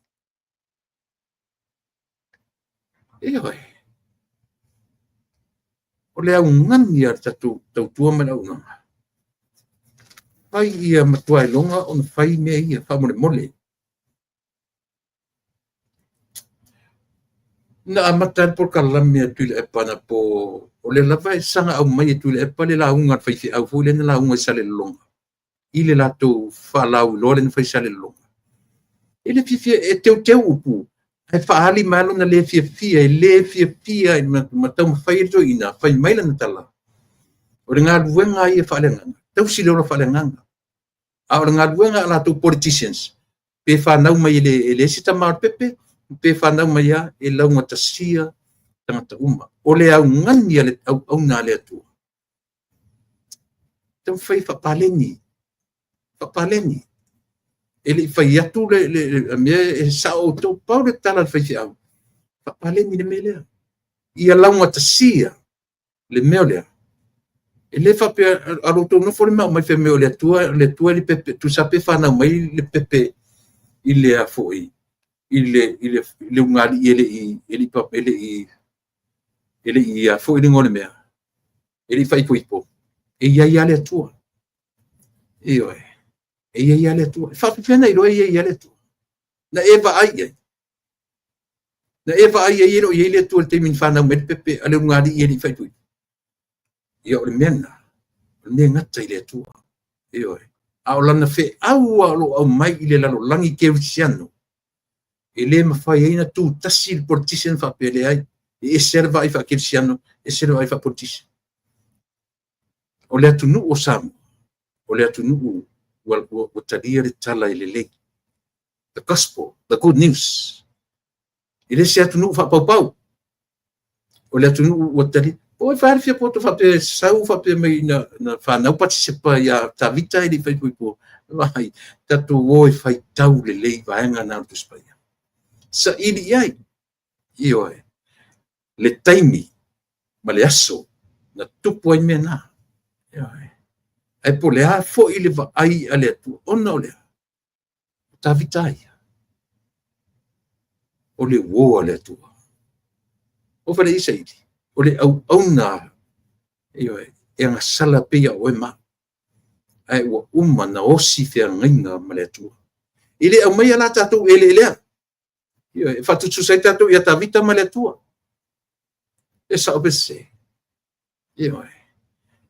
Ioe. O le augani a le tatou tautua ma le auaunaga. Fai ia matua iloga ona fai mea ia faamolemole. Na amata le polokalame a Tuilaepa anapo, o lea lava e saga aumai e Tuilaepa le lauga a le faifeau foi lea na lauga i Salelologa i le latou faalauiloa lea na fai i Salelologa. E le fiafia e teuteu upu, ae faaali mai lona le fiafia, e le fiafia ma taumafai ai le toeaina fai mai lana tala. O le galuega ia faaleagaga, tausi le ola faaleagaga. A o le galuega a latou politicians, pe fanau mai e le isi tama o le pepe, pe fanau mai lava e laugatasia tagata uma. O le augani a le auauna a le Atua, taumafai e faapaleni, faapaleni. E le i fai atu le mea e sao outou, pau le tala a le faifeau, faapaleni le mea lea. Ia laugatasia le mea lea. E le faapea a lo outou nofo le ma aumai fai mai o le Atua, le Atua le pepe, tusa pe fanau mai le pepe i le a foi, i le ulugalii e le i foi le igoa o le mea, e le i faaipoipo, e i ai lava le Atua. Ioe, e i ai lava le Atua. E faapefea ona iloa e i ai lava le Atua? Na e vaai i ai? Na e vaai i ai e le o i ai le Atua i le taimi na fanau mai ai le pepe a le ulugalii e le i faaipoipo? Ia, o le mea lena, o le mea e gata i le Atua. Ioe. A o lana feau lava o lo o aumai i le lalolagi kerisiano, e le mafai ai ona tutasi le politician faapea leai, e ese lava le vaai faakerisiano, ese le vaai faapolitisi. O le atunuu o Samoa, o le atunuu ua talia le tala e lelei. The gospel, the good news. E le se atunuu faapaupau. O le atunuu ua talia. O e fai le fia poto faapea sau faapea mai na fanau Patisepa ia Tavita e le i faaipoipo. Vai, tatou o e faitau lelei vaega na o le Tusi Paia. Saili i ai, ioe, le taimi ma le aso na tupu ai mea na. Ioe. Ae po o le a foi le vaai a le Atua, ona o le a? O Tavita a ia, o le uo a le Atua. O fale i saili, o le auauna, ioe, e agasala pei a oe ma au. Ae ua uma na osi feagaiga ma le Atua. E le aumaia la tatou eleelea. Ioe, e faatusatusa ai tatou ia Tavita ma le Atua. E sao pe sese? Ioe.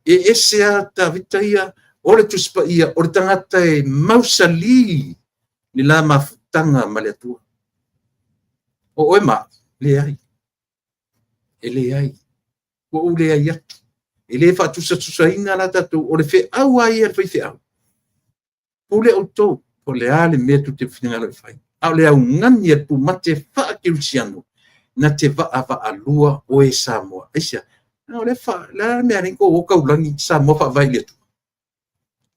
E ese a Tavita ia, o le Tusi Paia, o le tagata e mausali le la mafutaga ma le Atua. O oe ma au, leai. E leai. Ua ou leai atu. E le faatusatusaina la tatou, o le feau lava ia a le faifeau. Pule outou, po o le a le mea tou te finagalo e fai. A o le augani a le pumate faakerisiano, na te vaavaalua oe Samoa. Aisea? O le a le mea e ala ai ona tou o taulagi Samoa faavae i le Atua?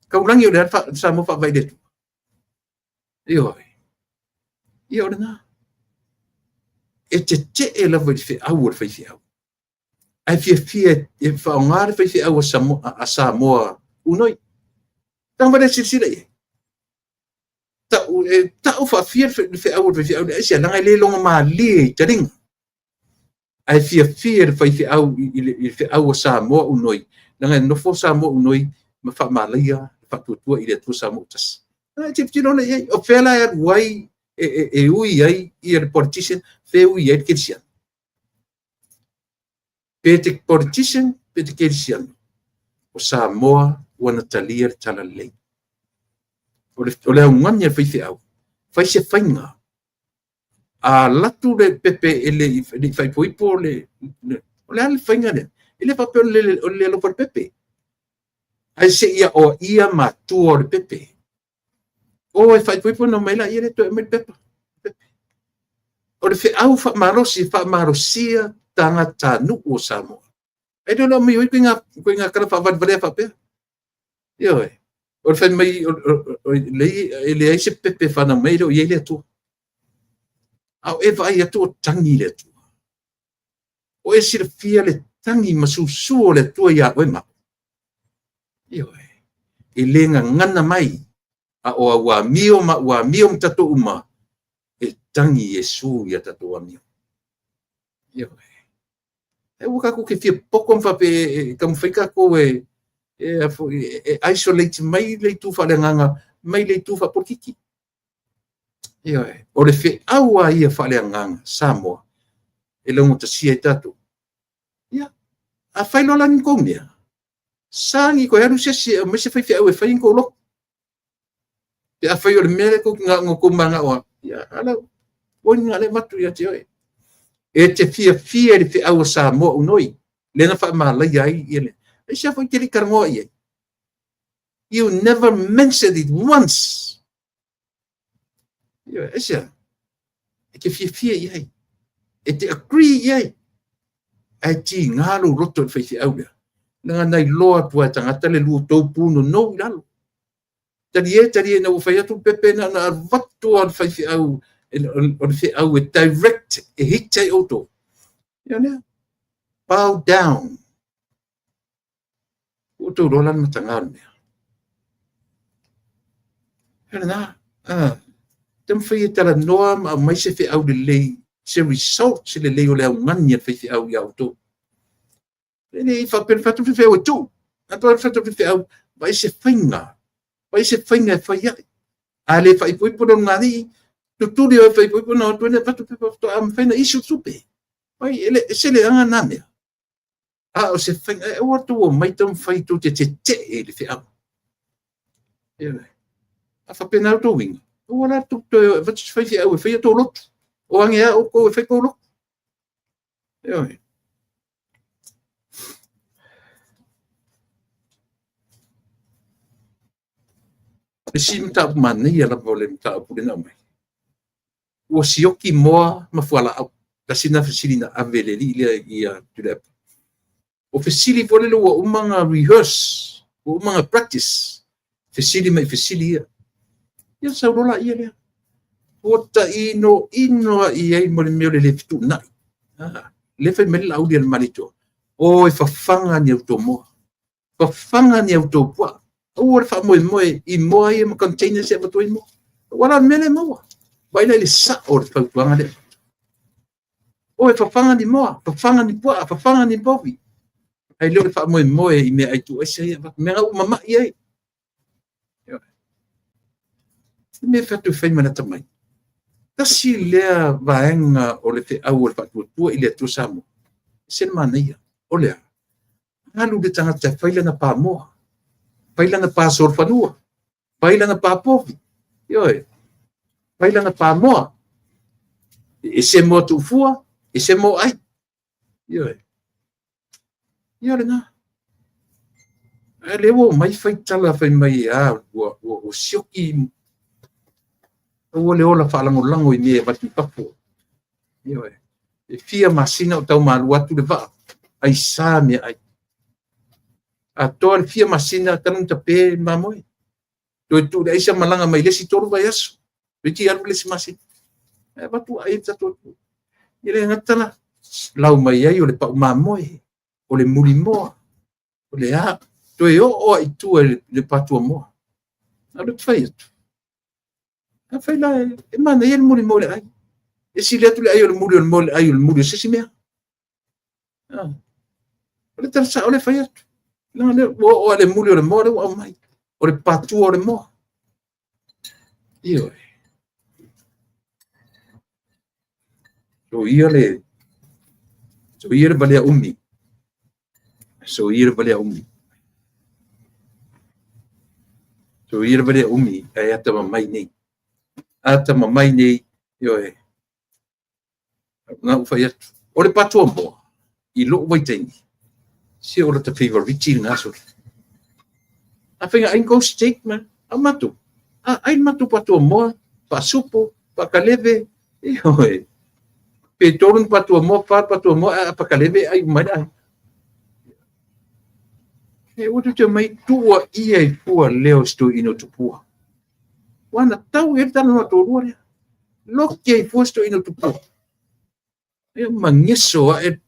Taulagi o le a Samoa faavae i le Atua? Ioe. Ia o lena. E tetee lava i le feau a le faifeau. Ae fiafia e faaaoga le faifeau a Samoa unoi. Taga le silasila i ai. E tau faafia le feau a le faifeau lea. Aisea? Leaga e le logo malie i taliga. Ae fiafia le faifeau i le feau a Samoa unoi, leaga e nofo Samoa unoi ma faamalaia le faatuatua i le Atua Samoa tasi. E tilotilo la i ai, o fea la e alu ai e ui ai ia le politician, fe e ui ai le kerisiano. Pe te politician, pe te kerisiano, o Samoa ua na talia le tala lelei. O le augani a le faifeau, fai se faiga. A alu atu le pepe e le i faaipoipo le, o le a le faiga lea? E le faapea o le alofa i le pepe. Ae se i aoaia matua o le pepe. O e faaipoipo ona omai laia lea toe aumai le pepa. O le feau faamalosi e faamalosia tagatanuu o Samoa. E le o le aumai o ituaiga tala faavalevalea faapea. Ioe. O le fai mai e leai se pepe e fanau mai e le o i ai le Atua. A o e vaai atu o tagi le Atua. O e silafia le tagi ma susu o le Atua ia oe ma au. Ioe. E le gagana mai, a o au amio ma au amio ma tatou uma, e tagi Iesu ia tatou amio. Ioe. E ua tatou te fia poto ma faapea e taumafai tatou e isolate mai le itu faaleagaga mai le itu faapolitiki. Ioe. O le feau lava ia faaleagaga Samoa e laugatasia ai tatou. Ia, a fai loa la ni tou mea, sa ni toe alu se isi e aumai se faifeau e fai ni tou lotu. Pe afai o le mea lea tou te tou mananao ai, ia, ala, ua ni le avatu ia te oe. E te fiafia i le feau a Samoa unoi, lea na faamalaia ai ia le... Aisea foi te le i talanoa i ai? You never mentioned it once. Ia, aisea? E te fiafia i ai. E te agree i ai. Ae tiga lou loto i le faifeau lea, leaga na iloa atu lava e tagata le lua tou punonou i lalo. Talie, talie ina ua fai atu pepe na ona avatu lava o le faifeau, o le feau e direct e hit ai outou. Ia lea, bow down. Ua outou iloa la le mataga o le mea. Ia lena, taumafai e talanoa ma aumai se feau lelei, se result se lelei o le augani a le faifeau ia outou. E le i faapea fai atu le faifeau e tuu. A fai atu le faifeau, vaai se faiga, vaai se faiga e fai ai. A le faaipoipo le ulugalii, tutuli o e faaipoipo ona o atu ai lea avatu pepa faatoa mafai ona issue tupe. Vai, e le ese le aga na mea. A o se faiga, e aua tou omai taumafai tou te tetee i le feau. A faapena outou uiga, aua la tou toe o e avatu se faifeau e faia tou lotu. O age lava outou e fai tou lotu. Ioe. Le isi mataupu manaia lava o le mataupu lea na aumai, ua sioki moa ma fualaau. Tasi lena fesili na ave e le alii lea ia Tuilaepa. O fesili foi lele ua uma ona rehearse, ua uma ona practice, fesili mai fesili ia. Ia sau loa laia lea. Ua tainoino lava i ai ma le mea o le le fetuunai. Lea fai mai le Laauli a le Malietoa, o e fafaga ni a outou moa, fafaga ni a outou puaa, aua le faamoemoe i moa ia ma containers e avatu ai moa. Aua la o le mea lea e maua. Vaai la i le sao o le fautuaga lea. O e fafaga ni moa, fafaga ni puaa, fafaga ni povi. Ae le o le faamoemoe i meaai tuuaisa ia e avatu, mea na ua mamai ai. Se mea e fai atu e fai ma le atamai. Tasi lea vaega o le feau o le faatuatua i le Atua Samoa, e ese le manaia. O le a? Alu le tagata e fai lana pamoa, fai lana pa solofanua, fai lana pa povi, ioe, fai lana pamoa. E ese moa tuufua, ese moa ai. Ioe. Ia lena. Ae lea ua omai fai tala fai mai a ua sioki, aua le ola faalagolago i mea e avatu i fafo. Ioe. E fia masina o tau malu atu le vaa, aisa meaai. Atoa le fia masina talu ona tape le mamoe. Toe tuu le aisa malaga mai le isi 3 vaiaso. Toeitiiti alu le isi masina. Ae avatu ai le tatou atunuu. E le gata la, lau mai ai o le pau mamoe, o le mulimoa, o le a, toe oo lava i tua i le patuamoa. A o lea ou te fai atu, afai la e manaia le mulimoa i le ai, e sili atu le ai o le muli o le moa i le ai o le muli o se isi mea. O le tala sao lea e fai atu. Leaga lea ua oo lava i le muli o le moa lea ua aumai. O le patua o le moa. Ioe. Soia le soia le valea umi. Soia le valea umi. Soia le valea umi ae atamamai nei. Atamamai nei, ioe. Na ou fai atu, o le patua moa, i lou vaitaimi, se o lata favorite lena sole. Afai na ai ni tou steak ma, a matou, a ai le matou patua moa, faasupo, faakaleve, ioe. Pe 3 ni patua moa, 4 patua moa, a pakaleve ai uma ai le aiga. E ua tou te omai tuuaia i fua leo se toeaina o Tupua. Ua na tau i ai le talanoa toalua lea. Loki ai fua se toeaina o Tupua. E mageso ae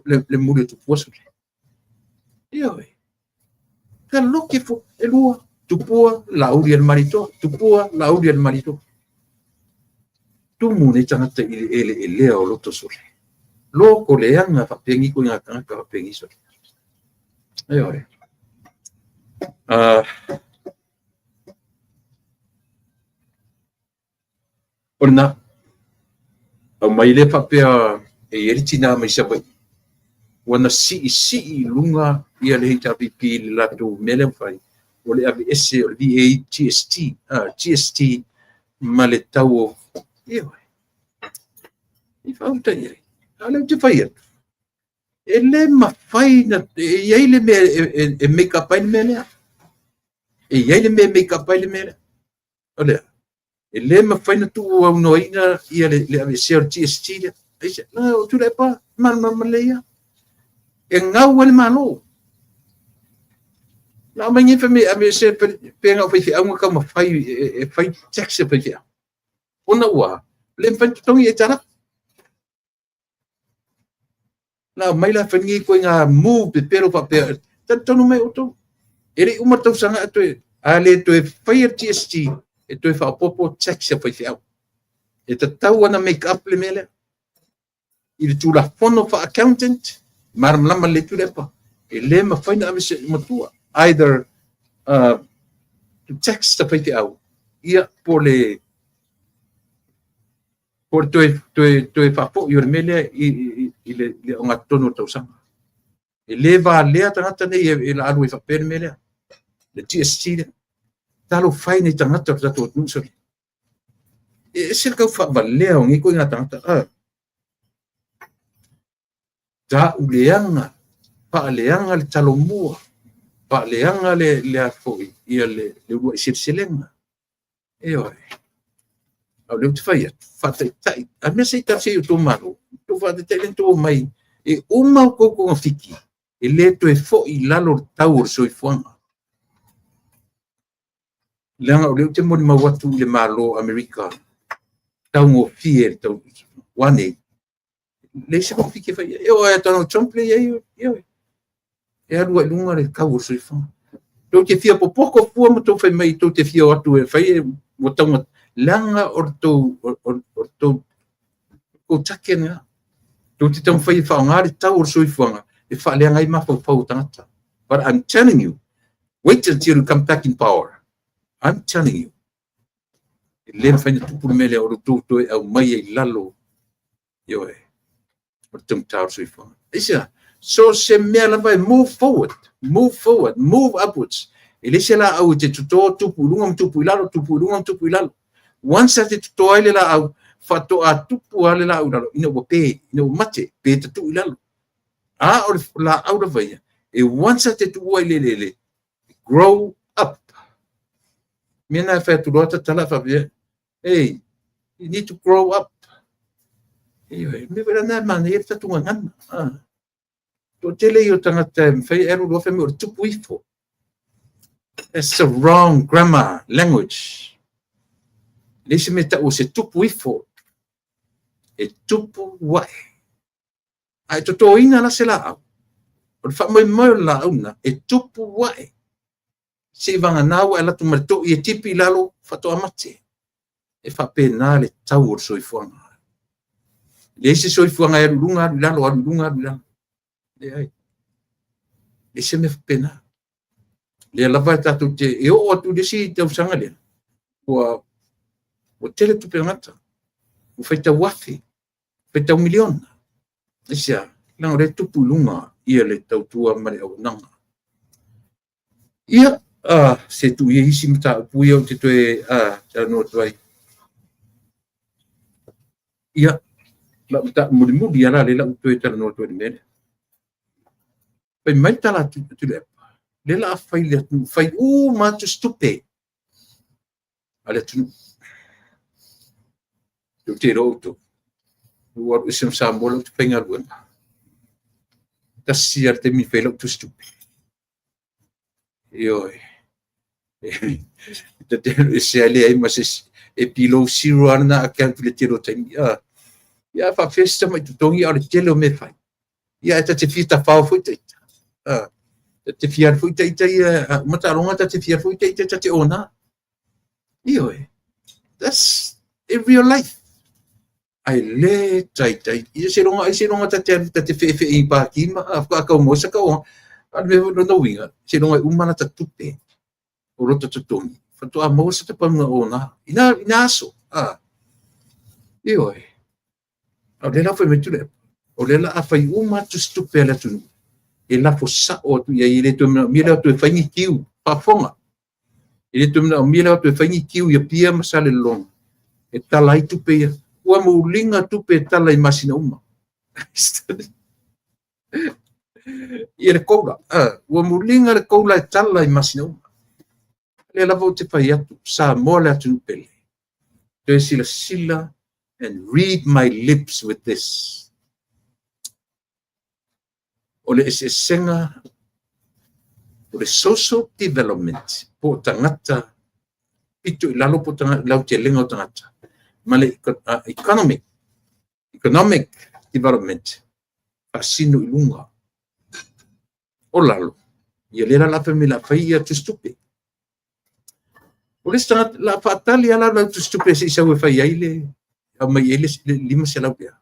le muli o Tupua sole. Ioe. Ka loki fua, e lua, Tupua, Laauli a le Malietoa, Tupua, Laauli a le Malietoa. Tumu nei tagata i le eleelea o loto sole. Loko leaga faapengi ko ngā tagata faapengi sole. Ioe. O lena, aumai lea faapea e i ai le tina mai Savaii, ua na siisii i luga ia le HRPP i le latou mea lea ua fai, o le aveese o le VAGST, GST ma le tau o... Ioe. I faauta i ai. A o lea ou te fai atu, e le mafai na... E i ai le mea e make up ai le mea lea. E i ai le mea e make up ai le mea lea. O lea, e le mafai na tuuaunoaina ia le aveesea o le GST lea. Aisea, na o Tuilaepa, malamalama lelei ia. E gau ai le Malo. Na aumai nei fai mai e aveese pe na o faifeau na taumafai e fai tax a faifeau. Ona ua le mafai ona totogi aitalafu. Na aumai la fai lenei ituaiga move pepelo faapea, talitonu mai outou, e le i uma le tausaga ae toe, a le toe faia le GST, e toe faaopoopo tax a faifeau. E tatau ona make up le mea lea i le Tulafono faa-accountant, malamalama lelei Tuilaepa, e le mafai ona ave se matua either to tax ta faifeau, ia po le toe faafoi o le mea lea i le ogatotonu o le tausaga. E le valea tagata nei e alu ai faapea le mea lea, le GST lea. Talofa e i tagata o le tatou atunuu, sole. E ese le tau faavalea o nei ituaiga tagata. Tauleaga, faaleaga le talomua, faaleaga le afoi, ia le uluai seleselega. Ioe. A o lea ou te fai atu, faataitai. A mea se i talosia i o outou malo, outou faataitai lea na outou omai, e uma outou togafiti, e le toe foi i lalo le tau o le soifuaga. Leaga o lea ou te molimau atu i le Malo o Amerika, taugofie le tau. Ua nei, leai se togafiti e fai ai. E oo lava ia Donald Trump lea e i ai, ioe, e alu ai i luga le tau o le soifuaga. Tou te fia popoto fua ma tou fai mai tou te fia o atu e fai ua taugata, leaga o le tou take lena. Tou te taumafai e faaaoga le tau o le soifuaga e faaleaga ai mafaufau o tagata. But I'm telling you, wait until you come back in power. I'm telling you. E le mafai ona tupu le mea lea o le tou toe aumai ai i lalo, ioe, o le taugata o le soifuaga. Aisea? So se mea lava e move forward, move forward, move upwards. E le se laau e te toto tupu i luga ma tupu i lalo, tupu i luga ma tupu i lalo. Once a te toto ai le laau, faatoa tupu lava le laau i lalo, ina ua pe, ina ua mate, pe tatuu i lalo. A o le laau lava ia, e once a te tuua i le eleele, grow up. Mea na e fai atu loa tatala faapea, hey, you need to grow up. Ioe, mea foi la na e manaia le tatou gagana. Toatele ia o tagata e mafai e alu loa fai mai o le tupu ifo. That's the wrong grammar language. E leai se mea tau o se tupu ifo. E tupu ae. A e totoina la se laau, o le faamoemoe o le laau na, e tupu ae. Se i vagana ua e alu atu ma le toi e tipi i lalo, faatoa mate. E faapena le tau o le soifuaga. Leai se soifuaga e alu i luga, alu i lalo, alu i luga, alu i lalo. Leai. Leai se mea faapena. Lea lava e tatou te, e oo atu i le isi tausaga lea, ua tele tupe gata, ua faitau afe, faitau miliona. Aisea? Leaga o lea e tupu i luga ia le tautua ma le auaunaga. Ia, se tuu ia isi mataupu ia ou te toe talanoa atu ai. Ia, lau mataupu mulimuli lava la lea lau toe talanoa atu ai i le mea lea. Fai mai le tala a Tuilaepa, lea la a fai le atunuu, fai uma atu se tupe a le atunuu. Ou te iloa outou, ua alu ese ma Samoa lau faigaluega. Tasi lava le taimi fai lau tusi tupe. Ioe. E se leai ma se isi. E below zero lava lena account i le tele o taimi. Ia faapefea se tamai totogi a o le tele o mea e fai. Ia e ta te fia tafao foi taita. Ta te fia alu foi taita ia, uma taaloga ta te fia alu foi taita ta te ona. Ioe. That's in real life. Ai le taitai. Ia se longa ai se longa ta te alu ta te feefee i pāki ma a whakakau mo sa ka o. A le mea lona uiga, se longa i uma la ta tupe o lota totogi. Whatoa maua sa tapaunga ona. Ina aso. Ioe. A o lea la fai mai Tuilaepa, o lea la a fai uma atu se tupe a le atunuu, e lafo sao atu i ai, e le toe manaomia le o atu e fai ni kiu, faafofoga. E le toe manaomia le o atu e fai ni kiu i Apia ma Salelologa, e tala ai tupe ia. Ua muliga tupe e tala i masina uma. Ia le koula, ua muliga le koula e tala i masina uma. Lea lava ou te fai atu, Samoa le atunuu pele. Toe silasila and read my lips with this. O le eseesega o le social development po o tagata pito i lalo po o lautelega o tagata ma le economic development faasino i luga. O lalo, ia lea la fai mai o le a fai ia tusitupe. O le isi tagata, o le a faatali lava lau tusitupe se i sau e fai ai le, aumai ai le 500 lea.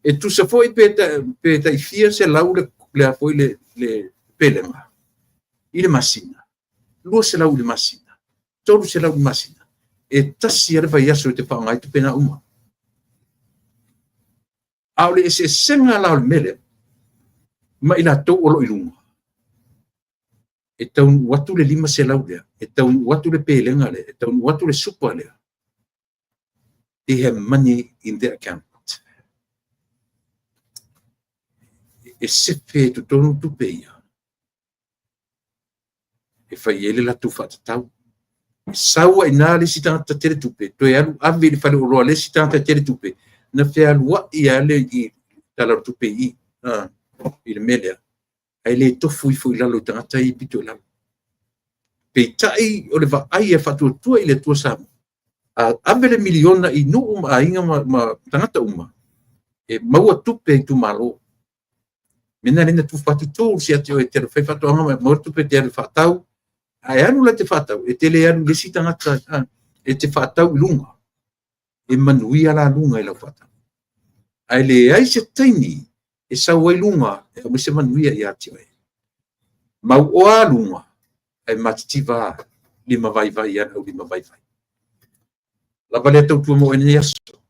E tusa foi pe tai fia selau le foi le pelega i le masina, 200 i le masina, 300 i le masina, e tasi lava le vaiaso e te faaaoga ai tupe na uma. A o le eseesega la o le mea lea ma i latou o lo o i luga, e taunuu atu le 500 lea, e taunuu atu le pelega lea, e taunuu atu le super lea, they have money in their account. E sefe i totonu tupe ia e fai ai le latou faatatau. E sau ai i ina le isi tagata tele tupe, toe alu ave i le faleoloa a le isi tagata tele tupe, na fealuai lava le tala o le tupe i i, i le mea lea, ae le tofu ifo i lalo i tagata ia pito i lalo. Peitai o le vaai a Faatuatua i le Atua Samoa, a ave le miliona i nuu ma aiga ma tagata uma, e maua tupe e itumalo. Mea lena tufa atu tools ia te oe e te alu e fai faatoaga ma maua tupe e te alu e faatau. Ae alu la e te faatau, e te le alu i le isi tagata, e te faatau i luga. E manuia la luga i lau faatau. Ae leai se taimi e sau ai luga e aumai se manuia ia te oe. Mauoa luga, ae matitiva lima vaivai ia au lima vaivai. Lava lea tautua mo oe i lenei aso.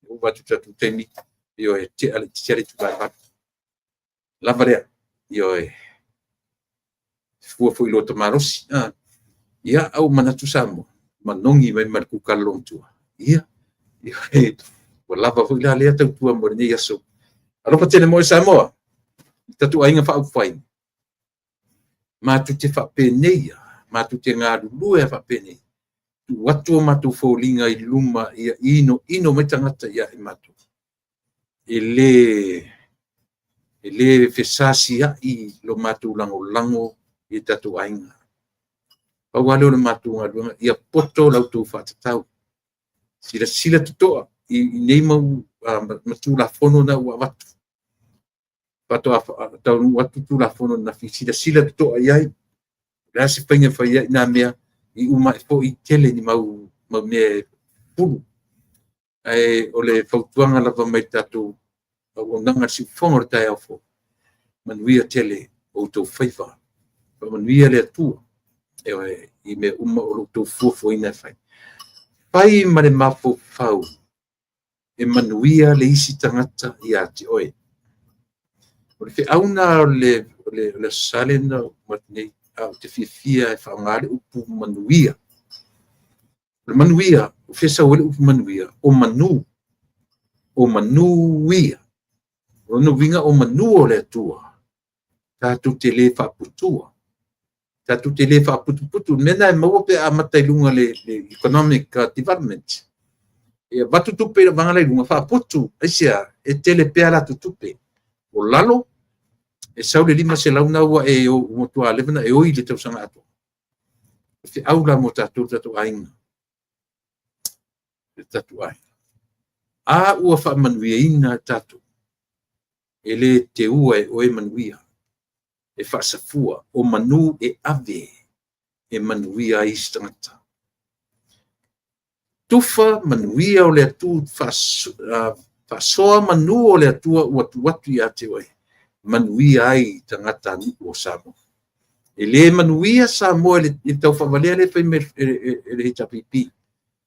Ua atu tatou taimi, ioe, tea le 8. Lava lea, ioe, fua foi i lo ta malosi. Ia, a ua manatu Samoa, manogi mai ma le kukala loomatua. Ia, ua lava foi la lea tautua mo lenei aso. Alofa tele mo oe Samoa, tatou aiga faaupufai, matou te faapenei, matou te galulue faapenei, tuu atu o matou foliga i luma ia inoino mai tagata ia i matou. E le fesasiai lo matou lagolago i tatou aiga. Pau lava lea o le matou galuega, ia poto la outou faatatau. Silasila totoa i nei mau Tulafono na ua avatu. Faatoa taunuu atu Tulafono ananafi, silasila totoa i ai. O le a se faiga e fai ai na mea, i uma ae foi tele ni mau mea e pupulu. Ae o le fautuaga lava mai le tatou auaunaga i le siufofoga o le taeao fou, manuia tele o outou faiva. Faamanuia le Atua i mea uma o lo o outou fuafuaina e fai. Fai ma le mafaufau e manuia le isi tagata ia te oe. O le feau lena o le Aso Sa lea na uma atu nei, ae ou te fiafia e faaaoga le upu manuia. O le manuia, o fea e sau ai le upu manuia? O manu. O manu ia. O lona uiga o manu o le Atua, tatou te le faaputua. Tatou te le faaputuputu. O le mea lena e maua pe a amata i luga le economic development. E avatu tupe i le vaga la i luga, faaputu, aisea? E tele pea latou tupe. O lalo, e sau le 500 na ua e matua leva ona e oi i le tausaga atoa. O feau la mo tatou, tatou aiga. Le tatou aiga. A ua faamanuiaina tatou, e le teua e oe manuia. E faasafua, o manu e ave e manuia ai isi tagata. Tufa manuia o le Atua, faasoa manu o le Atua ua tuu atu ia te oe, manuia ai tagatanuu o Samoa. E le manuia Samoa i le taufaavalea lea e fai mai e le HRPP.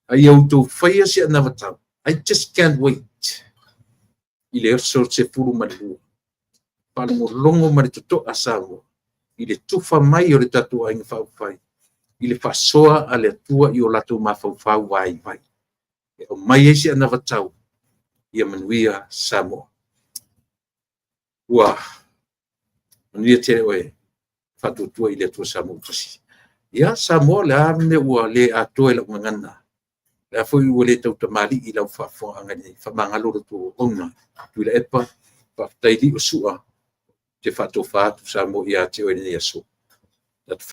A ia outou faia se anavatau. I just can't wait i le aso 12. Faalogologo ma le totoa Samoa i le tufa mai o le tatou aiga faaupufai i le faasoa a le Atua i o latou mafaufau vaivai. E aumai ai se anavatau ia manuia Samoa. Ua manuia tele oe, Faatuatua i le Atua Samoa ua tasi. Ia Samoa, o le a le mea ua le atoa i lau gagana? O le a foi ua le tautamalii i lau faafofogaaga nei? Faamagalo la outou auauna. Tuilaepa, faafetai Liosua. te faatofa atu Samoa ia te oe i lenei aso.